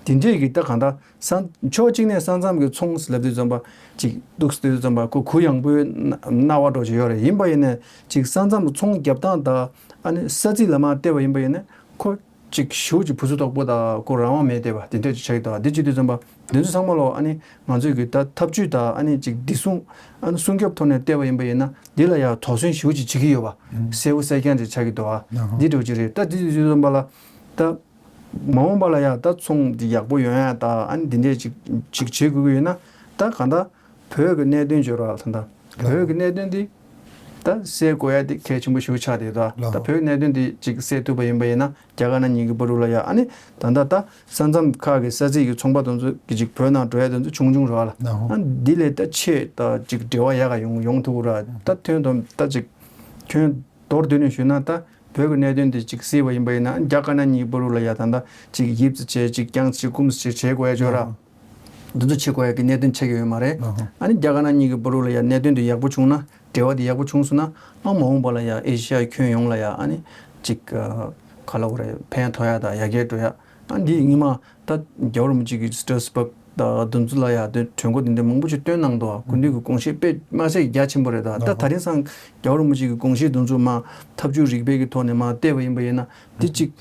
དེ་འདྲས་གི་ད་གང་ལྟར། ས་ཕྱོགས་གཅིག་ནས་ས་མཚམས་ཀྱི་ཚོང་ལབ་དུས་ཙམ་པ་ཅིག་གཏུགས་དུས་ཙམ་པ་ཁོ་གུ་ཡངས་པོའི་སྣང་བ་འགྲོ་བཞིན་ཡོད་རེད། ཡིན་པ་ཡིན་ནས་ཅིག་ས་མཚམས་ཚོང་རྒྱབ་སྟངས་དང་ཨ་ནི་ས་ཚིགས་ལ་མར་བལྟས་པ་ཡིན་པ་ཡིན་ན་ཁོ་ཅིག་ཞུ་ཅིག་བུ་སུ་དོག་པོ་དང་ཁོ་རང་དབང་མེད་བསྡད་པ་དེ་འདྲ་ཅིག་ཆགས་ཀྱི་འདུག་འདི་བྱེད་དུས་ཙམ་པ་འདི་ཚོ་ཚང་མ་ལོ་ཨ་ནི་ང་ཚོས་གི་ད་ཐབས་ཇུས་དང་ཨ་ནི་ཅིག་བདེ་སྲུང་ཨ་ནི་སྲུང་སྐྱོབ་ཐོག་ནས་བལྟས་པ་ཡིན་པ་ཡིན་ན་འདི་ལ་ཡང་དོགས་ཟོན་ཞུ་ཅིག་བྱེད་ཀྱི་ཡོད་པ་གསལ་པོ་གསལ་རྐྱང་ཅིག་ཆགས་ཀྱི་འདུག་ཨ། འདི་འདྲ་ཅིག་རེད། ད་འདི་བྱེད་དུས་ཙམ་པ་ལ་ད། མ་འོངས་པ་ལ་ཡང་ད་ཚོང་འདི་ཡག་པོ་ཡོང་ཡ་ད་ཨ་ནི་འདི་འདྲས་ཅིག་ཅིག་བྱེད་དགོས་ཀྱི་ཡོད་ན་ད་གང་ལྟར་བོད་ཀྱི་གནད་དོན་བརྗོད་རོགས་ད་ལྟ་བོད་ཀྱི་གནད་དོན་འདི་ད་སེལ་དགོས་ཡ་འདི་གལ་ཆེན་པོ་ཞིག་ཆགས་བསྡད་འདུག་ད་བོད་ཀྱི་གནད་དོན་འདི་ཅིག་སེལ་ཐུབ་པ་ཡིན་པ་ཡིན་ན་རྒྱ་དཀར་ནག་གཉིས་ཀྱི་བར་དུ་ལ་ཡ་ཨ་ནི་ད་ལྟ་ད་ས་མཚམས་ཁག་གི་ས་ཚིགས་ཀྱི་ཚོང་པ་དེ་ཚོ་གི་ཅིག་བོད་ནང་འགྲོ་ཡ་དེ་ཚོ་ཆུང་ཆུང་རོགས་ལ་ཨ་འདི་ལས་ད་ཆེ་ད་ཅིག་འབྲེལ་བ་ཡག་ག་ཡོང་ཡོང་ཐུབ་ར་ད་ཐོན་དོན་ད་ཅིག་ཁྱོན། མདོར་བསྡུས་ནས་ཞུས་ན་ད་བོད་ཀྱི་གནད་དོན་དེ་ཅིག་སེལ་བ་ཡིན་པ་ཡིན་ན་རྒྱ་དཀར་ནག་གཉིས་བར་དུ་ལ་ཡ་ད་ལྟ་ཅིག་ཡིབ་ཙི་བྱས་ཅིག་རྐྱང་ཙི་བྱས་སྐུམ་ཙི་བྱས་བྱེད་དགོས་ཡ་ཅོག་ར། འདི་ཚོ་བྱེད་དགོས་ཡ་གི་གནད་དོན་ཆགས་ཀྱི་ཡོད་མ་རེད། ཨ་ནི་རྒྱ་དཀར་ནག་གཉིས་ཀྱི་བར་དུ་ལ་ཡ་གནད་དོན་དེ་ཡག་པོ་བྱུང་ན་འབྲེལ་བ་དེ་ཡག་པོ་བྱུང་སོང་ན་ཨ་མ་འོངས་པ་ལ་ཡ་ཨེ་ཤི་ཡ་ཁྱོན་ཡོངས་ལ་ཡ་ཨ་ནི་ཅིག་ག་ལབ་དགོས་རེད། ཕན་ཐོགས་ཡ་དང་ཡར་རྒྱས་འགྲོ་ཡ། ཨ་འདི་སྔོན་མ་ད་རྒྱལ་བ་རིན་པོ་ཆེ་གི་སི་ཊེ་སི་བག་ད་དུམ་ཚུ་ལ་ཡ་དེ་གྲོས་འགོ་དེ་འདྲ་མང་པོ་ཅིག་བཏོན་གནང་འདུག་སྐུ་མདུན་གྱི་དགོངས་བཞེད་དཔེ་མ་སྲིད་རྒྱ་ཆེན་པོ་རེད། ད་ད་ད་རིང་སང་རྒྱལ་བ་རིན་པོ་ཆེ་གི་དགོངས་བཞེད་དུམ་ཚུ་མ་ཐབས་ཇུས་རིག་པའི་གི་ཐོག་ནས་མ་བལྟས་པ་ཡིན་པ་ཡིན་ན་དེ་ཅིག་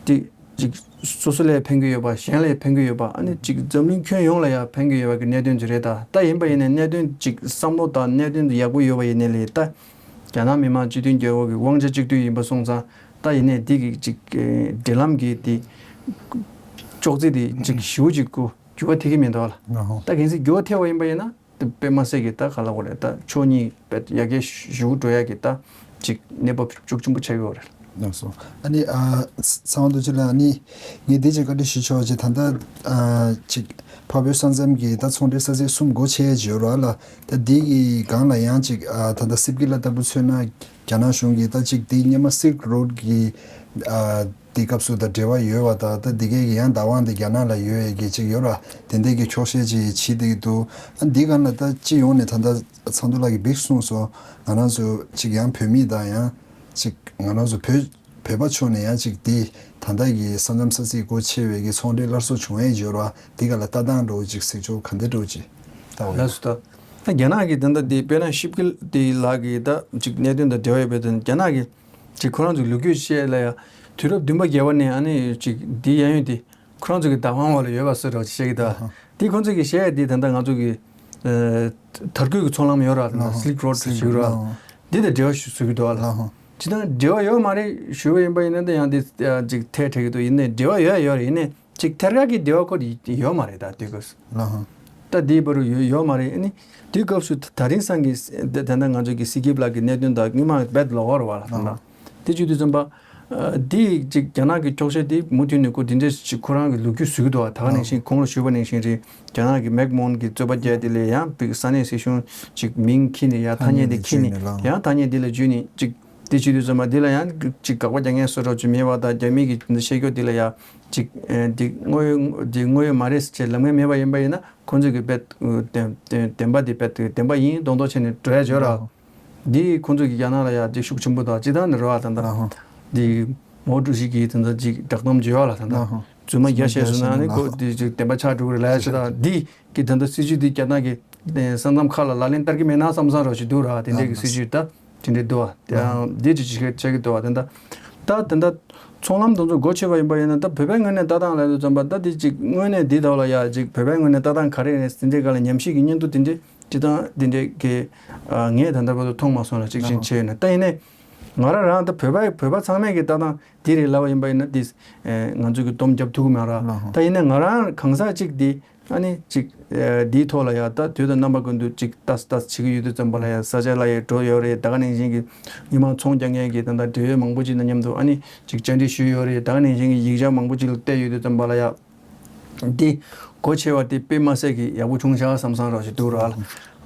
དེ་ཅིག་སོ་སོ་ལ་ཕན་གི་ཡོད་པ་གཞན་ལ་ཕན་གི་ཡོད་པ་ཨ་ནི་ཅིག་འཛམ་གླིང་ཁྱོན་ཡོངས་ལ་ཡ་ཕན་གི་ཡོད་པ་གི་གནད་དོན་ཅིག་རེད། ད་ད་ཡིན་པ་ཡིན་ན་གནད་དོན་ཅིག་བསམ་བློ་དང་གནད་དོན་དེ་ཡག་པོ་ཡོད་པ་ཡིན་ནའི་ལས་ད་རྒྱ་ནག་མི་དམངས་སྤྱི་མཐུན་རྒྱལ་ཁབ་ཀྱི་དབང་ཆ་གཅིག་སྡུད་ཡིན་པ་སོང་ཙང་ད་ཡིན་ནའི་དེ་གི་ཅིག་འབྲེལ་ལམ་གི་དེ་ཅོག་ཙེ་དེ་ཅིག་ཞུ་ཅིག་གུ་འགྱུར་བ་ཐེབས་ཀྱི་མི་འདུག་ལ། ད་གལ་སྲིད་འགྱུར་བ་ཐེབས་པ་ཡིན་པ་ཡིན་ན་དཔེ་མ་སྲིད་ཀྱི་ད་ག་ལ་གོ་རེད། ད་ཕྱོགས་གཉིས་དཔེ་ཡར་རྒྱས་ཞུ་འགྲོ་ཡ་གི་ད་ཅིག་གནས་བབ་ཤུགས་ཆེན་པོ་ཆགས་ཡོད་རེད། ལགས་སོ། ཨ་ནི་ཨ་ཚེ་དབང་རྡོ་རྗེ་ལགས་ཨ་ནི་ངས་འདི་ཅིག་བཀའ་འདྲི་ཞུ་ཆོག་ཅེས་ད་ལྟ་ཨ་ཅིག་འཕགས་བོད་ས་མཚམས་ཀྱི་ད་ཚོང་འབྲེལ་ས་ཚིགས་གསུམ་སྒོ་ཕྱེ་ཡ་ཅིག་ཡོད་རེད་ལ། ད་འདི་གི་སྒང་ལ་ཡང་ཅིག་ཨ་ད་ལྟ་སིབ་ཀི་ལ་ལྟ་བུ་མཚོན་ན་རྒྱ་ནག་གཞུང་གིས་ད་ཅིག་འདི་སྔོན་མ་སིལཀ་རོཌ་གི་ཨ་དེ་སྐབས་སུ་ད་འབྲེལ་བ་ཡོད་པ་དང་ད་འདི་གའི་ཡང་བདག་དབང་དེ་རྒྱ་ནག་ལ་ཡོད་ཡས་ཀྱི་ཅིག་ཡོད་ར། དེ་འདྲའི་གི་འཁྱོག་བཤད་ཅིག་བྱེད་བསྡད་ཀྱི་འདུག་ཨ་འདི་ག་ན་ད་སྤྱི་ཡོངས་ནས་ད་ལྟ་ཚང་འདུ་ལགས་ཀྱིས་བིག་གསུངས་སོང་། ང་རང་ཚོ་ཅིག་ཡང་བོད་མི་དང་ཡང་ཅིག་ང་རང་ཚོ་བོད་བོད་པ་ཕྱོགས་ནས་ཡང་ཅིག་འདི་ད་ལྟ་གི་ས་མཚམས་ས་ཚིགས་སྒོ་ཕྱེ་བའི་གི་ཚོང་འབྲེལ་སླར་གསོ་བྱུང་ཡས་ཡོད་ར། འདི་ག་ལ་ལྟ་སྟངས་འདྲ་བོ་ཅིག་གཟིགས་ཕྱོགས་ག་འདྲ་འདྲ་བོ་ཅིག་ལྟ་བ་ཡོད། ལགས་སོ། ད་རྒྱ་ནག་གི་ད་ལྟ་འདི་དཔེར་ན་ཤིབ་ཀི་ལ་གི་ད་ཅིག་གནད་དོན་དང་འབྲེལ་བ་ཡོད་པའི་དོན་རྒྱ་ནག་གི་ཅིག་ཁོ་རང་ཚོའི་ལོ་རྒྱུས་བཤད་ལ་ཡ། དུས་རབས་བདུན་པ་བརྒྱད་པ་ནས་ཨ་ནི་ཅིག་འདི་གཡས་གཡོན་དེ་ཁོ་རང་ཚོ་གི་བདག་དབང་འོག་ལ་ཡོད་པ་བཟོ་འདྲ་ཅིག་བཤད་ཀྱི་འདུག་ཨ་ཧ། དེ་ཁོ་ཚོ་གི་བཤད་ཡ་དེ་ད་ལྟ་ང་ཚོ་གི་ཨ་དར་གོས་ཀྱི་ཚོང་ལམ་ཡོད་ར། ད་ལྟ་ཨ་ཧ། སིལཀ་རོཌ་ཞིག་ཡོད་ར། ཨ་ཧ། འདི་དང་འབྲེལ་བ་ཞིག་བཟོ་གི་འདུག་ཨ་ལ། ཨ་ཧ། ཅི་ད་འབྲེལ་བ་ཡོད་མ་རེད་ཞུ་བ་ཡིན་པ་ཡིན་ན་ད་ཡང་དེ་ཅིག་ཐལ་འཕྲད་ཀྱི་འདུག་ཡིན་ནའི་འབྲེལ་བ་ཡོད་ཡ་ཡོད་རེད། ཡིན་ནའི། ཅིག་ཐད་ཀར་གྱི་འབྲེལ་བ་ཁོ་དེ་ཡོད་མ་རེད། ད་དུས་སྐབས་སུ། ལགས་ཧང་། ད་དེའི་བར་དུ་ཡོད་ཡོད་མ་རེད། ཨ་ནི་དུས་སྐབས་སུ་ད་ད་རིང་སང་གི་ད་ད་ལྟ་ང་ཚོ་གི་སི་ཀིབ་ལགས་ཀྱི་གནད་དོན་དང་སྔོན་མ་རྦད་ལོགས་ཀ་རེད་བ་ལ། ད་ལྟ་དེ་བྱེད་དུས་ཙམ་པ་དེ་ཅིག་རྒྱ་ནག་གི་འཁྱོག་བཤད་དེ་མུ་མཐུད་ནས་ཁོ་དེ་འདྲས་ཅིག་ཁོ་རང་གི་ལོ་རྒྱུས་བཟོ་གི་འདུག་བ། ད་ག་ནང་བཞིན་གོང་ལ་ཞུས་པ་ནང་བཞིན་རེད། རྒྱ་ནག་གི་མེག་མོན་གྱི་རྩོད་པ་རྒྱག་དེ་ལས་ཡང་བིག་ས་གནས་སྲིད་གཞུང་ཅིག་མིང་འཁྱེར་ནས་ཡ་ཐ་སྙད་དེ་འཁྱེར་ནས་ཡང་ཐ་སྙད་དེ་ལ་བརྒྱུད་ནས་ཅིག་དེ་བྱེད་དུས་ཙམ་པ་འདི་ལ་ཡང་ཅིག་དགག་པ་རྒྱག་མཁན་བཟོ་འདྲ་ཅིག་མེད་པ་དང་། རྒྱ་མི་གི་འདི་བཤད་རྒྱུ་འདི་ལ་ཡང་ཅིག་ཨེ་འདི་དངོས་ཡོད་འདི་དངོས་ཡོད་མ་རེད་ཟེར་ལབ་མཁན་མེད་པ་ཡིན་པ་ཡིན་ན་ཁོང་ཚོས་གི་དཔེ་བདེན་བདེན་བདེན་པ་འདི་དཔེ་བདེན་པ་ཡིན་མདོག་མདོག་བྱས་ནས་འགྲོ་ཡ་བྱོས་ར། འདི་ཁོང་ཚོས་གི་རྒྱ་ནག་ལ་ཡང་འདི་ཤུགས་ཆེན་པོ་དང་། སྤྱིར་བཏང་ནས་རེད་བ། ད་ལྟ་འདི་མའོ་ཀྲུའུ་ཞི་གི་ད་ལྟ་ཅིག་བསྒྲགས་གཏམ་བརྗོད་ཡ་ལ་ད་ལྟ་རྫུན་མ་བརྒྱ་བཤད་སོང་ན་ནི་ཁོ་འདི་ཅིག་བདེན་པ་ཆགས་འགྲོ་གི་རེད་ལབ་ཡ་ཞིག་དང་། འདི་གི་ད་ལྟ་སྲིད་ཇུས་འདི་རྒྱ་ནག་གི་ས་མཚམས་ཁག་ལ་ལག་ལེན་བསྟར་གི་མེད་ན་བསམ་བསམ་རོགས་ཞིག་འདུག་ར། དེ་འདྲའི་གི་སྲིད་ཇུས་ད་དེ་འདྲའི་འདུག་བ། དེ་ཡང་འདི་ཅིག་ཅིག་ཆགས་ཀྱི་འདུག་བ། དེ་འདྲ་ད་དེ་འདྲ་ཚོང་ལམ་དེ་ཚོ་སྒོ་ཕྱེ་བ་ཡིན་པ་ཡིན་ན་ད་བོད་པའི་ངོས་ནས་ལྟ་སྟངས་ལ་ཡོད་ཙམ་པ་ད་དེ་ཅིག་དངོས་གནས་འདི་ལྟ་བ་ལ་ཡ་ཅིག་བོད་པའི་ངོས་ནས་ལྟ་སྟངས་ག་རེ་རེད་དེ་འདྲའི་སྒང་ལ་ཉམས་ཞིབ་ཀྱི་སྙིང་བསྡུས་དེ་འདྲའི་ཅི་ད་དེ་འདྲའི་གི་ངས་ད་ལྟ་བར་དུ་མཐོང་མ་སོང་ལ། ཅིག་ཅིག་བྱས་ཡོད་ན་ད་ཡིན་ནའི། ང་རང་རང་ད་བོད་པ་བོད་པ་ཚང་མས་ཀྱི་ལྟ་སྟངས་འདི་རེད་ལབ་པ་ཡིན་པ་ཡིན་ན་འདི་ཨེ་ང་ཚོ་གི་སྡོམ་རྒྱབ་ཐུབ་ཀྱི་མེད་ར། ལགས་ཧོ། ད་ཡིན་ན་ང་རང་གང་ཟག་གཅིག་འདི་ཨ་ནི་གཅིག་ཨེ་འདིའི་ཐོག་ལ་ཡ་ད་དུས་དང་རྣམ་པ་ཀུན་ཏུ་གཅིག་ལྟ་ལྟ་བྱེད་ཀྱི་ཡོད་དུས་ཙམ་པ་ལ་ཡ་ས་ཆ་ལ་ཡ་འགྲོ་ཡོད་རེད། ད་ག་ནང་བཞིན་གྱི་མི་མང་ཚོང་རྒྱག་མཁན་གྱི་ད་ལྟ་འབྲེལ་ཡོད་མང་པོ་ཅིག་དང་མཉམ་དུ་ཨ་ནི་གཅིག་བཅར་འདྲི་ཞུས་ཡོད་རེད། ད་ག་ནང་བཞིན་གྱི་ཡིག་ཆ་མང་པོ་ཅིག་ལ་བལྟས་ཡོད་དུས་ཙམ་པ་ལ་ཡ། འདི་སྒོ་ཕྱེ་བ་དེ་དཔེ་མ་སྲིད་ཀྱི་ཡག་པོ་བྱུང་ཤག་བསམ་བསམ་རོགས་ཞིག་འདུག་ར་ལ།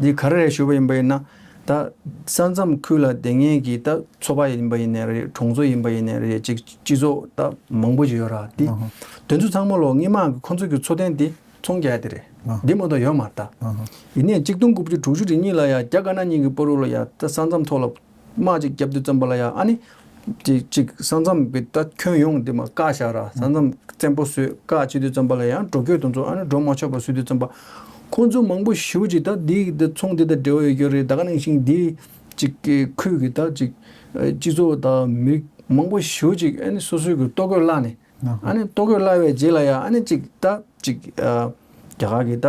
འདི་ག་རེ་རེད་ཞུ་བ་ཡིན་པ་ཡིན་ན། ད་ས་མཚམས་ཁུལ་ལ་བསྡད་མཁན་གྱི་ད་ཚོ་པ་ཡིན་པ་ཡིན་ནའི་རེད། གྲོང་ཚོ་ཡིན་པ་ཡིན་ནའི་རེད། ཅིག་སྤྱི་ཚོགས་ད་མང་པོ་ཞིག་ཡོད་ར། འདི་དེ་ཚོ་ཚང་མ་ལོ་སྔོན་མ་གི་ཁོ་ཚོ་གི་འཚོ་རྟེན་འདི་ཚོང་རྒྱག་ཡ་དེ་རེད། འདི་མ་གཏོགས་ཡོད་མ་རེད་ད། ཡིན་ནའི་གཅིག་སྟོང་དགུ་བརྒྱ་དྲུག་ཅུ་རེ་གཉིས་ལ་ཡ་རྒྱ་དཀར་ནག་གཉིས་ཀྱི་བར་དུ་ལ་ཡ་ད་ས་མཚམས་ཐོག་ལ། དམག་ཅིག་བརྒྱབ་དུས་ཙམ་པ་ལ་ཡ་ཨ་ནི། ཅིག་ཅིག་ས་མཚམས་ཀྱི་ད་ཁྱོན་ཡོངས་འདི་མ་བཀག་བཞག་ར། ས་མཚམས་བཙན་པོ་བཟོས་བཀག་བྱེད་དུས་ཙམ་པ་ལ་ཡང་འགྲོ་སྐྱོད་དེ་ཚོ་ཨ་ནི་འགྲོ་མ་ཆོག་པ་བཟོས་དུས་ཙམ་པ། ཁོང་ཚོ་མང་པོ་ཞེ་པོ་ཅིག་ད་འདི་འདི་ཚོང་འདི་དང་འབྲེལ་བ་ཡོད་རྒྱུ་རེད། ད་ག་ནང་བཞིན་འདི་ཅིག་གི་ཁུལ་གྱི་ད་ཅིག་སྤྱི་ཚོགས་དང་མི་མང་པོ་ཞེ་པོ་ཅིག་ཨ་ནི་སོ་སོའི་གི་ལྟོ་གོས་བརླག་ནས་ཨ་ནི་ལྟོ་གོས་བརླག་པའི་རྗེས་ལ་ཡ་ཨ་ནི་ཅིག་ད་ཅིག་རྒྱ་གར་གྱི་ད།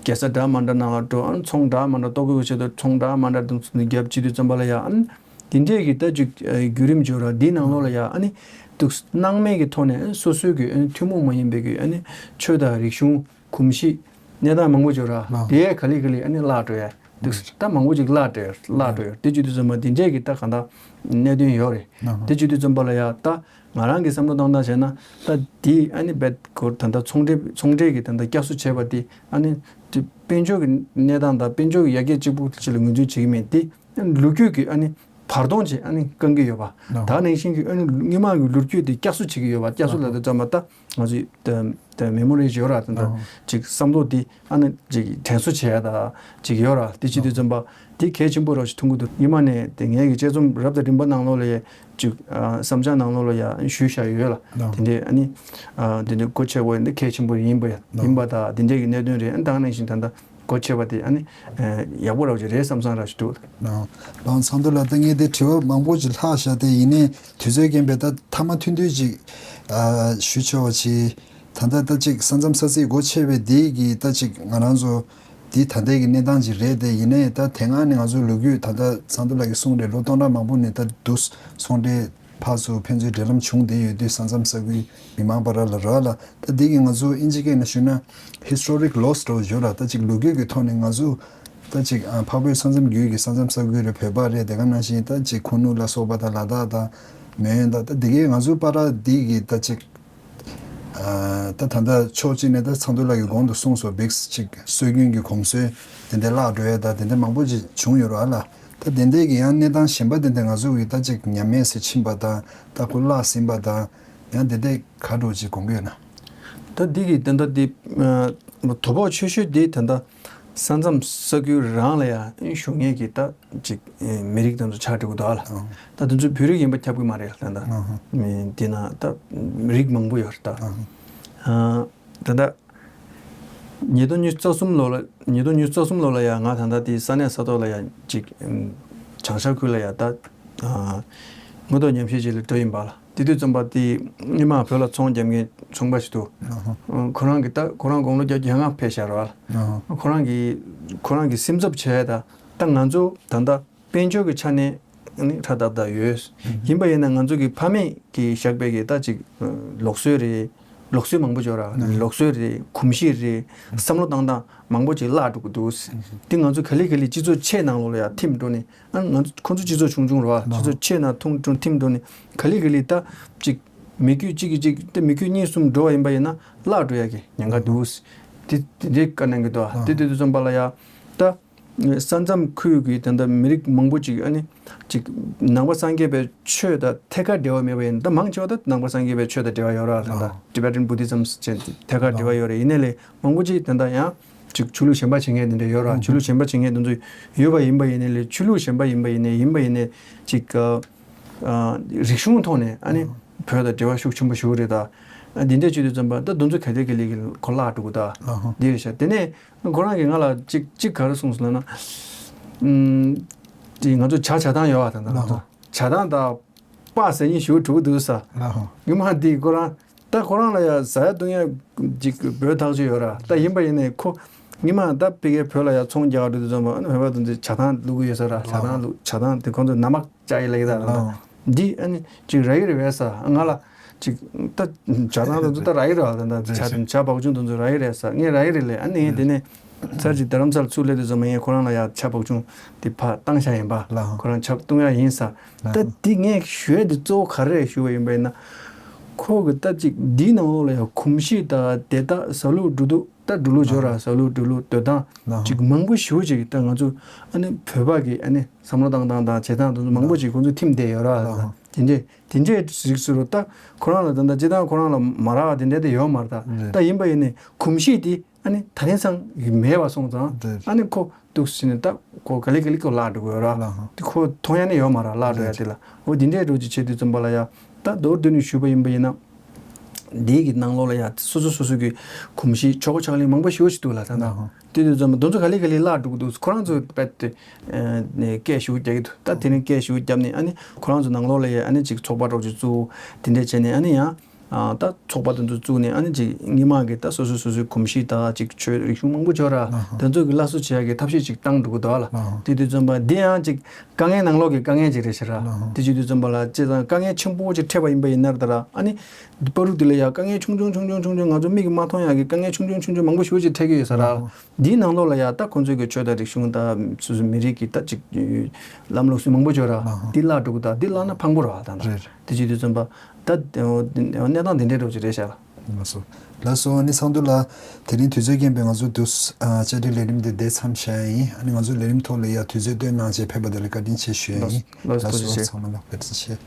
རྒྱལ་ས་འདྲ་མི་འདྲ་ནང་ལ་འགྲོ། ཨ་ནི་ཚོང་འདྲ་མི་འདྲ་ལྟོ་གོས་ཀྱི་ཆེད་དུ་ཚོང་འདྲ་མི་འདྲ་དང་ཚོང་རྒྱབ་བྱེད་དུས་ཙམ་པ་ལ་ཡ་ཨ་ནི་དེ་འདྲས་ཀྱི་ད་ཅིག་བརྒྱུད་རིམ་བརྗོད་ར། འདིའི་ནང་ལོགས་ལ་ཡ་ཨ་ནི་འདུག་སྣང་མེད་ཀྱི་ཐོག་ནས་ཨ་ནི་སོ་སོའི་གི་ཨ་ནི་ཐུན་མོང་མ་ཡིན་པའི་གི་ཨ་ནི་ཆོས་དང་རིག་གཞུང་གོམས་གཤིས་གནས་སྟངས་མང་པོ་བརྗོད་ར། དེ་ག་ལེ་ག་ལེ་ཨ་ནི་བརླག་འགྲོ་ཡ་འདུག་ད་མང་པོ་ཅིག་བརླག་འགྲོ་ཡ་བརླག་འགྲོ་ཡ་དེ་བྱེད་དུས་ཙམ་པ་དེ་འདྲས་ཀྱི་ད་གང་ལྟར་གནད་དོན་ཡོད་རེད། དེ་བྱེད་དུས་ཙམ་པ་ལ་ཡ་ད། ང་རང་གི་བསམ་བློ་བཏང་སྟངས་བྱས་ན་ད་འདི་ཨ་ནི་རྦད་ཁོ་ད་ལྟ་ཚོང་འབྲེལ་ཚོང་འབྲེལ་གྱི་ད་ལྟ་བསྐྱར་གསོ་བྱས་པ་དེ་ཨ་ནི་དེ་དཔལ་འབྱོར་གྱི་གནས་སྟངས་དང་དཔལ་འབྱོར་གྱི་ཡར་རྒྱས་གཅིག་པུ་ཅིག་ལ་ངོས་འཛིན་བྱེད་ཀྱི་མེད་དེ། ལོ་རྒྱུས་ཀྱི་ཨ་ནི་བར་སྟོང་ཅིག་ཨ་ནི་བསྐང་གི་ཡོད་པ། ད་ནང་བཞིན་གྱི་ཨ་ནི་སྔོན་མ་གི་ལོ་རྒྱུས་དེ་བསྐྱར་གསོ་བྱེད་ཀྱི་ཡོད་པ། བསྐྱར་གསོ་ལབ་དུས་ཙམ་པ་ད་ང་ཚོའི་ད་ད་མེ་མོ་རི་ཡོད་ར། ད་ད་ཅིག་བསམ་བློ་དེ། ཨ་ནི་ཅིག་དྲན་གསོ་བྱས་ཡ་ད་ཅིག་ཡོད་ར། དེ་བྱེད་དུས་ཙམ་པ་དེ་གལ་ཆེན་པོ་ར་ཞིག་མཐོང་གི་འདུག་སྔོན་མ་ནས་དེ་ངའི་གི་དཔྱད་རྩོམ་རབ་དང་རིམ་པ་ནང་ལོགས་ལ་ཡ་ཅིག་ཨ་བསམ་འཆར་ནང་ལོགས་ལ་ཡ་ཞུས་བཞག་ཡོད་ལ། དེ་འདྲའི་ཨ་ནི་ཨ་དེ་འདྲའི་སྒོ་ཕྱེ་བ་འདི་གལ་ཆེན་པོ་ཡིན་པ་ཡིན་པ་ད་དེ་འདྲའི་གི་གནད་དོན་རེད། ཨ་ད་ག་ནང་བཞིན་ད་ལྟ་སྒོ་ཕྱེ་བ་དེ་ཨ་ནི་ཨ་ཡག་པོ་ར་ཅིག་རེད་བསམ་བསམ་ར་ཞིག་འདུག་ལགས་ཚང་འདུ་ལགས། ད་ངས་དེ་དྲི་བ་མང་པོ་ཅིག་ལྷག་བཞག་སྟེ་ཡིན་ནའི་དུས་ཚོད་རྐྱེན་པས་ད་མཐའ་མ་ཐུང་ཐུང་ཅིག་ཨ་ཞུ་ཆོག་པ་ཅིག་ད་ལྟ་ད་ཅིག་ས་མཚམས་ས་ཚིགས་སྒོ་ཕྱེ་བའི་དེ་གི་ད་ཅིག་ང་རང་ཚོ་འདི་ད་ལྟའི་གི་གནས་སྟངས་ཅིག་རེད་དེ། ཡིན་ནའི་ད་དེ་སྔ་ནས་ང་ཚོ་ལོ་རྒྱུས་ད་ལྟ་ཚང་འདུ་ལགས་ཀྱིས་གསུངས་རེད། ལོ་སྟོང་ཕྲག་མང་པོ་ནས་ད་འདུག་ཚོང་འབྲེལ་ཕར་ཚུར་ཕན་ཚུན་འབྲེལ་ལམ་བྱུང་བསྡད་ཡོད་དུས་ས་མཚམས་ས་ཁུལ་མི་མང་བར་ལ་ར་ལ་ད་འདི་གི་ང་ཚོ་ཨིན་ཇི་སྐད་ནས་ཞུས་ན་historic loss་འདྲ་བོ་ཡོད་ར། ད་ཅིག་ལོ་རྒྱུས་ཀྱི་ཐོག་ནས་ང་ཚོ་ད་ཅིག་ཨ་འཕགས་བོད་ས་མཚམས་བརྒྱུད་ཀྱི་ས་མཚམས་ས་ཁུལ་རེད། བོད་པ་རེད། དེ་ག་ནང་བཞིན་ད་ཅིག་ཁུ་ནུ་ལ་སོགས་པ་དང་ལ་དྭགས་དང་མོན་ཡོད་ད་ད་འདི་གའི་ང་ཚོ་བར་འདི་གི་ད་ཅིག་ཨ་ད་ད་ལྟ་ཕྱོགས་གཅིག་ནས་ད་ཚང་འདུ་ལགས་ཀྱིས་གོང་དུ་གསུངས་སོང་། བིག་སི་ཅིག་སྲོལ་རྒྱུན་གྱི་གོམས་སྲོལ་དེ་འདྲ་བརླག་འགྲོ་ཡ་ད་དེ་འདྲ་མང་པོ་ཅིག་བྱུང་ཡོད་རེད་ལ། ད་དེ་འདྲའི་གི་ཡང་གནས་སྟངས་གཞན་པ་དེ་འདྲ་ང་ཚོ་གི་ད་ཅིག་ཉམས་དམས་སུ་ཕྱིན་པ་དང་ད་ཁོ་བརླག་ཟིན་པ་དང་ཡང་དེ་འདྲ་ག་འདྲ་ཅིག་དགོངས་ཀྱི་ཡོད་ན། ད་འདི་གི་ད་ལྟ་འདི་ཨ་དོ་ཕོག་ཆེ་ཤོས་འདི་ད་ལྟ་ས་མཚམས་ས་ཁུལ་རང་ལ་ཡང་བཞུགས་མཁན་གྱི་ད་ཅིག་ཨེ་མི་རིགས་དེ་ཚོ་ཆགས་འགྲོ་གི་འདུག་ཨ་ལ། ཨང་། ད་དེ་ཚོ་བོད་རིགས་ཡིན་པ་ཁྱབ་ཀྱི་མ་རེད་ད་ལྟ། ཨང་། མི་དེ་ན་ད་མི་རིགས་མང་པོ་ཡོད་རེད་ད། ཨང་། ཨ་ད་ལྟ་ཉིས་སྟོང་ཉི་ཤུ་རྩ་གསུམ་ལོ་ལ་ཉིས་སྟོང་ཉི་ཤུ་རྩ་གསུམ་ལོ་ལ་ཡང་ང་ད་ལྟ་དེ་ས་གནས་ས་ཐོག་ལ་ཡང་ཅིག་ཨེམ་བྱང་ཤར་ཁུལ་ལ་ཡང་ད་ཨ་དངོས་ཐོག་ཉམས་ཞིབ་ཅིག་ལ་འགྲོ་ཡིན་པ་ལ། དེ་དུས་ཙམ་པ་དེ་སྔོན་མ་བོད་ལ་ཚོང་རྒྱབ་མཁན་ཚོང་པ་ཞིག་འདུག་ཨ་ཧ། ཁོ་རང་གིས་ད་ཁོ་རང་དགུང་ལོ་བརྒྱད་ཅུ་གྱ་ལྔ་ཕེབས་ཤག་ར་བ། ཨ་ཧ། ཁོ་རང་གིས་ཁོ་རང་གིས་སེམས་འཚབ་བྱས་ད་ད་ང་ཚོ་ད་ལྟ་དཔལ་འབྱོར་གྱི་ཆ་ནས་ནི་ཧྲ་ཏག་ཏག་ཡོད། ཨ་ཧ། ཡིན་པ་ཡིན་ན་ང་ཚོ་གི་ཕ་མེས་ཀྱིས་བཞག་པའི་གི་ད་ཅིག་ལུགས་སྲོལ་རེད། ལུགས་སྲོལ་མང་པོ་ཅིག་ཡོད་ར། ཨ་ཧ། ལུགས་སྲོལ་རེད། གོམས་གཤིས་རེད། བསམ་བློ་བཏང་སྟངས་མང་པོ་ཅིག་བརླག་འགྲོ་གི་འདུག་ཨ་ཧ། དེ་ང་ཚོ་ག་ལེ་ག་ལེ་སྤྱི་ཚོགས་ཆེ་ནང་ལོགས་ལ་ཡང་ཐིམ་འགྲོ་ནས། ཨ་ང་ཚོ་ཁོ་ཚོ་སྤྱི་ཚོགས་ཆུང་ཆུང་རེད་བ། སྤྱི་ཚོགས་ཆེ་ན་ཐུང་ཐུང་ཐིམ་འགྲོ་ནས་ག་ལེ་ག་ལེ་ད་ཅིག་མི་རྒྱུད་གཅིག་གིས་གཅིག་དེ་མི་རྒྱུད་གཉིས་གསུམ་འགྲོ་བ་ཡིན་པ་ཡིན་ན་བརླག་འགྲོ་ཡ་གི་ཉེན་ཁ་འདུག་དེ་དེ་འདྲའི་དཀའ་གནད་གི་འདུག་ཨ་དེ་དེ་དུས་ཙམ་པ་ལ་ཡ་ད་ས་མཚམས་ཁུལ་གི་ད་ལྟ་མི་རིགས་མང་པོ་ཅིག་ཨ་ནི་ཅིག་ནང་པ་སངས་རྒྱས་པའི་ཆོས་དང་ཐད་ཀར་འབྲེལ་བ་མེད་པ་ཡིན་ད་མང་ཆེ་བ་ད་ནང་པ་སངས་རྒྱས་པའི་ཆོས་དང་འབྲེལ་བ་ཡོད་ར་ད་ལྟ་Tibetan Buddhism་ཅན་ཐད་ཀར་འབྲེལ་བ་ཡོད་རེད། ཡིན་ནའི་ལས་མང་པོ་ཅིག་ད་ལྟ་ཡང་། ཅིག་ཆོས་ལུགས་གཞན་པ་བྱེད་མཁན་དེ་འདྲ་ཡོད་ར། ཆོས་ལུགས་གཞན་པ་བྱེད་མཁན་དེ་ཚོ་ཡོད་པ་ཡིན་པ་ཡིན་ནའི་ལས་ཆོས་ལུགས་གཞན་པ་ཡིན་པ་ཡིན་ནའི་ཡིན་པ་ཡིན་ནའི་ཅིག་ཨ་ཨ་རིག་གཞུང་ཐོག་ནས་ཨ་ནི་བོད་དང་འབྲེལ་བ་ཤུགས་ཆེན་པོ་ཞུ་གི་རེད་ད། ཨ་འདི་འདྲས་བྱེད་དུས་ཙམ་པ་ད་དེ་ཚོ་ག་ལེ་ག་ལེ་གི་གོ་བརླག་འགྲོ་གི་ད། ཨ་ཧ། འདི་རེད་ཤག་དེ་ནས་ཁོ་རང་གིས་ང་ལ་ཅིག་ཅིག་ག་རེ་གསུངས་སོང་ལབ་ན། ཨུམ། དེ་ང་ཚོ་ཇ་ཇ་ཐང་ཡོད་བ་ད་ད་ང་ཚོ་ཇ་ཐང་ད། པ་ཟེར་ཉིན་ཞུ་དྲུག་འདུག་ས། ལགས་ཧོ། ཉི་མ་འདི་ཁོ་རང་ད་ཁོ་རང་ལ་ཡ་ཟ་ཡ་བཏུང་ཡ་ཅིག་འབོད་ཐག་ཆོད་ཡོད་ར། ད་ཡིན་པ་ཡིན་ནའི་ཁོ་ སྔོན་མ་ད་ཕ་གིའི་བོད་ལ་ཡ་ཚོང་རྒྱག་ག་འགྲོ་དུས་ཙམ་པ་ཨ་ནི་བོད་པ་དེ་ཚོས་ཇ་ཐང་བླུག་གི་ཡོད་ས་ར། ཇ་ཐང་བླུག་ཇ་ཐང་དེ་ཁོང་ཚོས་ནམ་མཁའ་བཅག་ཡི་ལབ་ཡི་ད་ར། འདི་ཨ་ནི་ཅིག་རག་གི་རེད་པས་ས། ང་ལ་ཅིག་ད་ཇ་ཐང་དེ་ཚོ་ད་རག་གི་རེད་པ། ད་ཇ་ཇ་བག་ཆུང་དེ་ཚོ་རག་གི་རེད་ས། ངས་རག་གི་རེད་ལབ། ཨ་ནི་དེ་ནས་ཚར་ཅིག་རྡ་རམ་ས་ལ་ཚུར་སླེབས་དུས་ཙམ་པ་ངས་ཁོ་རང་ལ་ཡ་ཇ་བག་ཆུང་དེ་ཕར་བཏང་བཞག་ཡིན་པ། ལགས། ཁོ་རང་ཇ་བཏུང་ཡ་ཡིན་ས། ད་འདི་ངས་ཞུ་ཡ་དེ་གཙོ་བོ་ག་རེ་རེད་ཞུ་བ་ཡིན་པ་ཡིན་ན། ཁོ་གི་ད་ཅིག་འདིའི་ནང་ལོགས་ལ་ཡ་གོམས་གཤིས་དང་དེ་དག་ཟ་ལུགས་འགྲོ་ལུགས། ད་འགྲོ་ལུགས་བྱོས་ར། ཟ་ལུགས་འགྲོ་ལུགས་སྡོད་སྟངས་ཅིག་མང་པོ་ཞེ་པོ་ཅིག་ད་ང་ཚོ་ཨ་ནི་བོད་པ་གི་ཨ་ནི་བསམ་བློ་བཏང་སྟངས་དང་བྱེད་སྟངས་དེ་ཚོ་མང་པོ་ཅིག་ཁོང་ཚོ་ཐིམ་བསྡད་ཡོད་ར། དེ་འདྲས་དེ་འདྲས་ཞིག་ཟེར་རོ། ད་ཁོ་རང་ལ་ད་ད་སྤྱིར་བཏང་ཁོ་རང་ལ་མ་རག་པ་དེ་འདྲས་དེ་ཡོད་མ་རེད། ད་ད་ཡིན་པ་ཡིན་ནའི་གོམས་གཤིས་དེ་ཨ་ནི་ད་རིང་སང་མེད་པ་སོང་ཙང་ཨ་ནི་ཁོ་འདུག་ཟེར་ནས་ད་ཁོ་ག་ལེ་ག་ལེ་ཁོ་བརླག་འགྲོ་གི་ཡོད་ར། དེ་ཁོ་མཐོང་ཡ་ནི་ཡོད་མ་རེད། བརླག་འགྲོ་ཡ་དེ་ལ། འོ་དེ་འདྲས་འགྲོ་ཅིག་བྱེད་དུས་ཙམ་པ་ལ་ཡ་ད་མདོར་བསྡུས་ནས་ཞུས་པ་ཡིན་པ་ཡིན་ན། འདི་གི་ནང་ལོགས་ལ་ཡ་སོ་སོ་སོ་སོ་གི་གོམས་གཤིས་ཆོ་ག་ཕྱག་ལེན་མང་པོ་ཞེ་པོ་ཞིག་འདུག་ལ། ད་ད་དེ་དུས་ཙམ་པ་དེ་ཚོ་ག་ལེ་ག་ལེ་བརླག་འགྲོ་གི་འདུག་ཁོ་རང་ཚོ་རྦད་དེ་ནས་སྐད་ཞེ་པོ་རྒྱག་གི་འདུག་ད་དེ་ནས་སྐད་ཞེ་པོ་བརྒྱབ་ནས་ཨ་ནི་ཁོ་རང་ཚོ་ནང་ལོགས་ལ་ཡ་ཨ་ནི་ཅིག་ཚོགས་པ་འདྲ་པོ་ཅིག་བཙུགས། དེ་འདྲས་བྱས་ནས་ཨ་ནི་ཡང་ད་ཚོགས་པ་དེ་ཚོ་བཙུགས་ནས་ཨ་ནི་ཅིག་སྔོན་མ་གི་ད་སོ་སོ་སོ་སོའི་གོམས་གཤིས་དང་ཅིག་ཆོས་རིག་གཞུང་མང་པོ་ཅིག་ཡོད་ར། དེ་ཚོ་གི་སླར་གསོ་བྱེད་ཡ་གི་ཐབས་ཤེས་ཅིག་བཏང་འགྲོ་གི་འདུག་ལ། དེ་དུས་ཙམ་པ་འདི་ཡང་ཅིག་དཀའ་ངལ་ནང་ལོགས་ཀྱི་དཀའ་ངལ་ཅིག་རེད་ཤག་ར། ལགས། དེ་བྱེད་དུས་ཙམ་པ་ལ་བྱས་ཙང་དཀའ་ངལ་ཆེན་པོ་ཅིག་འཕྲད་པ་ཡིན་པ་ཡིན་ན་ར། ད་ར་ཨ་ནི་བར་དུ་དེ་ལ་ཡ་དཀའ་ངལ་ཆུང་ཆུང་ཆུང་ཆུང་ཆུང་ང་ཚོ་མིག་གིས་མ་མཐོང་ཡག་གི་དཀའ་ངལ་ཆུང་ཆུང་ཆུང་ཆུང་མང་པོ་ཞེ་པོ་ཅིག་འཕྲད་ཀྱི་ཡོད་ས་ར། ལགས། འདིའི་ནང་ལོགས་ལ་ཡ་ད་ཁོང་ཚོའི་གི་ཆོས་དང་རིག་གཞུང་དང་སོ་སོ་མི་རིགས་ཀྱི་ད་ཅིག་ལམ་ལུགས་སྲོལ་མང་པོ་ཅིག་ཡོད་ར། ལགས། འདི་བརླག་འགྲོ་གི་འདུག་འདི་བརླག་ན་ཕངས་པོ་རེད་པ། ད་ད་རེད། དེ་བྱེད་དུས་ཙམ་པ་ད་གནས་སྟངས་འདི་འདྲའི་འདྲ་པོ་ཅིག་རེད་ཤག་ལགས། ལགས་སོ། ལགས་སོ། ཨ་ནི་ཚང་འདུ་ལགས། དེ་རིང་དུས་ཚོད་རྐྱེན་པས་ང་ཚོ་འདུག་ཨ་བཅར་འདྲི་ལས་རིམ་འདི་འདིར་མཚམས་བཞག་ཡ་ཡིན། ཨ་ནི་ང་ཚོའི་ལས་རིམ་ཐོག་ལ་ཡ་དུས་ཚོད་བཏོན་གནང་བྱས་ཕེབས་པ་དེ་ལ་བཀའ་དྲིན་ཆེ་ཞུ་ཡ་ཡིན། ལགས་སོ། ལགས་སོ། ཐུགས་རྗེ་ཆེ། ཚང་མ་ལ་བཀའ་དྲིན་ཆེ།